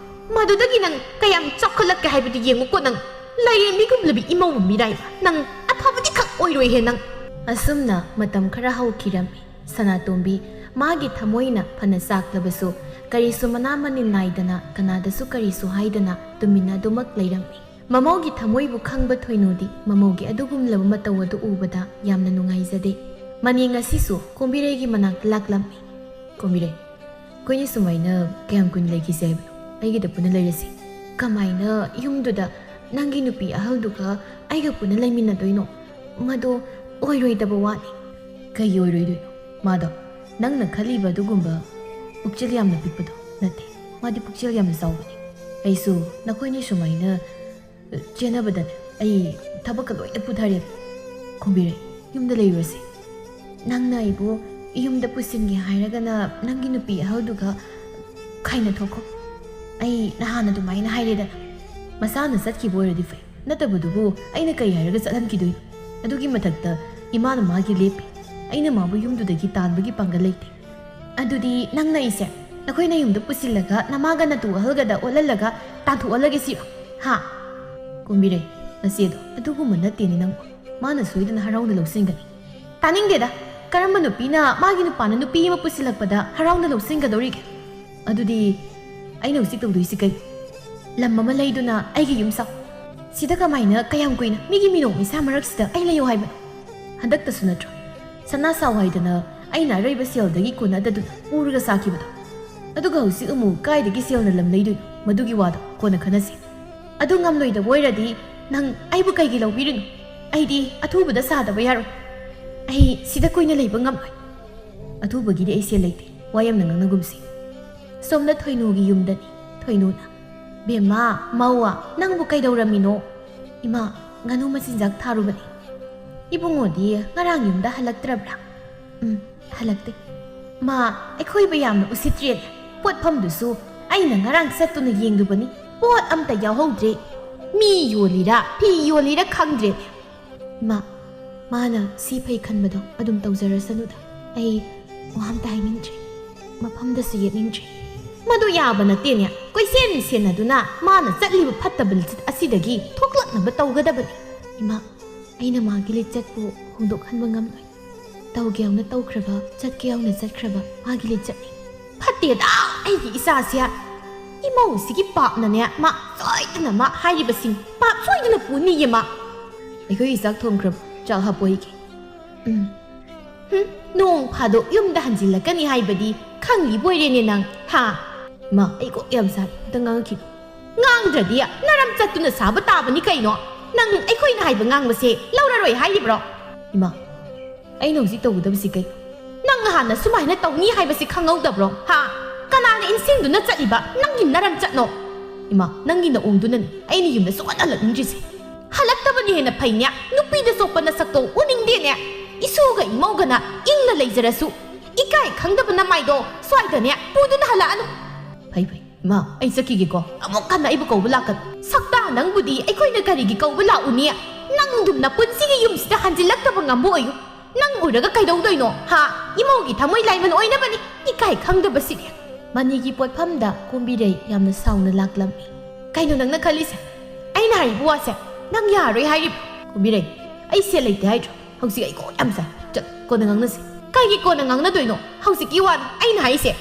ꯃꯗꯨꯗꯒꯤ ꯅꯪ ꯀꯌꯥꯝ ꯆꯥꯎꯈꯠꯂꯛꯀꯦ ꯍꯥꯏꯕꯗꯨ ꯌꯦꯡꯉꯨꯀꯣ ꯅꯪ꯫ ꯂꯥꯏꯔꯦꯝꯕꯤꯒꯨꯝꯂꯕꯤ ꯏꯃꯧ ꯃꯤꯔꯥꯏꯕ ꯅꯪ ꯑꯐꯕꯗꯤ ꯈꯛ ꯑꯣꯏꯔꯣꯏꯍꯦ ꯅꯪ꯫ ꯑꯁꯨꯝꯅ ꯃꯇꯝ ꯈꯔ ꯍꯧꯈꯤꯔꯝꯃꯤ꯫ ꯁꯅꯥꯇꯣꯝꯕꯤ ꯃꯥꯒꯤ ꯊꯃꯣꯏꯅ ꯐꯅ ꯆꯥꯛꯂꯕꯁꯨ ꯀꯔꯤꯁꯨ ꯃꯅꯥ ꯃꯅꯤꯟ ꯅꯥꯏꯗꯅ ꯀꯅꯥꯗꯁꯨ ꯀꯔꯤꯁꯨ ꯍꯥꯏꯗꯅ ꯇꯨꯃꯤꯟꯅ ꯑꯗꯨꯃꯛ ꯂꯩꯔꯝꯃꯤ꯫ ꯃꯃꯧꯒꯤ ꯊꯃꯣꯏꯕꯨ ꯈꯪꯕ ꯊꯣꯏꯅꯨꯗꯤ ꯃꯃꯧꯒꯤ ꯑꯗꯨꯒꯨꯝꯂꯕ ꯃꯇꯧ ꯑꯗꯨ ꯎꯕꯗ ꯌꯥꯝꯅ ꯅꯨꯡꯉꯥꯏꯖꯗꯦ꯫ ꯃꯅꯤ ꯉꯁꯤꯁꯨ ꯀꯣꯝꯕꯤꯔꯩꯒꯤ ꯃꯅꯥꯛꯇ ꯂꯥꯛꯂꯝꯃꯤ꯫ "ꯀꯣꯝꯕꯤꯔꯩ, ꯑꯩꯈꯣꯏꯅꯤ ꯁꯨꯃꯥꯏꯅ ꯀꯌꯥꯝ ꯀꯨꯏꯅ ꯂꯩꯈꯤꯁꯦ ꯍꯥꯏꯕꯅꯣ? ꯑꯩꯒꯤꯗ ꯄꯨꯟꯅ ꯂꯩꯔꯁꯤ꯫" "ꯀꯃꯥꯏꯅ ꯌꯨꯝꯗꯨꯗ ꯅꯪꯒꯤ ꯅꯨꯄꯤ ꯑꯍꯜꯗꯨꯒ ꯑꯩꯒ ꯄꯨꯟꯅ ꯂꯩꯃꯤꯟꯅꯗꯣꯏꯅꯣ? ꯃꯗꯣ ꯑꯣꯏꯔꯣꯏꯗꯕ ꯋꯥꯅꯤ꯫" "ꯀꯩꯒꯤ ꯑꯣꯏꯔꯣꯏꯗꯣꯏꯅꯣ? ꯃꯥꯗꯣ ꯅꯪꯅ ꯈꯜꯂꯤꯕ ꯑꯗꯨꯒꯨꯝꯕ ꯄꯨꯛꯆꯦꯜ ꯌꯥꯝꯅ ꯄꯤꯛꯄꯗꯣ ꯅꯠꯇꯦ꯫ ꯃꯥꯗꯤ ꯄꯨꯛꯆꯦꯜ ꯌꯥꯝꯅ ꯆꯥꯎꯕꯅꯤ꯫ ꯑꯩꯁꯨ ꯅꯈꯣꯏꯅꯤ ꯁꯨꯃꯥꯏꯅ ꯆꯦꯟꯅꯕꯗꯅꯦ ꯑꯩ ꯊꯕꯛꯀ ꯂꯣꯏꯅ ꯄꯨꯊꯔꯦ꯫ ꯀꯣꯝꯕꯤꯔꯩ, ꯌꯨꯝꯗ ꯂꯩꯔꯨꯔꯁꯤ꯫ ꯅꯪꯅ ꯑꯩꯕꯨ ꯌꯨꯝꯗ ꯄꯨꯁꯤꯟꯒꯦ ꯍꯥꯏꯔꯒꯅ ꯅꯪꯒꯤ ꯅꯨꯄꯤ ꯑꯍꯜꯗꯨꯒ ꯈꯥꯏꯅ ꯊꯣꯛꯈꯣ꯫ ꯑꯩ ꯅꯍꯥꯟ ꯑꯗꯨꯃꯥꯏꯅ ꯍꯥꯏꯔꯦꯗꯅ꯫ ꯃꯁꯥꯅ ꯆꯠꯈꯤꯕ ꯑꯣꯏꯔꯗꯤ ꯐꯩ, ꯅꯠꯇꯕꯗꯨꯕꯨ ꯑꯩꯅ ꯀꯩ ꯍꯥꯏꯔꯒ ꯆꯠꯍꯟꯈꯤꯗꯣꯏꯅꯣ? ꯑꯗꯨꯒꯤ ꯃꯊꯛꯇ ꯏꯃꯥꯅ ꯃꯥꯒꯤ ꯂꯦꯞꯄꯤ, ꯑꯩꯅ ꯃꯥꯕꯨ ꯌꯨꯝꯗꯨꯗꯒꯤ ꯇꯥꯟꯕꯒꯤ ꯄꯥꯡꯒꯜ ꯂꯩꯇꯦ꯫ ꯑꯗꯨꯗꯤ ꯅꯪꯅ ꯑꯩꯁꯦ ꯅꯈꯣꯏ ꯅꯌꯨꯝꯗ ꯄꯨꯁꯤꯜꯂꯒ ꯅꯃꯥꯒ ꯅꯇꯨ ꯑꯍꯜꯒꯗ ꯑꯣꯜꯍꯜꯂꯒ ꯇꯥꯟꯊꯣꯛꯍꯜꯂꯒꯦ ꯁꯤꯔꯣ? ꯍꯥ? ꯀꯣꯝꯕꯤꯔꯩ, ꯅꯆꯦꯗꯣ ꯑꯗꯨꯒꯨꯝꯕ ꯅꯠꯇꯦꯅꯦ ꯅꯪꯕꯨ꯫ ꯃꯥꯅ ꯁꯣꯏꯗꯅ ꯍꯔꯥꯎꯅ ꯂꯧꯁꯤꯟꯒꯅꯤ꯫ ꯇꯥꯅꯤꯡꯗꯦꯗ꯫ ꯀꯔꯝꯕ ꯅꯨꯄꯤꯅ ꯃꯥꯒꯤ ꯅꯨꯄꯥꯅ ꯅꯨꯄꯤ ꯑꯃ ꯄꯨꯁꯤꯜꯂꯛꯄꯗ ꯍꯔꯥꯎꯅ ꯂꯧꯁꯤꯟꯒꯗꯧꯔꯤꯒꯦ? ꯑꯗꯨꯗꯤ ꯑꯩꯅ ꯍꯧꯖꯤꯛ ꯇꯧꯗꯣꯏꯁꯤ ꯀꯩ? ꯂꯝ ꯑꯃ ꯂꯩꯗꯨꯅ ꯑꯩꯒꯤ ꯌꯨꯝ ꯁꯥꯎ꯫ ꯁꯤꯗ ꯀꯃꯥꯏꯅ ꯀꯌꯥꯝ ꯀꯨꯏꯅ ꯃꯤꯒꯤ ꯃꯤꯅꯣꯛ ꯃꯩꯁꯥ ꯃꯔꯛꯁꯤꯗ ꯑꯩ ꯂꯩꯌꯣ ꯍꯥꯏꯕꯅꯣ? ꯍꯟꯗꯛꯇꯁꯨ ꯅꯠꯇ꯭ꯔꯣ ꯁꯅꯥ ꯁꯥꯎ ꯍꯥꯏꯗꯅ ꯑꯩꯅ ꯑꯔꯩꯕ ꯁꯦꯜꯗꯒꯤ ꯀꯣꯟꯅꯗꯗꯨꯅ ꯎꯔꯒ ꯁꯥꯈꯤꯕꯗꯣ? ꯑꯗꯨꯒ ꯍꯧꯖꯤꯛ ꯑꯃꯨꯛ ꯀꯥꯏꯗꯒꯤ ꯁꯦꯜꯅ ꯂꯝ ꯂꯩꯗꯣꯏꯅꯣ? ꯃꯗꯨꯒꯤ ꯋꯥꯗꯣ ꯀꯣꯟꯅ ꯈꯟꯅꯁꯤ꯫ ꯑꯗꯨ ꯉꯝꯂꯣꯏꯗꯕ ꯑꯣꯏꯔꯗꯤ ꯅꯪ ꯑꯩꯕꯨ ꯀꯩꯒꯤ ꯂꯧꯕꯤꯔꯤꯅꯣ? ꯑꯩꯗꯤ ꯑꯊꯨꯕꯗ ꯁꯥꯗꯕ ꯌꯥꯔꯣꯏ꯫ ꯑꯩ ꯁꯤꯗ ꯀꯨꯏꯅ ꯂꯩꯕ ꯉꯝꯂꯣꯏ꯫ ꯑꯊꯨꯕꯒꯤꯗꯤ ꯑꯩ ꯁꯦꯜ ꯂꯩꯇꯦ꯫ ꯋꯥ ꯌꯥꯝꯅ ꯉꯥꯡꯅꯒꯨꯝꯁꯤ꯫ ꯁꯣꯝꯗ ꯊꯣꯏꯅꯨꯒꯤ ꯌꯨꯝꯗꯅꯤ꯫ ꯊꯣꯏꯅꯨꯅ, "ꯕꯦꯝꯃ, ꯃꯧꯋꯥ, ꯅꯪꯕꯨ ꯀꯩꯗꯧꯔꯝꯃꯤꯅꯣ?" "ꯏꯃꯥ, ꯉꯥꯅꯨ ꯃꯆꯤꯟꯖꯥꯛ ꯊꯥꯔꯨꯕꯅꯤ꯫" "ꯏꯕꯨꯡꯉꯣꯗꯤ ꯉꯔꯥꯡ ꯌꯨꯝꯗ ꯍꯜꯂꯛꯇ꯭ꯔꯕ꯭ꯔꯥ?" "ꯎꯝ, ꯍꯜꯂꯛꯇꯦ꯫" "ꯃꯥ, ꯑꯩꯈꯣꯏꯕꯨ ꯌꯥꯝꯅ ꯎꯁꯤꯠꯇ꯭ꯔꯦꯅꯦ꯫ ꯄꯣꯠꯐꯝꯗꯨꯁꯨ ꯑꯩꯅ ꯉꯔꯥꯡ ꯆꯠꯇꯨꯅ ꯌꯦꯡꯂꯨꯕꯅꯤ, ꯄꯣꯠ ꯑꯝꯇ ꯌꯥꯎꯍꯧꯗ꯭ꯔꯦ꯫ ꯃꯤ ꯌꯣꯜꯂꯤꯔꯥ, ꯐꯤ ꯌꯣꯜꯂꯤꯔꯥ ꯈꯪꯗ꯭ꯔꯦꯅꯦ꯫" "ꯏꯃꯥ, ꯃꯥꯅ ꯁꯤ ꯐꯩ ꯈꯟꯕꯗꯣ ꯑꯗꯨꯝ ꯇꯧꯖꯔꯁꯅꯨꯗ꯫ ꯑꯩ ꯋꯥ ꯑꯝꯇ ꯍꯥꯏꯅꯤꯡꯗ꯭ꯔꯦ꯫ ꯃꯐꯝꯗꯁꯨ ꯌꯦꯠꯅꯤꯡꯗ꯭ꯔꯦ꯫" "ꯃꯗꯨ ꯌꯥꯕ ꯅꯠꯇꯦꯅꯦ꯫ ꯀꯣꯏꯁꯦꯟ ꯁꯦꯟꯅꯗꯨꯅ ꯃꯥꯅ ꯆꯠꯂꯤꯕ ꯐꯠꯇꯕ ꯂꯤꯆꯠ ꯑꯁꯤꯗꯒꯤ ꯊꯣꯛꯂꯛꯅꯕ ꯇꯧꯒꯗꯕꯅꯤ꯫" "ꯏꯃꯥ, ꯑꯩꯅ ꯃꯥꯒꯤ ꯂꯤꯆꯠꯄꯨ ꯍꯣꯡꯗꯣꯛꯍꯟꯕ ꯉꯝꯂꯣꯏ꯫ ꯇꯧꯒꯦ ꯌꯥꯎꯅ ꯇꯧꯈ꯭ꯔꯕ, ꯆꯠꯀꯦ ꯌꯥꯎꯅ ꯆꯠꯈ꯭ꯔꯕ ꯃꯥꯒꯤ ꯂꯤꯆꯠꯅꯤ꯫" "ꯐꯠꯇꯦꯗ, ꯑꯩꯒꯤ ꯏꯆꯥꯁꯦ꯫ ꯏꯃꯧꯁꯤꯒꯤ ꯄꯥꯞꯅꯅꯦ, ꯃꯥ ꯁꯣꯏꯗꯅ ꯃꯥ ꯍꯥꯏꯔꯤꯕꯁꯤꯡ ꯄꯥꯞ ꯁꯣꯏꯗꯅ ꯄꯨꯅꯤꯌꯦ ꯃꯥ꯫" "ꯑꯩꯈꯣꯏꯒꯤ ꯆꯥꯛ ꯊꯣꯡꯈ꯭ꯔꯕ? ꯆꯥꯛ ꯍꯥꯞꯄꯣ ꯑꯩꯒꯤ꯫" "ꯎꯝ꯫ ꯍꯨꯝ, ꯅꯣꯡ ꯐꯥꯗꯣꯛ ꯌꯨꯝꯗ ꯍꯟꯖꯤꯜꯂꯛꯀꯅꯤ ꯍꯥꯏꯕꯗꯤ ꯈꯪꯂꯤꯕꯣꯏꯔꯦꯅꯦ ꯅꯪ, ꯍꯥ?" "ꯏꯃꯥ, ꯑꯩ ꯀꯣꯛ ꯌꯥꯝ ꯁꯥꯏ꯫ ꯑꯝꯇ ꯉꯥꯡꯉꯛꯈꯤꯅꯨ꯫" "ꯉꯥꯡꯗ꯭ꯔꯗꯤ ꯅꯔꯝ ꯆꯠꯇꯨꯅ ꯁꯥꯕ ꯇꯥꯕꯅꯤ ꯀꯩꯅꯣ꯫ ꯅꯪ ꯑꯩꯈꯣꯏꯅ ꯍꯥꯏꯕ ꯉꯥꯡꯕꯁꯦ ꯂꯧꯔꯔꯣꯏ ꯍꯥꯏꯔꯤꯕ꯭ꯔꯣ?" "ꯏꯃꯥ, ꯑꯩꯅ ꯍꯧꯖꯤꯛ ꯇꯧꯒꯗꯕꯁꯤ ꯀꯩ?" "ꯅꯪ ꯍꯥꯟꯅ ꯁꯨꯃꯥꯏꯅ ꯇꯧꯅꯤ ꯍꯥꯏꯕꯁꯤ ꯈꯪꯍꯧꯗꯕ꯭ꯔꯣ, ꯍꯥ? ꯀꯅꯥꯅ ꯏꯟꯁꯤꯟꯗꯨꯅ ꯆꯠꯂꯤꯕ ꯅꯪꯒꯤ ꯅꯔꯝ ꯆꯠꯅꯣ?" "ꯏꯃꯥ, ꯅꯪꯒꯤ ꯅꯑꯣꯡꯗꯨꯅꯅꯤ ꯑꯩꯅ ꯌꯨꯝꯗ ꯁꯨꯡꯍꯜ ꯍꯜꯂꯛꯅꯤꯡꯗ꯭ꯔꯤꯁꯦ꯫" "ꯍꯜꯂꯛꯇꯕꯅ ꯍꯦꯟꯅ ꯐꯩꯅꯦ꯫ ꯅꯨꯄꯤꯗ ꯆꯣꯞꯄ ꯅꯁꯛꯇꯣ ꯎꯅꯤꯡꯗꯦꯅꯦ꯫ ꯏꯁꯨꯒ ꯏꯃꯧꯒꯅ ꯏꯪꯅ ꯂꯩꯖꯔꯁꯨ, ꯏꯀꯥꯏ ꯈꯪꯗꯕ ꯅꯃꯥꯏꯗꯣ ꯁ꯭ꯋꯥꯏꯗꯅꯦ ꯄꯨꯗꯨꯅ ꯍꯜꯂꯛꯑꯅꯨ꯫" "ꯐꯩ, ꯐꯩ꯫ ꯏꯃꯥ, ꯑꯩ ꯆꯠꯈꯤꯒꯦꯀꯣ꯫ ꯑꯃꯨꯛ ꯍꯟꯅ ꯑꯩꯕꯨ ꯀꯧꯕ ꯂꯥꯛꯀꯅꯨ꯫" "ꯁꯛꯇꯥ ꯅꯪꯕꯨꯗꯤ ꯑꯩꯈꯣꯏꯅ ꯀꯔꯤꯒꯤ ꯀꯧꯕ ꯂꯥꯛꯎꯅꯤ? ꯅꯪꯗꯨꯝ ꯅꯄꯨꯟꯁꯤꯒꯤ ꯌꯨꯝꯁꯤꯗ ꯍꯟꯖꯤꯜꯂꯛꯇꯕ ꯉꯝꯕ ꯑꯣꯏꯌꯨ꯫ ꯅꯪ ꯑꯣꯏꯔꯒ ꯀꯩꯗꯧꯗꯣꯏꯅꯣ, ꯍꯥ? ꯏꯃꯧꯒꯤ ꯊꯃꯣꯏ ꯂꯥꯏꯃꯟ ꯑꯣꯏꯅꯕꯅꯤ, ꯏꯀꯥꯏ ꯈꯪꯗꯕꯁꯤꯗꯤ꯫" ꯃꯅꯤꯒꯤ ꯄꯣꯠꯐꯝꯗ ꯀꯨꯝꯕꯤꯔꯩ ꯌꯥꯝꯅ ꯁꯥꯎꯅ ꯂꯥꯛꯂꯝꯃꯤ꯫ "ꯀꯩꯅꯣ ꯅꯪꯅ ꯈꯜꯂꯤꯁꯦ? ꯑꯩꯅ ꯍꯥꯏꯔꯤꯕ ꯋꯥꯁꯦ ꯅꯪ ꯌꯥꯔꯣꯏ ꯍꯥꯏꯔꯤꯕ?" "ꯀꯨꯝꯕꯤꯔꯩ, ꯑꯩ ꯁꯦꯜ ꯂꯩꯇꯦ ꯍꯥꯏꯗ꯭ꯔꯣ? ꯍꯧꯖꯤꯛ ꯑꯩ ꯀꯣꯛ ꯌꯥꯝ ꯁꯥꯏ꯫ ꯆꯠ, ꯀꯣꯟꯅ ꯉꯥꯡꯅꯁꯤ꯫" "ꯀꯩꯒꯤ ꯀꯣꯟꯅ ꯉꯥꯡꯅꯗꯣꯏꯅꯣ? ꯍꯧꯖꯤꯛꯀꯤ ꯋꯥꯅꯤ ꯑꯩꯅ ꯍꯥꯏꯁꯦ꯫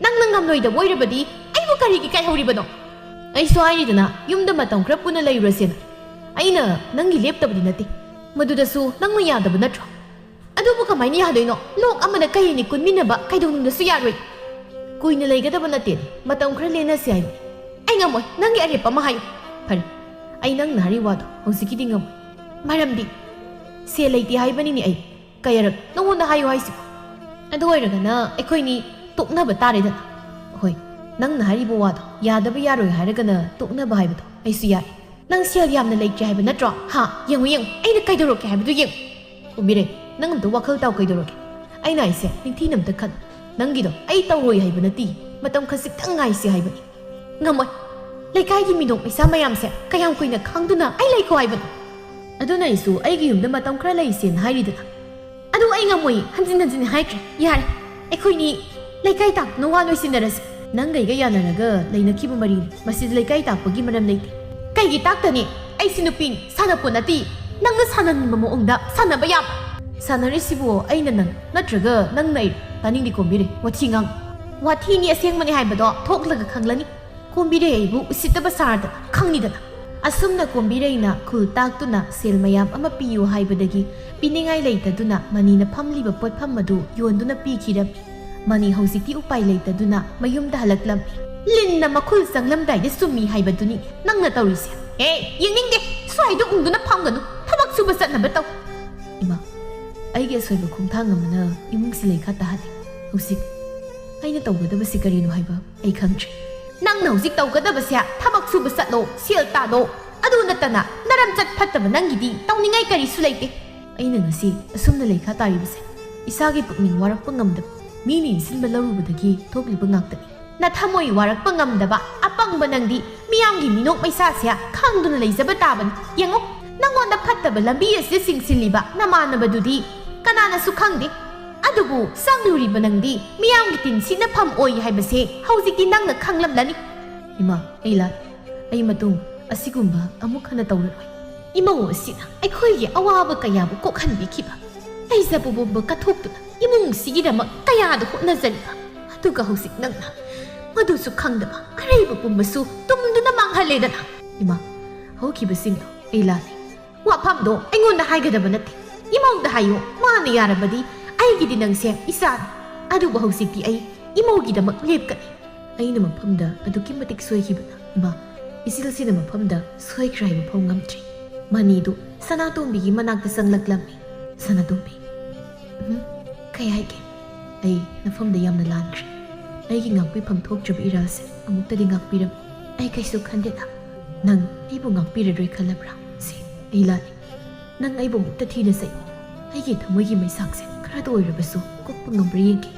ꯅꯪꯅ ꯉꯝꯂꯣꯏꯗꯕ ꯑꯣꯏꯔꯕꯗꯤ ꯑꯩꯕꯨ ꯀꯔꯤꯒꯤ ꯀꯥꯏꯍꯧꯔꯤꯕꯅꯣ? ꯑꯩꯁꯨ ꯍꯥꯏꯔꯤꯗꯅ, ꯌꯨꯝꯗ ꯃꯇꯝ ꯈꯔ ꯄꯨꯟꯅ ꯂꯩꯔꯨꯔꯁꯦꯅ꯫ ꯑꯩꯅ ꯅꯪꯒꯤ ꯂꯦꯞꯇꯕꯗꯤ ꯅꯠꯇꯦ, ꯃꯗꯨꯗꯁꯨ ꯅꯪꯅ ꯌꯥꯗꯕ ꯅꯠꯇ꯭ꯔꯣ? ꯑꯗꯨꯕꯨ ꯀꯃꯥꯏꯅ ꯌꯥꯗꯣꯏꯅꯣ? ꯂꯣꯛ ꯑꯃꯅ ꯀꯩ ꯍꯥꯏꯅꯤ ꯀꯨꯟꯃꯤꯟꯅꯕ ꯀꯩꯗꯧꯅꯨꯡꯗꯁꯨ ꯌꯥꯔꯣꯏ꯫ ꯀꯨꯏꯅ ꯂꯩꯒꯗꯕ ꯅꯠꯇꯦ, ꯃꯇꯝ ꯈꯔ ꯂꯦꯟꯅꯁꯤ ꯍꯥꯏꯕꯅꯤ꯫ ꯑꯩ ꯉꯝꯃꯣꯏ, ꯅꯪꯒꯤ ꯑꯔꯦꯞꯄ ꯑꯃ ꯍꯥꯏꯌꯨ꯫ ꯐꯔꯦ, ꯑꯩ ꯅꯪꯅ ꯍꯥꯏꯔꯤ ꯋꯥꯗꯣ ꯍꯧꯖꯤꯛꯀꯤꯗꯤ ꯉꯝꯃꯣꯏ꯫ ꯃꯔꯝꯗꯤ ꯁꯦꯜ ꯂꯩꯇꯦ ꯍꯥꯏꯕꯅꯤꯅꯦ ꯑꯩ꯫ ꯀꯌꯥꯔꯛ ꯅꯉꯣꯟꯗ ꯍꯥꯏꯌꯨ ꯍꯥꯏꯁꯤꯕꯣ? ꯑꯗꯨ ꯑꯣꯏꯔꯒꯅ ꯑꯩꯈꯣꯏꯅꯤ ꯇꯣꯛꯅꯕ ꯇꯥꯔꯦꯗꯅ꯫ ꯍꯣꯏ, ꯅꯪꯅ ꯍꯥꯏꯔꯤꯕ ꯋꯥꯗꯣ ꯌꯥꯗꯕ ꯌꯥꯔꯣꯏ ꯍꯥꯏꯔꯒꯅ ꯇꯣꯛꯅꯕ ꯍꯥꯏꯕꯗꯣ ꯑꯩꯁꯨ ꯌꯥꯏ꯫ ꯅꯪ ꯁꯦꯜ ꯌꯥꯝꯅ ꯂꯩꯇ꯭ꯔꯦ ꯍꯥꯏꯕ ꯅꯠꯇ꯭ꯔꯣ? ꯍꯥ, ꯌꯦꯡꯉꯨ ꯌꯦꯡꯉꯨ, ꯑꯩꯅ ꯀꯩꯗꯧꯔꯛꯀꯦ ꯍꯥꯏꯕꯗꯨ ꯌꯦꯡꯉꯨ꯫ ꯀꯣꯝꯕꯤꯔꯩ, ꯅꯪ ꯑꯝꯇ ꯋꯥꯈꯜ ꯇꯥꯎ ꯀꯩꯗꯧꯔꯒꯦ? ꯑꯩꯅ ꯍꯥꯏꯁꯦ ꯅꯤꯡꯊꯤꯅ ꯑꯝꯇ ꯈꯟ꯫ ꯅꯪꯒꯤꯗꯣ ꯑꯩ ꯇꯧꯔꯣꯏ ꯍꯥꯏꯕ ꯅꯠꯇꯦ, ꯃꯇꯝ ꯈꯖꯤꯛꯇꯪ ꯉꯥꯏꯁꯤ ꯍꯥꯏꯕꯅꯤ꯫ ꯉꯝꯃꯣꯏ꯫ ꯂꯩꯀꯥꯏꯒꯤ ꯃꯤꯅꯣꯛ ꯃꯩꯁꯥ ꯃꯌꯥꯝꯁꯦ ꯀꯌꯥꯝ ꯀꯨꯏꯅ ꯈꯥꯡꯗꯨꯅ ꯑꯩ ꯂꯩꯈꯣ ꯍꯥꯏꯕꯅꯣ? ꯑꯗꯨꯅ ꯑꯩꯁꯨ ꯑꯩꯒꯤ ꯌꯨꯝꯗ ꯃꯇꯝ ꯈꯔ ꯂꯩꯁꯦꯅ ꯍꯥꯏꯔꯤꯗꯅ꯫ ꯑꯗꯨ ꯑꯩ ꯉꯝꯃꯣꯏ, ꯍꯟꯖꯤꯟ ꯍꯟꯖꯤꯟ ꯍꯥꯏꯈ꯭ꯔꯦ꯫ ꯌꯥꯔꯦ, ꯑꯩꯈꯣꯏꯅꯤ ꯂꯩꯀꯥꯏ ꯇꯥꯛꯇꯨꯅ ꯋꯥ ꯂꯣꯏꯁꯤꯟꯅꯔꯁꯤ꯫ ꯅꯪꯒ ꯑꯩꯒ ꯌꯥꯅꯔꯒ ꯂꯩꯅꯈꯤꯕ ꯃꯔꯤꯅꯤ, ꯃꯁꯤꯗ ꯂꯩꯀꯥꯏ ꯇꯥꯛꯄꯒꯤ ꯃꯔꯝ ꯂꯩꯇꯦ꯫ ꯀꯩꯒꯤ ꯇꯥꯛꯇꯅꯤ? ꯑꯩꯁꯨ ꯅꯨꯄꯤꯅꯤ, ꯁꯥꯟꯅꯄꯣꯠ ꯅꯠꯇꯦ꯫ ꯅꯪꯅ ꯁꯥꯟꯅꯅꯤꯡꯕ ꯃꯑꯣꯡꯗ ꯁꯥꯟꯅꯕ ꯌꯥꯕ꯫ ꯁꯥꯟꯅꯔꯤꯁꯤꯕꯨ ꯑꯩꯅ ꯅꯪ ꯅꯠꯇ꯭ꯔꯒ ꯅꯪꯅ ꯑꯩ? ꯇꯥꯅꯤꯡꯗꯦ ꯀꯣꯝꯕꯤꯔꯩ, ꯋꯥꯊꯤ ꯉꯥꯡ꯫ ꯋꯥꯊꯤꯅꯤ ꯑꯁꯦꯡꯕꯅꯤ ꯍꯥꯏꯕꯗꯣ ꯊꯣꯛꯂꯒ ꯈꯪꯂꯅꯤ꯫ ꯀꯣꯝꯕꯤꯔꯩ ꯑꯩꯕꯨ ꯎꯁꯤꯠꯇꯕ ꯁꯥꯔꯗꯅ ꯈꯪꯅꯤꯗꯅ꯫ ꯑꯁꯨꯝꯅ ꯀꯣꯝꯕꯤꯔꯩꯅ ꯈꯨꯜ ꯇꯥꯛꯇꯨꯅ ꯁꯦꯜ ꯃꯌꯥꯝ ꯑꯃ ꯄꯤꯌꯨ ꯍꯥꯏꯕꯗꯒꯤ ꯄꯤꯅꯤꯡꯉꯥꯏ ꯂꯩꯇꯗꯨꯅ ꯃꯅꯤꯅ ꯐꯝꯂꯤꯕ ꯄꯣꯠꯐꯝ ꯑꯗꯨ ꯌꯣꯟꯗꯨꯅ ꯄꯤꯈꯤꯔꯝꯃꯤ꯫ ꯃꯅꯤ ꯍꯧꯖꯤꯛꯇꯤ ꯎꯄꯥꯏ ꯂꯩꯇꯗꯨꯅ ꯃꯌꯨꯝꯗ ꯍꯜꯂꯛꯂꯝꯃꯤ꯫ ꯂꯤꯟꯅ ꯃꯈꯨꯜ ꯆꯪꯂꯝꯗꯥꯏꯗ ꯆꯨꯝꯃꯤ ꯍꯥꯏꯕꯗꯨꯅꯤ ꯅꯪꯅ ꯇꯧꯔꯤꯁꯦ꯫ ꯑꯦ, ꯌꯦꯡꯅꯤꯡꯗꯦ꯫ ꯁ꯭ꯋꯥꯏꯗ ꯎꯪꯗꯨꯅ ꯐꯝꯒꯅꯨ꯫ ꯊꯕꯛ ꯁꯨꯕ ꯆꯠꯅꯕ ꯇꯧ꯫ ꯏꯃꯥ, ꯑꯩꯒꯤ ꯑꯁꯣꯏꯕ ꯈꯣꯡꯊꯥꯡ ꯑꯃꯅ ꯏꯃꯨꯡꯁꯤ ꯂꯩꯈꯥ ꯇꯥꯍꯜꯂꯤ꯫ ꯍꯧꯖꯤꯛ ꯑꯩꯅ ꯇꯧꯒꯗꯕꯁꯤ ꯀꯔꯤꯅꯣ ꯍꯥꯏꯕ ꯑꯩ ꯈꯪꯗ꯭ꯔꯦ꯫ ꯅꯪꯅ ꯍꯧꯖꯤꯛ ꯇꯧꯒꯗꯕꯁꯦ ꯊꯕꯛ ꯁꯨꯕ ꯆꯠꯂꯣ, ꯁꯦꯜ ꯇꯥꯜꯂꯣ꯫ ꯑꯗꯨ ꯅꯠꯇꯅ ꯅꯔꯝꯆꯠ ꯐꯠꯇꯕ ꯅꯪꯒꯤꯗꯤ ꯇꯧꯅꯤꯡꯉꯥꯏ ꯀꯔꯤꯁꯨ ꯂꯩꯇꯦ꯫ ꯑꯩꯅ ꯉꯁꯤ ꯑꯁꯨꯝꯅ ꯂꯩꯈꯥ ꯇꯥꯔꯤꯕꯁꯦ ꯏꯁꯥꯒꯤ ꯄꯨꯛꯅꯤꯡ ꯋꯥꯔꯛꯄ ꯉꯝꯗꯕ, ꯃꯤꯅ ꯏꯟꯁꯤꯟꯕ ꯂꯧꯔꯨꯕꯗꯒꯤ ꯊꯣꯛꯂꯤꯕ ꯉꯥꯛꯇꯅꯤ꯫ ꯅꯊꯃꯣꯏ ꯋꯥꯔꯛꯄ ꯉꯝꯗꯕ ꯑꯄꯪꯕ ꯅꯪꯗꯤ ꯃꯤꯌꯥꯝꯒꯤ ꯃꯤꯅꯣꯛ ꯃꯩꯁꯥꯁꯦ ꯈꯥꯡꯗꯨꯅ ꯂꯩꯖꯕ ꯇꯥꯕꯅꯤ꯫ ꯌꯦꯡꯉꯨ, ꯅꯪꯉꯣꯟꯗ ꯐꯠꯇꯕ ꯂꯝꯕꯤ ꯑꯁꯤꯗ ꯆꯤꯡꯁꯤꯜꯂꯤꯕ ꯅꯃꯥꯟꯅꯕꯗꯨꯗꯤ ꯀꯅꯥꯅꯁꯨ ꯈꯪꯗꯦ꯫ ꯑꯗꯨꯕꯨ ꯆꯪꯂꯨꯔꯤꯕ ꯅꯪꯗꯤ ꯃꯤꯌꯥꯝꯒꯤ ꯇꯤꯟ ꯁꯤꯠꯅꯐꯝ ꯑꯣꯏ ꯍꯥꯏꯕꯁꯦ ꯍꯧꯖꯤꯛꯇꯤ ꯅꯪꯅ ꯈꯪꯂꯝꯂꯅꯤ꯫ ꯏꯃꯥ, ꯑꯩ ꯂꯥꯜꯂꯦ꯫ ꯑꯩ ꯃꯇꯨꯡ ꯑꯁꯤꯒꯨꯝꯕ ꯑꯃꯨꯛ ꯍꯟꯅ ꯇꯧꯔꯔꯣꯏ꯫ ꯏꯃꯧ ꯑꯁꯤꯅ ꯑꯩꯈꯣꯏꯒꯤ ꯑꯋꯥꯕ ꯀꯌꯥꯕꯨ ꯀꯣꯛꯍꯟꯕꯤꯈꯤꯕ, ꯂꯩꯖꯕ ꯄꯨꯝꯕ ꯀꯠꯊꯣꯛꯇꯨꯅ ꯏꯃꯨꯡꯁꯤꯒꯤꯗꯃꯛ ꯀꯌꯥꯗ ꯍꯣꯠꯅꯖꯔꯤꯕ, ꯑꯗꯨꯒ ꯍꯧꯖꯤꯛ ꯅꯪꯅ ꯃꯗꯨꯁꯨ ꯈꯪꯗꯕ ꯑꯔꯩꯕ ꯄꯨꯝꯕꯁꯨ ꯇꯨꯝꯗꯨꯅ ꯃꯥꯡꯍꯜꯂꯦꯗꯅ꯫ ꯏꯃꯥ, ꯍꯧꯈꯤꯕꯁꯤꯡꯗꯣ ꯑꯩ ꯂꯥꯜꯂꯦ꯫ ꯋꯥꯐꯝꯗꯣ ꯑꯩꯉꯣꯟꯗ ꯍꯥꯏꯒꯗꯕ ꯅꯠꯇꯦ, ꯏꯃꯧꯗ ꯍꯥꯏꯌꯣ꯫ ꯃꯥꯅ ꯌꯥꯔꯕꯗꯤ ꯑꯩꯒꯤꯗꯤ ꯅꯪꯁꯦ ꯏꯆꯥꯅꯤ꯫ ꯑꯗꯨꯕꯨ ꯍꯧꯖꯤꯛꯇꯤ ꯑꯩ ꯏꯃꯧꯒꯤꯗꯃꯛ ꯂꯦꯞꯀꯅꯤ꯫ ꯑꯩꯅ ꯃꯐꯝꯗ ꯑꯗꯨꯛꯀꯤ ꯃꯇꯤꯛ ꯁꯣꯏꯈꯤꯕꯅ, ꯏꯃꯥ, ꯏꯆꯤꯜꯁꯤꯅ ꯃꯐꯝꯗ ꯁꯣꯏꯈ꯭ꯔꯦ ꯍꯥꯏꯕ ꯐꯥꯎ ꯉꯝꯗ꯭ꯔꯤ꯫ ꯃꯅꯤꯗꯨ ꯁꯅꯥꯇꯣꯝꯕꯤꯒꯤ ꯃꯅꯥꯛꯇ ꯆꯪꯂꯛꯂꯝꯃꯤ꯫ ꯁꯅꯥꯇꯣꯝꯕꯤ, ꯎꯝ, ꯀꯩ ꯍꯥꯏꯒꯦ? ꯑꯩ ꯅꯐꯝꯗ ꯌꯥꯝꯅ ꯂꯥꯟꯈ꯭ꯔꯦ꯫ ꯑꯩꯒꯤ ꯉꯥꯛꯄꯤꯐꯝ ꯊꯣꯛꯇ꯭ꯔꯕ ꯏꯔꯥꯜꯁꯦ ꯑꯃꯨꯛꯇꯗꯤ ꯉꯥꯛꯄꯤꯔꯝꯃꯤ꯫ ꯑꯩ ꯀꯩꯁꯨ ꯈꯟꯗꯦꯗ꯫ ꯅꯪ ꯑꯩꯕꯨ ꯉꯥꯛꯄꯤꯔꯔꯣꯏ ꯈꯜꯂꯕ꯭ꯔꯥ? ꯁꯦ, ꯑꯩ ꯂꯥꯜꯂꯦ꯫ ꯅꯪ ꯑꯩꯕꯨ ꯑꯃꯨꯛꯇ ꯊꯤꯅ ꯆꯩꯌꯨ꯫ ꯑꯩꯒꯤ ꯊꯃꯣꯏꯒꯤ ꯃꯩꯁꯥꯛꯁꯦ ꯈꯔꯗ ꯑꯣꯏꯔꯕꯁꯨ ꯀꯣꯛꯄ ꯉꯝꯕ꯭ꯔꯥ ꯌꯦꯡꯒꯦ꯫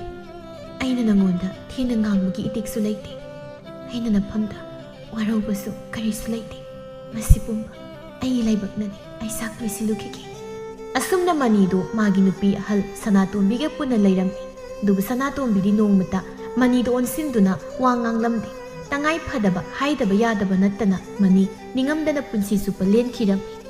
ꯑꯩꯅ ꯅꯉꯣꯟꯗ ꯊꯤꯅ ꯉꯥꯡꯕꯒꯤ ꯏꯇꯤꯛꯁꯨ ꯂꯩꯇꯦ꯫ ꯑꯩꯅ ꯅꯐꯝꯗ ꯋꯥꯔꯧꯕꯁꯨ ꯀꯔꯤꯁꯨ ꯂꯩꯇꯦ꯫ ꯃꯁꯤ ꯄꯨꯝꯕ ꯑꯩꯒꯤ ꯂꯥꯏꯕꯛꯅꯅꯤ꯫ ꯑꯩ ꯆꯥꯛ ꯂꯣꯏꯁꯤꯜꯂꯨꯈꯤꯒꯦ꯫ ꯑꯁꯨꯝꯅ ꯃꯅꯤꯗꯨ ꯃꯥꯒꯤ ꯅꯨꯄꯤ ꯑꯍꯜ ꯁꯅꯥꯇꯣꯝꯕꯤꯒ ꯄꯨꯟꯅ ꯂꯩꯔꯝꯃꯤ꯫ ꯑꯗꯨꯕꯨ ꯁꯅꯥꯇꯣꯝꯕꯤꯗꯤ ꯅꯣꯡꯃꯇ ꯃꯅꯤꯗ ꯑꯣꯟꯁꯤꯟꯗꯨꯅ ꯋꯥ ꯉꯥꯡꯂꯝꯗꯦ꯫ ꯇꯉꯥꯏ ꯐꯗꯕ ꯍꯥꯏꯗꯕ ꯌꯥꯗꯕ ꯅꯠꯇꯅ ꯃꯅꯤ ꯅꯤꯡꯉꯝꯗꯅ ꯄꯨꯟꯁꯤ ꯆꯨꯞꯄ ꯂꯦꯟꯈꯤꯔꯝꯃꯤ꯫